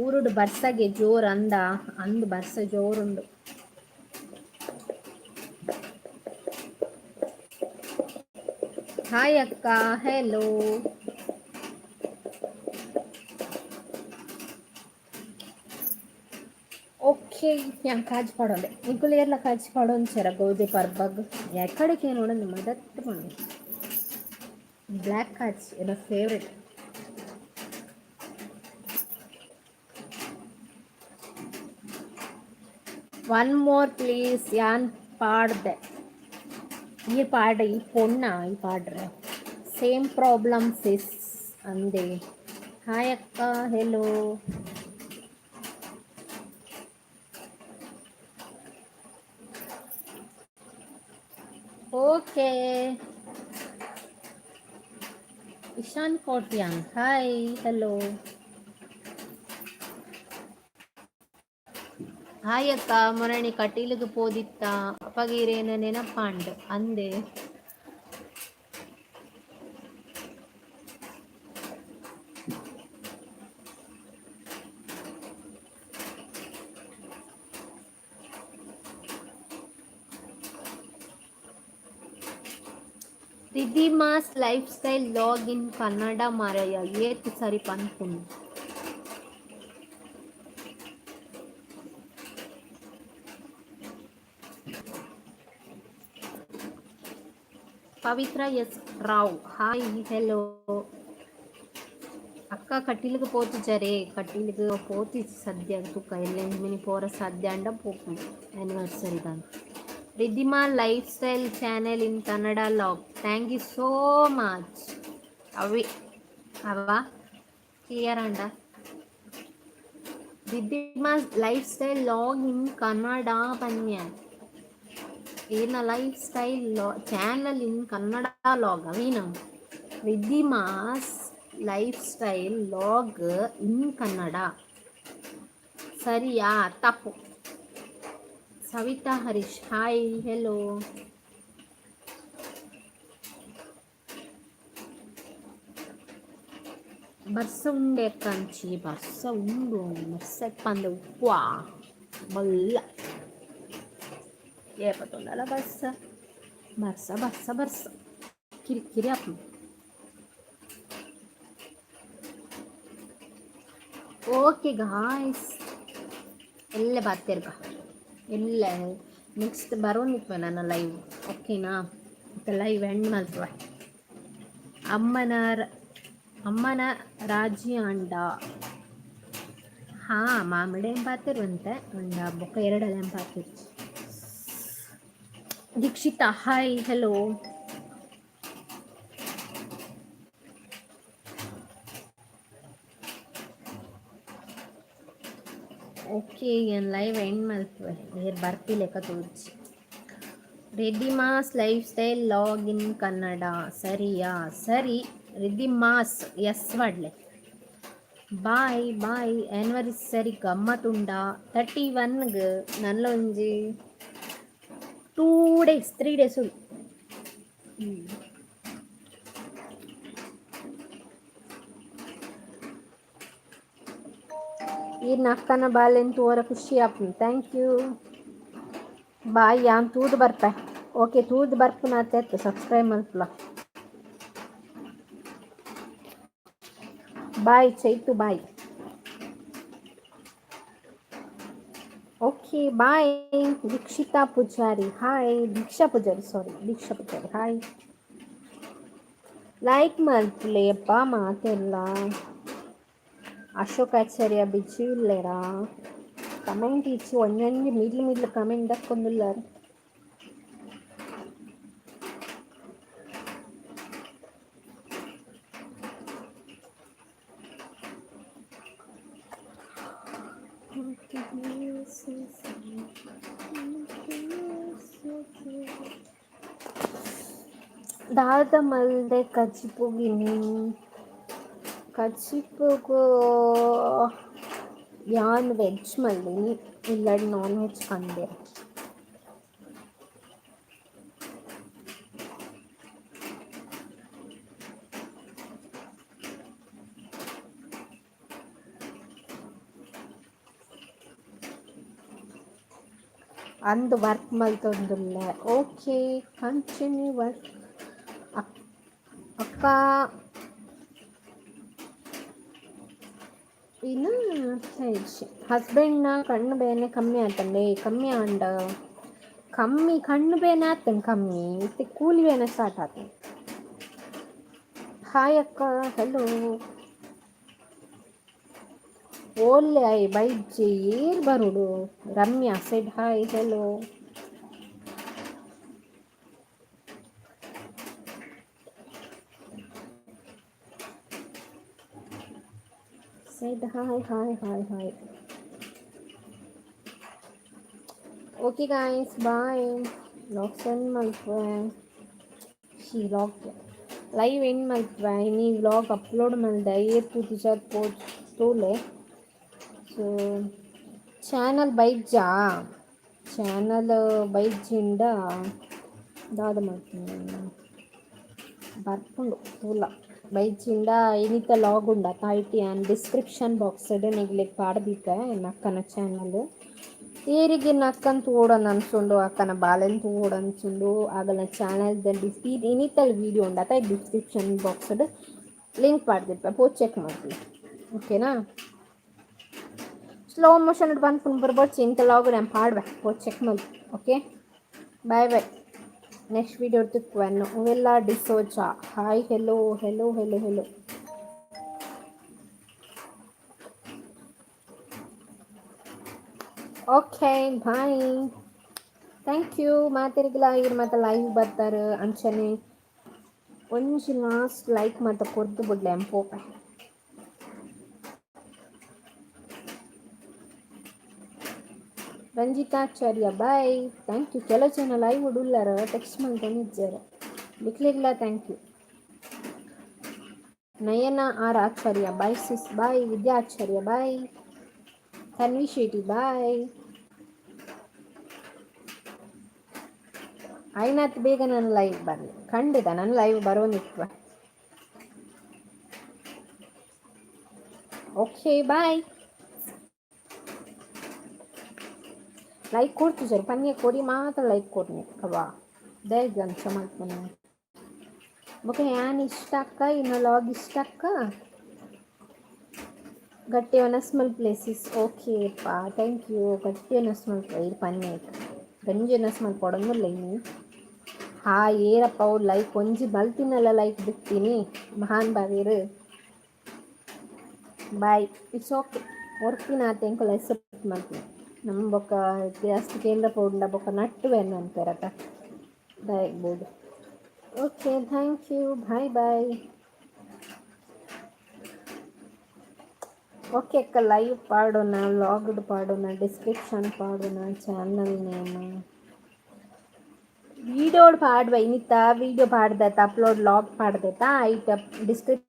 ಊರುಡು ಬರ್ಸಗೆ ಜೋರು ಅಂದ ಅಂದ್, ಬರ್ಸ ಜೋರುಂಡು. ಹಾಯ್ ಅಕ್ಕ, ಹೆಲೋ. ಓಕೆ, ಯಾನ್ ಕಾಜಿ ಪಾಡೊಂದೆ. ನಿಕುಲು ಏರ್ಲ ಕಾಜಿ ಪಾಡೊಂಚೆರ ಗೋಧಿ ಪರ್ಬಗ್? ಎಕಡೆಗೆ ನೋಡೊಂದು ಮದತ್ ಪಂಡು. ಬ್ಲ್ಯಾಕ್ ಕಾಜಿ ಎನ್ನ ಫೇವ್ರೆಟ್. One more please. ಯಾನ್ ಪಾಡ್ದೆ, ಈ ಪಾಡ, ಈ ಪೊಣ್ಣ ಈ ಪಾಡ್ರೆ. ಸೇಮ್ ಪ್ರಾಬ್ಲಮ್ ಸಿಸ್ ಅಂದೆ. ಹಾಯ್ ಅಕ್ಕ, hello. Okay, Ishan Kotian, hi, hello. Hi ಅಕ್ಕ, ಮೊರಣಿ ಕಟೀಲಿಗೆ ಪೋದಿತ್ತ ಅಪಗೀರೇನ ನೆನಪಾಂಡ್ ಅಂದೆ. Ridhima's life style vlog in Kannada ಮಾರಾಯ, ಏತ್ ಸರಿ ಪನ್ಪುಂಡು. ಪವಿತ್ರ ಎಸ್ ರಾವ್, ಹಾಯ್, ಹೆಲೋ. ಅಕ್ಕ, ಕಟೀಲಿಗೆ ಪೋತುಜರೇ? ಕಟೀಲಿಗೆ ಪೋತಿ ಸದ್ಯ ತುಕ್ಕ ಎಲ್ಲ ಮಿನಿ ಪೋರ ಸಾಧ್ಯ ಅಂಡ ಪೋಪು ಆನಿವರ್ಸರಿ ದಾನ. Ridhima life style channel in Kannada vlog, thank you so much. ಅವಿ ಅವ ಕ್ಲಿಯರ್ ಅಂಡ? Ridhima life style vlog in Kannada ಪನ್ಯ ಏನ life style channel in Kannada vlog ಅವಿನ. Ridhima's life style vlog in Kannada ಸರಿಯಾ ತಪ್ಪು? Savita Harish, hi, hello. ಬರ್ಸ ಉಂಡೆ ಕಂಚಿ, ಬರ್ಸ ಉಂಡು. ಬರ್ಸ ಪಂದ ಉಪ್ಪು ಬಲ್ಲ ಏಪತ್ತೊಂದಲ್ಲ. ಬರ್ಸ ಬರ್ಸ ಬರ್ಸ ಬರ್ಸ ಕಿರಿಕಿರಿ ಆಪುಂಡು. ಓಕೆ ಗಾಯ್ಸ್, ಎಲ್ಲ ಬಾತೆರ್ಗ ಎಲ್ಲ ನೆಕ್ಸ್ಟ್ ಬರೋನಿತ್ವೆ ನನ್ನ ಲೈವ್, ಓಕೆನಾ? ಮತ್ತೆ ಲೈವ್ ಎಂಡ್ ಮಲ್ಪುವೆ. ಅಮ್ಮನ ಅಮ್ಮನ ರಾಜಿ ಅಂಡ. ಹಾಂ, ಮಾಮಿಡಿ ಪಾತಿರುವಂತೆ ಅಂಡ ಬೊಕ್ಕ ಎರಡಲ್ಲ ಪಾತಿರ್. Dikshita, hi, hello. ಓಕೆ, ಏನು ಲೈವ್ ಎಂಡ್ ಮಲ್ಪುವೆ. ಏರ್ ಬರ್ಪಿ ಲೆಕ್ಕ ತೋಜಿ. Ridhima's life style vlog in Kannada ಸರಿಯಾ? ಸರಿ. ರಿದ್ದಿಮಾಸ್ ಎಸ್ ವಾಡ್ಲೆ. Bye bye. ಆ್ಯನಿವರ್ಸರಿ ಗಮ್ಮತ್ತುಂಡ? 31ಗ್ ನಲ್ಲ ಒಂಜಿ 2 ಡೇಸ್ 3 ಡೇಸ್ ಉಂಡು. ಈ ಅಕ್ಕನ ಬಾಲೆನ್ ತೂವರ ಖುಷಿ ಆಪುಂಡು. Thank you. ಬಾಯ್, ಯಾನ್ ತೂದು ಬರ್ಪೆ. ಓಕೆ, ತೂದು ಬರ್ಪುನಾತೆ subscribe ಮಲ್ಪುಲ. Bye Chaitu, bye. Okay, bye. Dikshita Pujari, hi. Diksha Pujari, sorry, Diksha Pujari, hi. Like ಮಲ್ಪುಲೆಯಪ್ಪ ಮಾತೆಲ್ಲ. ಅಶೋಕ್ ಆಚಾರ್ಯ ಬಿಜಿ ಉಲ್ಲೆರಾ? ಕಮೆಂಟ್ ಇಚ್ಚಿ, ಒಂಜೊಂಜಿ ಮಿಡ್ಲ್ ಮಿಡ್ಲ್ ಕಮೆಂಟ್ ದಕ್ಕೊಂದುಲ್ಲಾರ್. ದಾದ ಮಲ್ದೆ ಕಜಿಪುಗಿನಿ? ಕಜಿಪುಗು ಯಾನ್ ವೆಜ್ ಮಲ್ದಿನಿ, ಇಲ್ಲಡ್ ನಾನ್ ವೆಜ್ ಕಂದೆರ್. ಅಂದು ವರ್ಕ್ ಮಲ್ತೊಂದುಲ್ಲೆ. ಓಕೆ, ಕಂಟಿನ್ಯೂ ವರ್ಕ್ ಅಕ್ಕ. ಇನ್ನು ಹಸ್ಬೆಂಡ್ನ ಕಣ್ಣು ಬೇನೆ ಕಮ್ಮಿ ಆತಂಡೆ? ಕಮ್ಮಿ ಆಂಡ. ಕಮ್ಮಿ, ಕಣ್ಣು ಬೇನೆ ಆತಂಡ್ ಕಮ್ಮಿ. ಇತ್ತೆ ಕೂಲಿ ಬೇನೆ ಸ್ಟಾರ್ಟ್ ಆತಂಡ್. ಹಾಯ್ ಅಕ್ಕ, ಹಲೋ. ಓಲ್ಲೆ I ಬೈಜ್ಜಿ ಏರ್ ಬರುಡು? Ramya said hi, hello. Said hi, hi, hi, hi. Okay guys, bye. Vlog send ಮಲ್ಪುವೆ. She vlog live end ಮಲ್ಪುವೆ. ಇನಿ ವ್ಲಾಗ್ ಅಪ್ಲೋಡ್ ಮಲ್ದೆ. ಏರ್ ತೂತಿಜಾರ್ ಪೋದು ತೂಲೆ. ಸೊ ಚಾನಲ್ ಬೈಜ್ಜಾ? ಚಾನಲ್ ಬೈಜ್ಜಿಂಡ ದಾದ ಮಲ್ಪುನಿ ಬರ್ಪುಂಡು ತೂಲ. ಬೈಜಿಂಡ ಇನಿತ ಲಾಗ್ ಉಂಡ ಐಟ್ ಯಾನ್ ಡಿಸ್ಕ್ರಿಪ್ಷನ್ ಬಾಕ್ಸ್ ನಿಗ್ಲೆಗ್ ಪಾಡ್ದಿತ್ತೆ ಎನ್ನ ಅಕ್ಕನ ಚಾನಲ್. ಏರಿಗೆ ಅಕ್ಕನ್ ತೂವೊಡಂದ್ ಅನ್ಸುಂಡು, ಅಕ್ಕನ ಬಾಲೆನ್ ತೂವೊಡು ಅನ್ಸುಂಡು, ಅಗಲ್ನ ಚಾನಲ್ ಇನಿತಲ್ ವೀಡಿಯೋ ಉಂಡತ, ಡಿಸ್ಕ್ರಿಪ್ಷನ್ ಬಾಕ್ಸ್ ಲಿಂಕ್ ಪಾಡ್ದಿಪ್ಪೆ, ಪೋದು ಚೆಕ್ ಮಲ್ಪುಲೆ, ಓಕೆನಾ? ಸ್ಲೋ ಮೋಷನ್ ಪನ್ಪುನ ಬರ್ಬೊಡ್ಚಿ. ಇಂತ ಲಾಗ್ ಯಾನ್ ಪಾಡ್ವೆ, ಪೋದು ಚೆಕ್ ಮಲ್ಪು. Okay, bye bye. Next video ತಿಕ್ಕುವೆ. Noella D'Souza, hi, hello, hello, hello, hello. Okay, bye, thank you. ಮಾತೆರಿಗ್ಲ ಇರ್ ಮಾತ ಲೈವ್ ಬರ್ತಾರೆ. ಅಂಚನೆ ಒಂಜಿ ಲಾಸ್ಟ್ ಲೈಕ್ ಮಾತ ಕೊರ್ದು ಬುಡ್ಲೆ, ಪೋಪೆ. Ranjitacharya, bye, thank you. ಕೆಲವು ಜನ ಲೈವ್ ಉಳ್ಳಾರ, ಟೆಕ್ಸ್ಟ್ ಮಲ್ತೊಂದಿಜ್ಜೆರ್. ನಿಕ್ಲೆಗ್ಲ thank you. Nayana R Acharya, bye sis, bye. Vidya Acharya, bye. Tanvi Shetty, bye. ಐನಾತ್ ಬೇಗ ನನ್ನ ಲೈವ್ ಬರಲಿ. ಖಂಡಿತ ನನ್ನ ಲೈವ್ ಬರೋನಿತ್ವ. Okay, bye. ಲೈಕ್ ಕೊಡ್ತಿಜಾರ್ ಪನ್ಯ ಕೊಡಿ ಮಾತ್ರ. ಲೈಕ್ ಕೊಡ್ನಿ ಅವ ದಾಯೆಗ್ ಅಂಚ ಮಲ್ಪುನ? ಬೊಕ ಯಾನ್ ಇಷ್ಟ ಅಕ್ಕ, ಇನ್ನ ಲಾಗ್ ಇಷ್ಟ ಅಕ್ಕ. ಗಟ್ಟಿ ಒನಸ್ ಮಲ್ಪುಲೆ ಸಿಸ್. ಓಕೆ ಪಾ, thank you. ಗಟ್ಟಿ ಒನಸ್ ಮಲ್ಪುವೆ. ಇರ್ ಪನ್ನೆ ಗಂಜಿ ಒನಸ್ ಮಲ್ಪೊಡೊಂದುಲ್ಲ ಇನಿ. ಹಾ, ಏರಪ್ಪ ಅವು ಲೈಕ್ ಒಂಜಿ ಮಲ್ತಿನಲ್ಲ, ಲೈಕ್ ಬಿಡ್ತೀನಿ ಮಹಾನ್ ಬಾವೇರು. Boy, it's okay. ಒರ್ಪಿನಾತೆ ಎಂಕುಲು ಎಕ್ಸೆಪ್ಟ್ ಮಲ್ಪುನಿ. ನಮ್ಮ ಬೊಕ್ಕ ಜಾಸ್ತಿ ಕೇಂದ್ರ ಪೋಂಡ ಬೊಕ್ಕ ನಟ್ಟುವೆ ಅನ್ಪೆರತ ದಾಯೆಗ್ ಬೋಡು? Okay, thank you, bye bye. Okay ಅಕ್ಕ, ಲೈವ್ ಪಾಡೋಣ, ಲಾಗ್ಡ್ ಪಾಡೋಣ, ಡಿಸ್ಕ್ರಿಪ್ಷನ್ ಪಾಡೋಣ, ಚಾನಲ್ ನೇಮ್ ವೀಡಿಯೋ ಪಾಡ್ವೆ. ಇನ್ನಿತ್ತ ವೀಡಿಯೋ ಪಾಡ್ದೈತ, ಅಪ್ಲೋಡ್ ಲಾಗ್ ಪಾಡ್ದೈತ, ಐಟ್ ಡಿಸ್ಕ್ರಿಪ್ಷನ್.